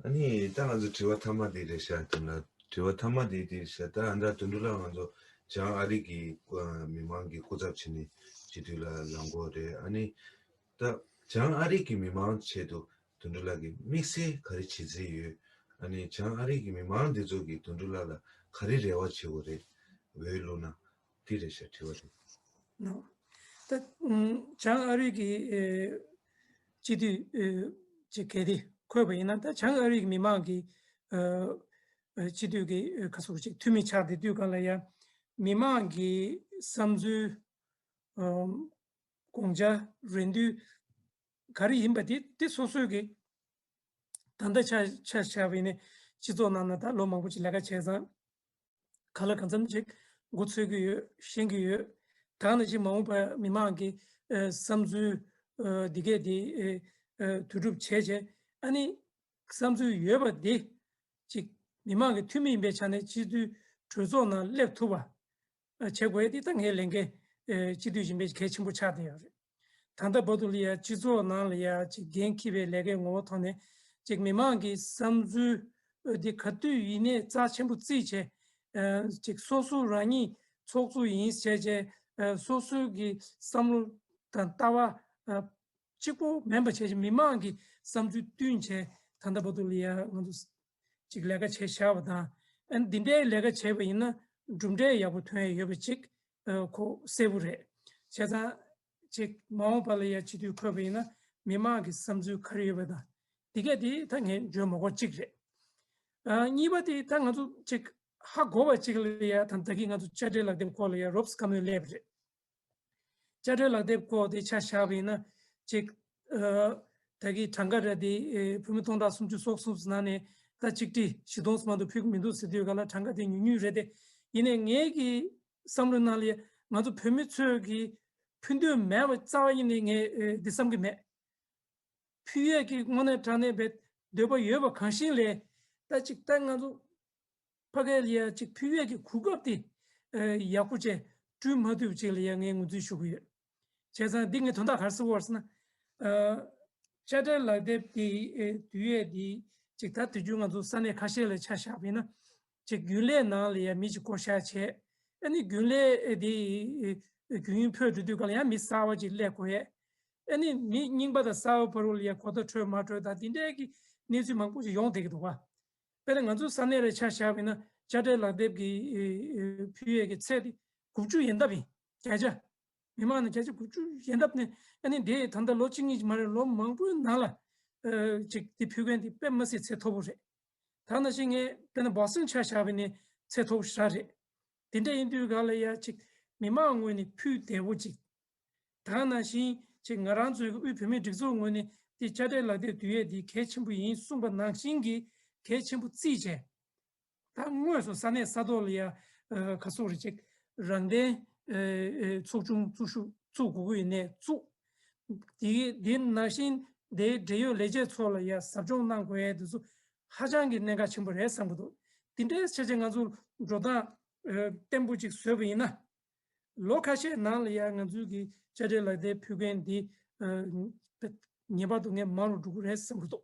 ཨ་ནི་ད་ང་ཚོ་དྲི་བ་མཐའ་མ་དེ་རེད་ཤག་དོན་ལ་དྲི་བ་མཐའ་མ་དེ་དེ་རེད་ཤག་ད་ཨ་ད་དོན་ལ་ང་ཚོ་བྱང་ཨ་རི་གི་མི་མང་གི་སྐུ་ཚབ་བྱས་ནས་སྤྱི་འཐུས་ལ་ལངས་དགོས་རེད། ཨ་ནི་ད་བྱང་ཨ་རི་གི་མི་མང་ཆེད་དུ་དོན་ལ་གི་དམིགས་བསལ་ག་རེ་བྱེད་རྩིས་ཡོད། ཨ་ནི་བྱང་ཨ་རི་གི་མི་མང་འདི་ཚོ་གི་དོན་ལ་ལ་ག་རེ་རེ་བ་བྱེད་དགོས་རེད། འོས་བླུགས་ན། དེ་རེད་ཤག་དྲི་བ་དེ། ནོ། ད་བྱང་ཨ་རི་གི་སྤྱི་འཐུས་ཅིག་གལ་ཏེ་འཁོད་པ་ཡིན་ན་ད་བྱང་ཨ་རི་གི་མི་མང་གི་སྤྱི་འཐུས་ཀྱི་ཁ་སོགས་ཅིག་འཐུས་མི་ཆགས་བསྡད་དུས་གང་ལ་ཡང་མི་མང་གི་བསམ་ཚུལ་དགོངས་འཆར་རེ་འདུན་ག་རེ་ཡིན་པ་དེ་དེ་སོ་སོའི་གི་ད་ལྟ་ཆ་ཆ་བཞག་པ་ཡིན་ན་སྤྱི་ཚོགས་ནང་ན་ད་ལོ་མང་པོ་ཅིག་ལས་ཀ་བྱས་ཙང་། གང་ལ་གང་འཚམ་ཅིག་མགོ་ཚོད་ཀྱི་ཡོད། ཤེས་ཀྱི་ཡོད། ད་ནང་བཞིན་མ་འོངས་པར་མི་མང་གི་ཨ་བསམ་ཚུལ་ཨ་འདི་གས་དེ་ཨ་ཨ་བསྡུ་སྒྲུབ་བྱས་བྱས་ཨ་ནི་བསམ་ཚུལ་ཡོད་པ་དེ་ཅིག་མི་མང་གི་འཐུས་མི་ཡིན་པའི་ཆ་ནས་སྤྱི་འཐུས་གྲོས་ཚོགས་ནང་སླེབས་ཐུབ་པ་ཨ་བྱེད་དགོས་ཡ་དེ་ད་ངའི་ལས་འགན་ཨ་སྤྱི་འཐུས་ཡིན་པའི་གལ་ཆེན་པོ་ཆགས་བསྡད་ཡོད་རེད། ད་ལྟ་བར་དུ་ལ་ཡ་སྤྱི་ཚོགས་ནང་ལ་ཡ་ཅིག་འགན་འཁྱེར་བའི་ལས་ཀའི་ངོ་བོ་ཐོག་ནས་ཅིག་མི་མང་གི་བསམ་ཚུལ་འདི་ག་དུས་ཡིན་ནའི་རྩ་ཆེན་པོ་བརྩིས་བྱས་ཅིག་སོ་སོ་རང་ཉིད་ཚོགས་གཙོ་ཡིན་བྱས་བྱས་སོ་སོའི་གི་བསམ་བློ་དང་ལྟ་བ་གཅིག་པོ་མིན་པ་བྱས་བྱས་མི་མང་གི་བསམ་ཚུལ་བསྟུན་བྱས་ད་ལྟ་བར་དུ་ལ་ཡ་ང་ཚོ་ཅིག་ལས་ཀ་བྱས་བཞག་པ་དང་ཨ་ནི་འདི་འདྲའི་ལས་ཀ་བྱས་པ་ཡིན་ན་གྲུབ་འབྲས་ཡག་པོ་ཐོན་ཡ་ཡོད་པ་ཅིག་ཨ་ཁོ་གསལ་པོ་རེད། བྱས་ཙང་ཅིག་མ་འོངས་པ་ལ་ཡ་སྤྱི་འཐུས་འཁོད་པ་ཡིན་ན་མི་མང་གི་བསམ་ཚུལ་ག་རེ་ཡོད་པ་དང་འདི་གས་དེ་ད་ངས་བརྗོད་མ་དགོས་གཅིག་རེད། ཨ་གཉིས་པ་དེ་ད་ང་ཚོ་ཅིག་ཧ་གོ་བ་ཅིག་ལ་ཡ་ད་ད་གིན་ང་ཚོ་དཔྱ་ཁྲལ་ལག་དེབ་སྐོར་ལ་ཡ་རོབ་སི་ཀ་མོས་སླེབས་རེད། དཔྱ་ཁྲལ་ལག་དེབ་སྐོར་དེ་ཆ་བཞག་པ་ཡིན་ན་ཅིག་ཨ་ད་གི་གྲངས་ཀ་ར་དེ་ཨེ་བོད་མི་སྟོང་ཕྲག་སུམ་ཅུ་སོ་གསུམ་ནང་ནས་ད་ཆིག་ཁྲི་བཞི་སྟོང་ཙམ་མ་གཏོགས་ཕུལ་གི་མི་འདུག་ཟེར་དུས་ག་ལ་གྲངས་ཀ་དེ་ཉུང་ཉུང་རེད་དེ། ཡིན་ནའི་ངའི་གི་བསམ་བློའི་ནང་ལ་ང་ཚོ་བོད་མི་ཚོས་གི་ཕུལ་འདོད་མེད་པ་རྩ་བ་ཉིད་ནས་ངས་ཨེ་འདི་བསམ་གི་མེད། ཕུལ་ཡས་ཀྱི་དངོས་གནས་དྲང་གནས་པའི་འདོད་པ་ཡོད་པ་གང་ཤེས་ལས་ད་ཅིག་ད་ང་ཚོ་ཕ་གི་ལ་ཡ་ཅིག་ཕུལ་ཡས་ཀྱི་གོ་སྐབས་དེ་ཨ་ཡག་པོ་བྱས་བསྐྲུན་མ་ཐུབ་ཅིག་ལ་ཡ་ངས་ངོས་འཛིན་ཞུ་གི་ཡོད། བྱས་ཙང་འདི་ངས་དོན་དག་ག་རེ་ཟེར་བ་ཟེར་ན་ཨ་དཔྱ་ཁྲལ་ལག་དེབ་དེ་ཨེ་བསྡུ་ཡས་དེ་ཅིག་ད་དུས་རྒྱུན་ང་ཚོ་ས་གནས་ཁ་ཤས་ལ་ཆ་བཞག་པ་ཡིན་ན་ཅིག་རྒྱུན་ལས་ནང་ལ་ཡ་མི་ཅིག་བསྐོ་བཞག་བྱས་ཨ་ནི་རྒྱུན་ལས་དེ་རྒྱུན་རིང་ཕུད་འགྲོ་དུས་ག་ལ་ཡང་མི་གསར་བ་ཅིག་སླེབས་དགོས་ཡས། ཨ་ནི་མི་རྙིང་པ་དང་གསར་བ་བར་ལ་ཡ་གོ་བརྡ་འཕྲོད་མ་འཕྲོད་དང་དེ་འདྲའི་གི་གནས་ཚུལ་མང་པོ་ཞིག་ཡོང་བསྡད་ཀྱི་འདུག་བ། དཔེར་ན་ང་ཚོའི་ས་གནས་ལ་ཆ་བཞག་པ་ཡིན་ན་དཔྱ་ཁྲལ་ལག་དེབ་ཀྱི་ཨེ་ཨེ་ཕུལ་ཡས་ཀྱི་ཚད་དེ་དགུ་བཅུ་ཡན་འདབ་ཡིན། བརྒྱ་ཆ། མི་མང་ནས་བརྒྱ་ཆ་དགུ་བཅུ་ཡན་འདབ་ནས་ཨ་ནི་དེ་ད་ལྟ་ལོ་གཅིག་གཉིས་ཀྱི་མ་རེད་ལོ་མང་པོའི་ནང་ལ་ཨེ་ཅིག་དེ་ཕུལ་མཁན་དེ་དཔེ་མི་སྲིད་ཚད་མཐོ་པོ་རེད། ད་ནང་བཞིན་ངས་དཔེར་ན་བོ་སི་ཊོན་ཆ་བཞག་པ་ཡིན་ན་ཚད་མཐོ་པོ་ཞེ་དྲག་རེད། དེ་འདྲ་ཡིན་དུས་ག་ལ་ཡ་ཅིག་མི་མང་ངོས་ནས་ཕུལ་བདེ་བོ་ཅིག་ད་ནང་བཞིན་ཅིག་ང་རང་ཚོའི་དབུས་བོད་མིའི་སྒྲིག་འཛུགས་ངོས་ནས་དེ་དཔྱ་ཁྲལ་ལག་དེབ་བསྡུ་ཡས་དེ་གལ་ཆེན་པོ་ཡིན་གསུངས་པ་ནང་བཞིན་གྱི་གལ་ཆེན་པོ་བརྩིས་བྱས། ད་དངོས་སུ་ས་གནས་ས་ཐོག་ལ་ཡ་ཨ་ག་སོག་རེ་ཅིག་རང་བདེན་ཨ་ཨ་ཚོགས་ཆུང་བཙུགས་ཤུགས་བཙུགས་དགོས་ཀྱི་ཡིན་ནའི་བཙུགས། དེ་དེ་ནང་བཞིན་ དེའི་འབྲེལ་ཡོད་ལས་བྱེད་ཚོ་ལ་ཡ་ཟབ་སྦྱོང་གནང་དགོས་ཡས་དེ་ཚོ་ཧ་ཅང་གི་གནད་འགག་ཆེན་པོ་རེད་བསམ་གྱི་འདུག་དེ་འདྲའི་བྱས་བྱས་ང་ཚོ་འགྲོ་སྟངས་ཨ་བརྟན་པོ་ཅིག་བཟོས་པ་ཡིན་ན། ལོ་ཁ་ཤས་ནང་ལ་ཡང་ང་ཚོའི་གི་དཔྱ་ཁྲལ་ལག་དེབ་ཕུལ་མཁན་འདི་ཨ་ངེས་པར་དུ་ངས་མང་རུ་འགྲོ་གི་རེད་བསམ་གྱི་འདུག་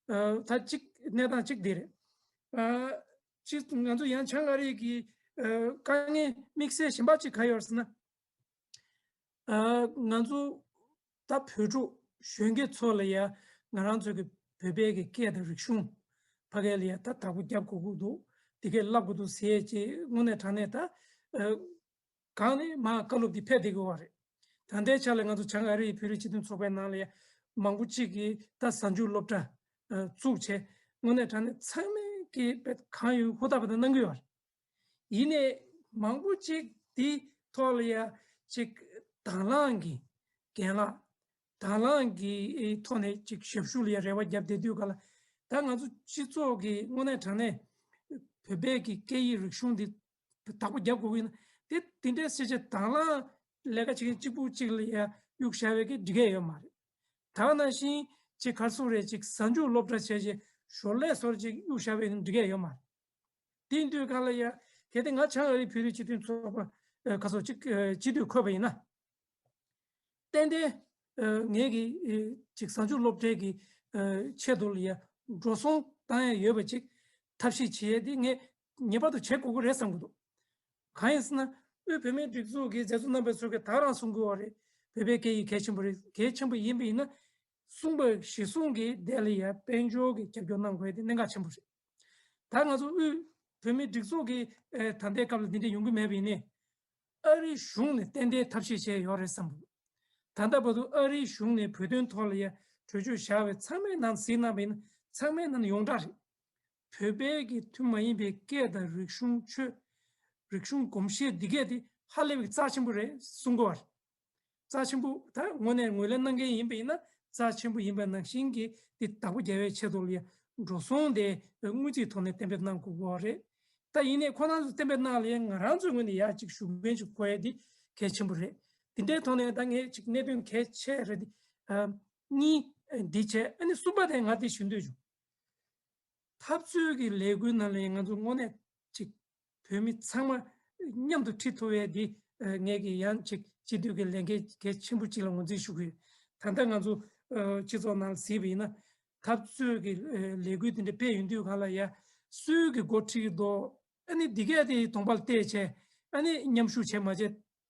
ཨ་ད་གཅིག་གནས་སྟངས་གཅིག་འདི་རེད། ཨ་གཅིག་ང་ཚོ་ཡང་བྱང་ཨ་རི་གི་ཨ་དཀའ་ངལ་དམིགས་བསལ་གཞན་པ་གཅིག་ག་ཡོད་ཟེར་ན། ཨ་ང་ཚོ་ད་བོད་ཕྲུག་གཞོན་སྐྱེས་ཚོ་ལ་ཡ་ང་རང་ཚོ་གི་བོད་པའི་གི་སྐད་དང་རིག་གཞུང་ཕ་གི་ལ་ཡ་ད་བདག་པོ་རྒྱབ་དགོས་ཀྱི་འདུག་དེ་གས་བསླབ་དགོས་འདུག་ཟེར་ཅེས་དངོས་གནས་དྲང་གནས་ད་ཨ་གང་ནས་མར་བཀའ་སློབ་འདི་ཕེབས་བསྡད་ཀྱི་ཡོད་རེད། ད་ལྟའི་ཆ་ལ་ང་ཚོ་བྱང་ཨ་རི་ཡི་བོད་རིགས་སྤྱི་མཐུན་ཚོགས་པའི་ནང་ལ་ཡ་མང་པོ་གཅིག་གིས་ད་གཟའ་མཇུག་སློབ་གྲྭ་ཨ་བཙུགས་བྱས་དངོས་གནས་དྲང་གནས་ཚང་མས་གི་དཔེ་གང་ཡོད་ཧུར་ཐག་པ་དང་གནང་གི་ཡོད་རེད། ཡིན་ནའི་མང་པོ་ཅིག་འདི་ཐོག་ལ་ཡ་ཅིག་དང་བླངས་ཀྱི་རྒན་ལགས་དང་བླངས་ཀྱི་ཐོག་ནས་ཅིག་ཞབས་ཞུ་ལ་ཡ་རེ་བ་བརྒྱབ་བསྡད་དུས་ག་ལ་ད་ང་ཚོ་སྤྱི་ཚོགས་ཀྱི་དངོས་གནས་དྲང་གནས་བོད་པའི་གི་སྐད་ཡིག་རིག་གཞུང་འདི་བདག་པོ་རྒྱབ་དགོས་ཀྱི་ཡིན་ན་དེ་དེ་འདྲའི་སེ་ཆ་དང་བླངས་ལས་ཀ་བྱེད་མཁན་གཅིག་པུ་གཅིག་ལ་ཡ་གཡུག་བཞག་པའི་གི་འགྲིག་གི་ཡོད་མ་རེད། ད་ག་ནང་བཞིན་ཅིག་ག་རེ་ཟེར་དགོས་རེད། ཅིག་གཟའ་མཇུག་སློབ་གྲྭ་བྱས་རྗེས་ཞོར་ལས་སོར་ཅིག་གཡུག་བཞག་པའི་གི་འགྲིག་གི་ཡོད་མ་རེད། དེ་ཡིན་དུས་གང་ལ་ཡ་གལ་ཏེ་ང་བྱང་ཨ་རིའི་བོད་རིགས་སྤྱི་མཐུན་ཚོགས་པ་ཨ་ཁ་སོགས་ཅིག་ཨ་སྤྱི་འཐུས་འཁོད་པ་ཡིན་ན། ཏན་ཏན་ཨ་ངེད་ཀྱིས་ཨ་ཅིག་གཟའ་མཇུག་སློབ་གྲྭའི་གི་ཨ་ཆེད་དུ་ལ་ཡ་འགྲོ་སོང་བཏང་ཡ་ཡོད་པ་ཅིག་ཐབས་ཤེས་བྱེད་ཡ་དེ་ངས་ངེས་པར་དུ་བྱེད་དགོས་ཀྱི་རེད་བསམ་གྱི་འདུག་གང་ཡིན་ཟེར་ན་དབུས་བོད་མིའི་སྒྲིག་འཛུགས་ཀྱི་མཛད་གཙོ་རྣམ་པ་ཚོས་ཀྱི་ད་རང་གསུང་གི་ཡོད་རེད། བོད་པའི་སྐད་ཡིག་གལ་ཆེན་པོ་རེད། གལ་ཆེན་པོ་ཡིན་པ་ཡིན་ན། གསུངས་པ་གཞིར་བཟུང་གིས་དེ་ལ་ཡ་དཔལ་འབྱོར་གྱི་རྒྱབ་སྐྱོར་གནང་དགོས་དེ་གནད་འགག་ཆེན་པོ་རེད། ད་ང་ཚོ་དབུས་བོད་མིའི་སྒྲིག་འཛུགས་ཀྱི་ཨེ་ད་ལྟའི་སྐབས་ལ་འདི་འདྲ་ཡོང་གི་མེད་པ་ཡིན་ནའི། ཨ་རིའི་གཞུང་ནས་ཏན་ཏན་ཐབས་ཤེས་བྱས་ཡོད་རེད་བསམ་གྱི་འདུག་ད་ལྟ་བར་དུ་ཨ་རིའི་གཞུང་ནས་བོད་དོན་ཐོག་ལ་ཡ་གྲོས་ཆོད་བཞག་པའི་ཚང་མའི་ནང་གཟིགས་གནང་བ་ཡིན་ན་ཚང་མའི་ནང་ཡོངས་གྲགས་རེད། བོད་པའི་གི་ཐུན་མ་ཡིན་པའི་སྐད་དང་རིག་གཞུང་ཆོས། རིག་གཞུང་གོམས་གཤིས་འདི་གས་དེ་ཧ་ལས་པའི་རྩ་ཆེན་པོ་རེད་གསུང་གི་ཡོད་རེད། རྩ་ཆེན་པོ་ད་དངོས་གནས་ངོས་ལེན་གནང་མཁན་ཡིན་པ་ཡིན་ན་རྩ་ཆེན་པོ་ཡིན་པ་ནང་བཞིན་གྱི་འདི་བདག་པོ་རྒྱག་པའི་ཆེད་དུ་ལ་ཡ་འགྲོ་སོང་དེ་དངུལ་རྩིས་ཐོག་ནས་གཏན་འབེབས་གནང་དགོས་ཀྱི་ཡོད་རེད། ད་ཡིན་ནའི་ཁོ་རང་ཚོ་གཏན་འབེབས་གནང་ལ་ཡ་ང་རང་ཚོའི་ངོས་ནས་ཡ་གཅིག་ཞུ་མཁན་ཅིག་དགོས་ཡ་འདི་གལ་ཆེན་པོ་རེད། འདི་འདྲའི་ཐོག་ནས་ད་ངས་ཅིག་གནད་དོན་གལ་ཆེ་རེད་འདི་ཨ་གཉིས་འདི་བྱས་ཨ་ནི་གསུམ་པ་དེ་ང་འདི་ཞུ་འདོད་བྱུང་། འཐབ་རྩོད་ཀྱི་ལས་འགུལ་ནང་ལ་ཡང་ང་ཚོ་དངོས་གནས་ཅིག་བོད་མི་ཚང་མ་མཉམ་དུ་ཁྲིད་ཐུབ་པའི་འདི་ཨ་ངེད་ཀྱི་ཡང་ཅིག་སྤྱི་འཐུས་ཀྱི་ལས་འགན་གལ་ཆེན་པོ་ཅིག་ལ་ངོས་འཛིན་ཞུ་གི་ཡོད། ད་ལྟ་ང་ཚོ་ཨ་སྤྱི་ཚོགས་ནང་ལ་གཟིགས་པ་ཡིན་ན་འཐབ་རྩོད་ཀྱི་ཨ་ལས་འགུལ་དེ་འདྲ་སྤེལ་ཡོང་དུས་གང་ལ་ཡ་སུའི་གི་འགོ་ཁྲིད་ཀྱི་འདུག་ཨ་ནི་འདི་གས་དེ་གདོང་པ་ལ་བལྟས་བྱས་ཨ་ནི་མཉམ་ཞུགས་བྱས་མ་བྱས་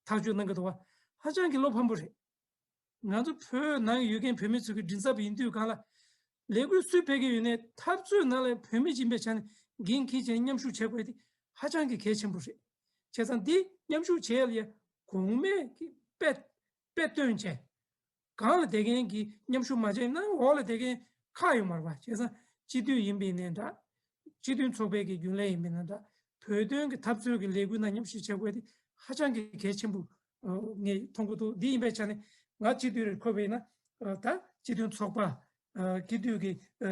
ཐག་གཅོད་གནང་གི་འདུག་བ། ཧ་ཅང་གི་བློ་ཕམ་པོ་རེད། ང་ཚོ་བོད་ནང་ཡོད་མཁན་བོད་མི་ཚོ་གི་མགྲིན་ཚབ་ཡིན་དུས་གང་ལ། ལས་འགུལ་སུས་སྤེལ་གི་ཡོད་ནའི་འཐབ་རྩོད་ནང་ལ་བོད་མི་ཡིན་པའི་ཆ་ནས་འགན་འཁྱེར་བྱས་མཉམ་ཞུགས་བྱེད་དགོས་དེ་ཧ་ཅང་གི་གལ་ཆེན་པོ་རེད། བྱས་ཙང་འདི་མཉམ་ཞུགས་བྱེད་ཡ་ལ་ཡ་གོང་མས་ཀྱི་དཔེ་དཔེ་སྟོན་བྱས། སྒང་ལ་བསྡད་མཁན་གྱི་མཉམ་ཞུགས་མ་བྱས་ན་འོག་ལ་བསྡད་མཁན་ཁག་ཡོད་མ་རེད་པ། བྱས་ཙང་སྤྱི་འཐུས་ཡིན་པ་ཡིན་ནའི་འདྲ། སྤྱི་མཐུན་ཚོགས་པའི་གི་རྒྱུན་ལས་ཡིན་པ་ཡིན་ན་འདྲ། བོད་དོན་གྱི་འཐབ་རྩོད་ཀྱི་ལས་འགུལ་ནང་མཉམ་ཞུགས་བྱེད་དགོས་དེ་ཧ་ཅང་གི་གལ་ཆེན་པོ་ཨ་ངས་མཐོང་གི་འདུག་འདི་ཡིན་པའི་ཆ་ནས་ང་སྤྱི་འཐུས་རེ་འཁོད་པ་ཡིན་ན་ཨ་ད་སྤྱི་མཐུན་ཚོགས་པ་ཨ་སྤྱི་འཐུས་ཀྱི་ཨ་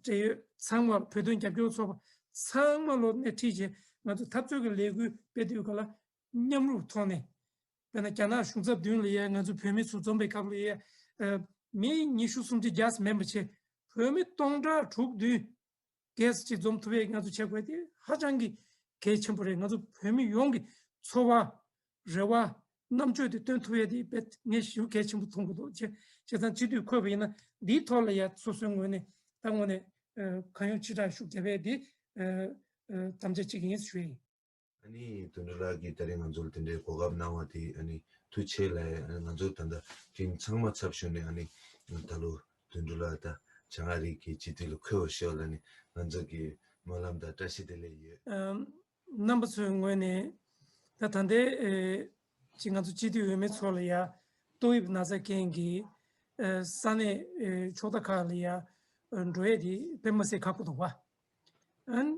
འབྲེལ་ཡོད་ཚང་མ་བོད་དོན་རྒྱབ་སྐྱོར་ཚོགས་པ་ཚང་མ་ལོ་སྣེ་ཁྲིད་བྱས་ང་ཚོ་འཐབ་རྩོད་ཀྱི་ལས་འགུལ་སྤེལ་དུས་ག་ལ་མཉམ་རུབ་ཐོག་ནས་དཔེར་ན་རྒྱ་ནག་གཞུང་ཚབ་མདུན་ལ་ཡ་ང་ཚོ་བོད་མི་ཚོ་འཛོམས་པའི་སྐབས་ལ་ཡ་ཨ་མི་ཉི་ཤུ་སུམ་ཅུ་བརྒྱ་མིན་པ་བྱས་བོད་མི་སྟོང་ཕྲག་དྲུག་བདུན་བརྒྱད་ཅིག་འཛོམས་ཐུབ་ཡས་ང་ཚོ་བྱེད་དགོས་དེ་ཧ་ཅང་གི་གལ་ཆེན་པོ་རེད། ང་ཚོ་བོད་མི་ཡོངས་ཀྱི་ཚོར་བ་རེ་བ་རྣམ་དཔྱོད་དེ་སྟོན་ཐུབ་ཡས་དེ་དཔེ་ངས་ཞེ་པོ་གལ་ཆེན་པོ་མཐོང་གི་འདུག་བྱས་བྱས་ཙང་སྤྱི་འཐུས་འཁོད་པ་ཡིན་ན་འདིའི་ཐོག་ལ་ཡ་སོ་སོའི་ངོས་ནས་ད་ངོས་ནས་ཨ་གང་ཡོང་ཅི་དྲག་ཤུགས་རྒྱབ་ཡས་དེ་ཨ་ཨ་དམ་བཅའ་བྱེད་ཀྱི་ཡིན་ཞུ་ཡས་ཡིན། ཨ་ནི་དོན་གྲུབ་ལགས་ཀྱིས་ད་རེས་ང་ཚོར་དེ་འདྲའི་གོ་སྐབས་གནང་བ་དེ་ཨ་ནི་ཐུགས་རྗེ་ཆེ་ལབ་ཡ། ང་ཚོ་ད་ལྟ་ཊིམ་ཚང་མ་ཚབ་ཞུས་ནས་ཨ་ནི་ད་ལོ་དོན་གྲུབ་ལགས་ད་བྱང་ཨ་རི་གི་སྤྱི་འཐུས་ལ་འཁོད་པར་ཤོག་ལབ་ནས་ང་ཚོ་གི་སྨོན་ལམ་དང་བཀྲ་ཤིས་བདེ་ལེགས་ཡོད། ཨམ་རྣམ་པ་ཚོའི་ངོས་ནས་ད་ད་ལྟའི་ཨེ་ཅིག་ང་ཚོ་སྤྱི་འཐུས་འོས་མི་ཚོ་ལ་ཡ་ཏོག་དབྱིབས་ན་ཚ་རྐྱེན་གྱིས་ཨེ་ས་གནས་ཨེ་ཕྱོགས་མཐའ་ཁག་ལ་ཡ་ཨེ་འགྲོ་ཡས་དེ་དཔེ་མི་སྲིད་ཁག་པོ་འདུག་བ། ཨན།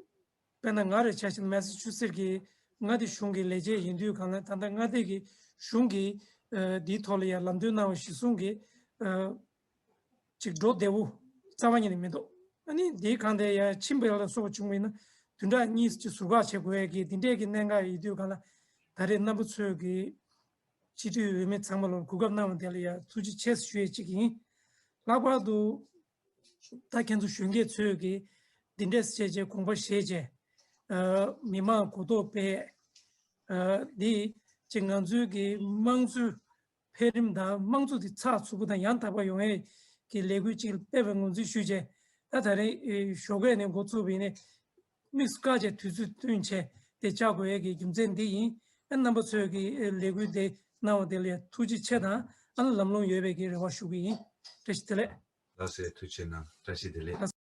དཔེར་ན་ང་རེ་ཆ་བཞག་ན་མེ་སི་ཆུ་སེད་ཀྱི་མངའ་སྡེ་གཞུང་གི་ལས་བྱེད་ཡིན་དུས་གང་ལ་ད་ལྟ་མངའ་སྡེ་གི་གཞུང་གིས་ཨ་འདིའི་ཐོག་ལ་ཡང་ལམ་སྟོན་གནང་བ་གཞིར་བཟུང་གིས་ཨ་ཅིག་འགྲོ་བདེ་བོ་རྩ་བ་ཉིད་ནས་མི་འདུག་ཨ་ནི་འདིའི་སྒང་དེ་ཡང་ཕྱིན་པ་ལ་སོགས་པ་བྱུང་བ་ཡིན་ན་བདུན་ཕྲག་གཉིས་ཅིག་ཟུར་བཀག་བྱེད་དགོས་ཡས་ཀྱི་འདི་འདྲས་ཀྱི་གནད་འགག་ཡིན་དུས་གང་ལ་ད་རེས་རྣམ་པ་ཚོས་ཀྱི་སྤྱི་འཐུས་འོས་མི་ཚང་མ་ལ་གོ་སྐབས་གནང་བ་དེ་ལ་ཡང་ཐུགས་རྗེ་ཆེ་ཞུ་ཡས་གཅིག་ཡིན། ལྷག་པར་དུ་ད་ཁྱེད་ཚོ་གཞོན་སྐྱེས་ཚོས་ཀྱི་འདི་འདྲས་བྱས་བྱས་དགོངས་པ་བཞེས་བྱས། ཨ། མི་མང་གོ་རྟོགས་སྤེལ། ཨ། འདི་ཅིག་ང་ཚོའི་གི་དམངས་གཙོའི་འཕེལ་རིམ་དང་དམངས་གཙོ་འདི་ཚགས་ཚུད་པོ་དང་ཡང་དག་པ་ཡོང་ཡས་ཀྱི་ལས་འགུལ་ཅིག་སྤེལ་བའི་ངོས་འཛིན་ཞུས་བྱས། ད་ད་རེས་ཨེ་ཞོགས་ཀས་ནས་འགོ་བཙུགས་པ་ཡིན་ནའི་དམིགས་སུ་བཀར་བྱས་དུས་ཚོད་བསྟུན་བྱས་དེ་བཅར་དགོས་ཡས་ཀྱི་རྒྱུ་མཚན་འདི་ཡིན། ཨ། རྣམ་པ་ཚོས་ཀྱི་ཨེ་ལས་འགུལ་དེ་གནང་བ་དེ་ལ་ཡང་ཐུགས་རྗེ་ཆེ་དང་། ཨ་ནི་ལམ་ལྷོང་ཡོད་པའི་གི་རེ་བ་ཞུ་གི་ཡིན། བཀྲ་ཤིས་བདེ་ལེགས། ལགས་སོ། ཐུགས་རྗེ་གནང་། བཀྲ་ཤིས་བདེ་ལེགས།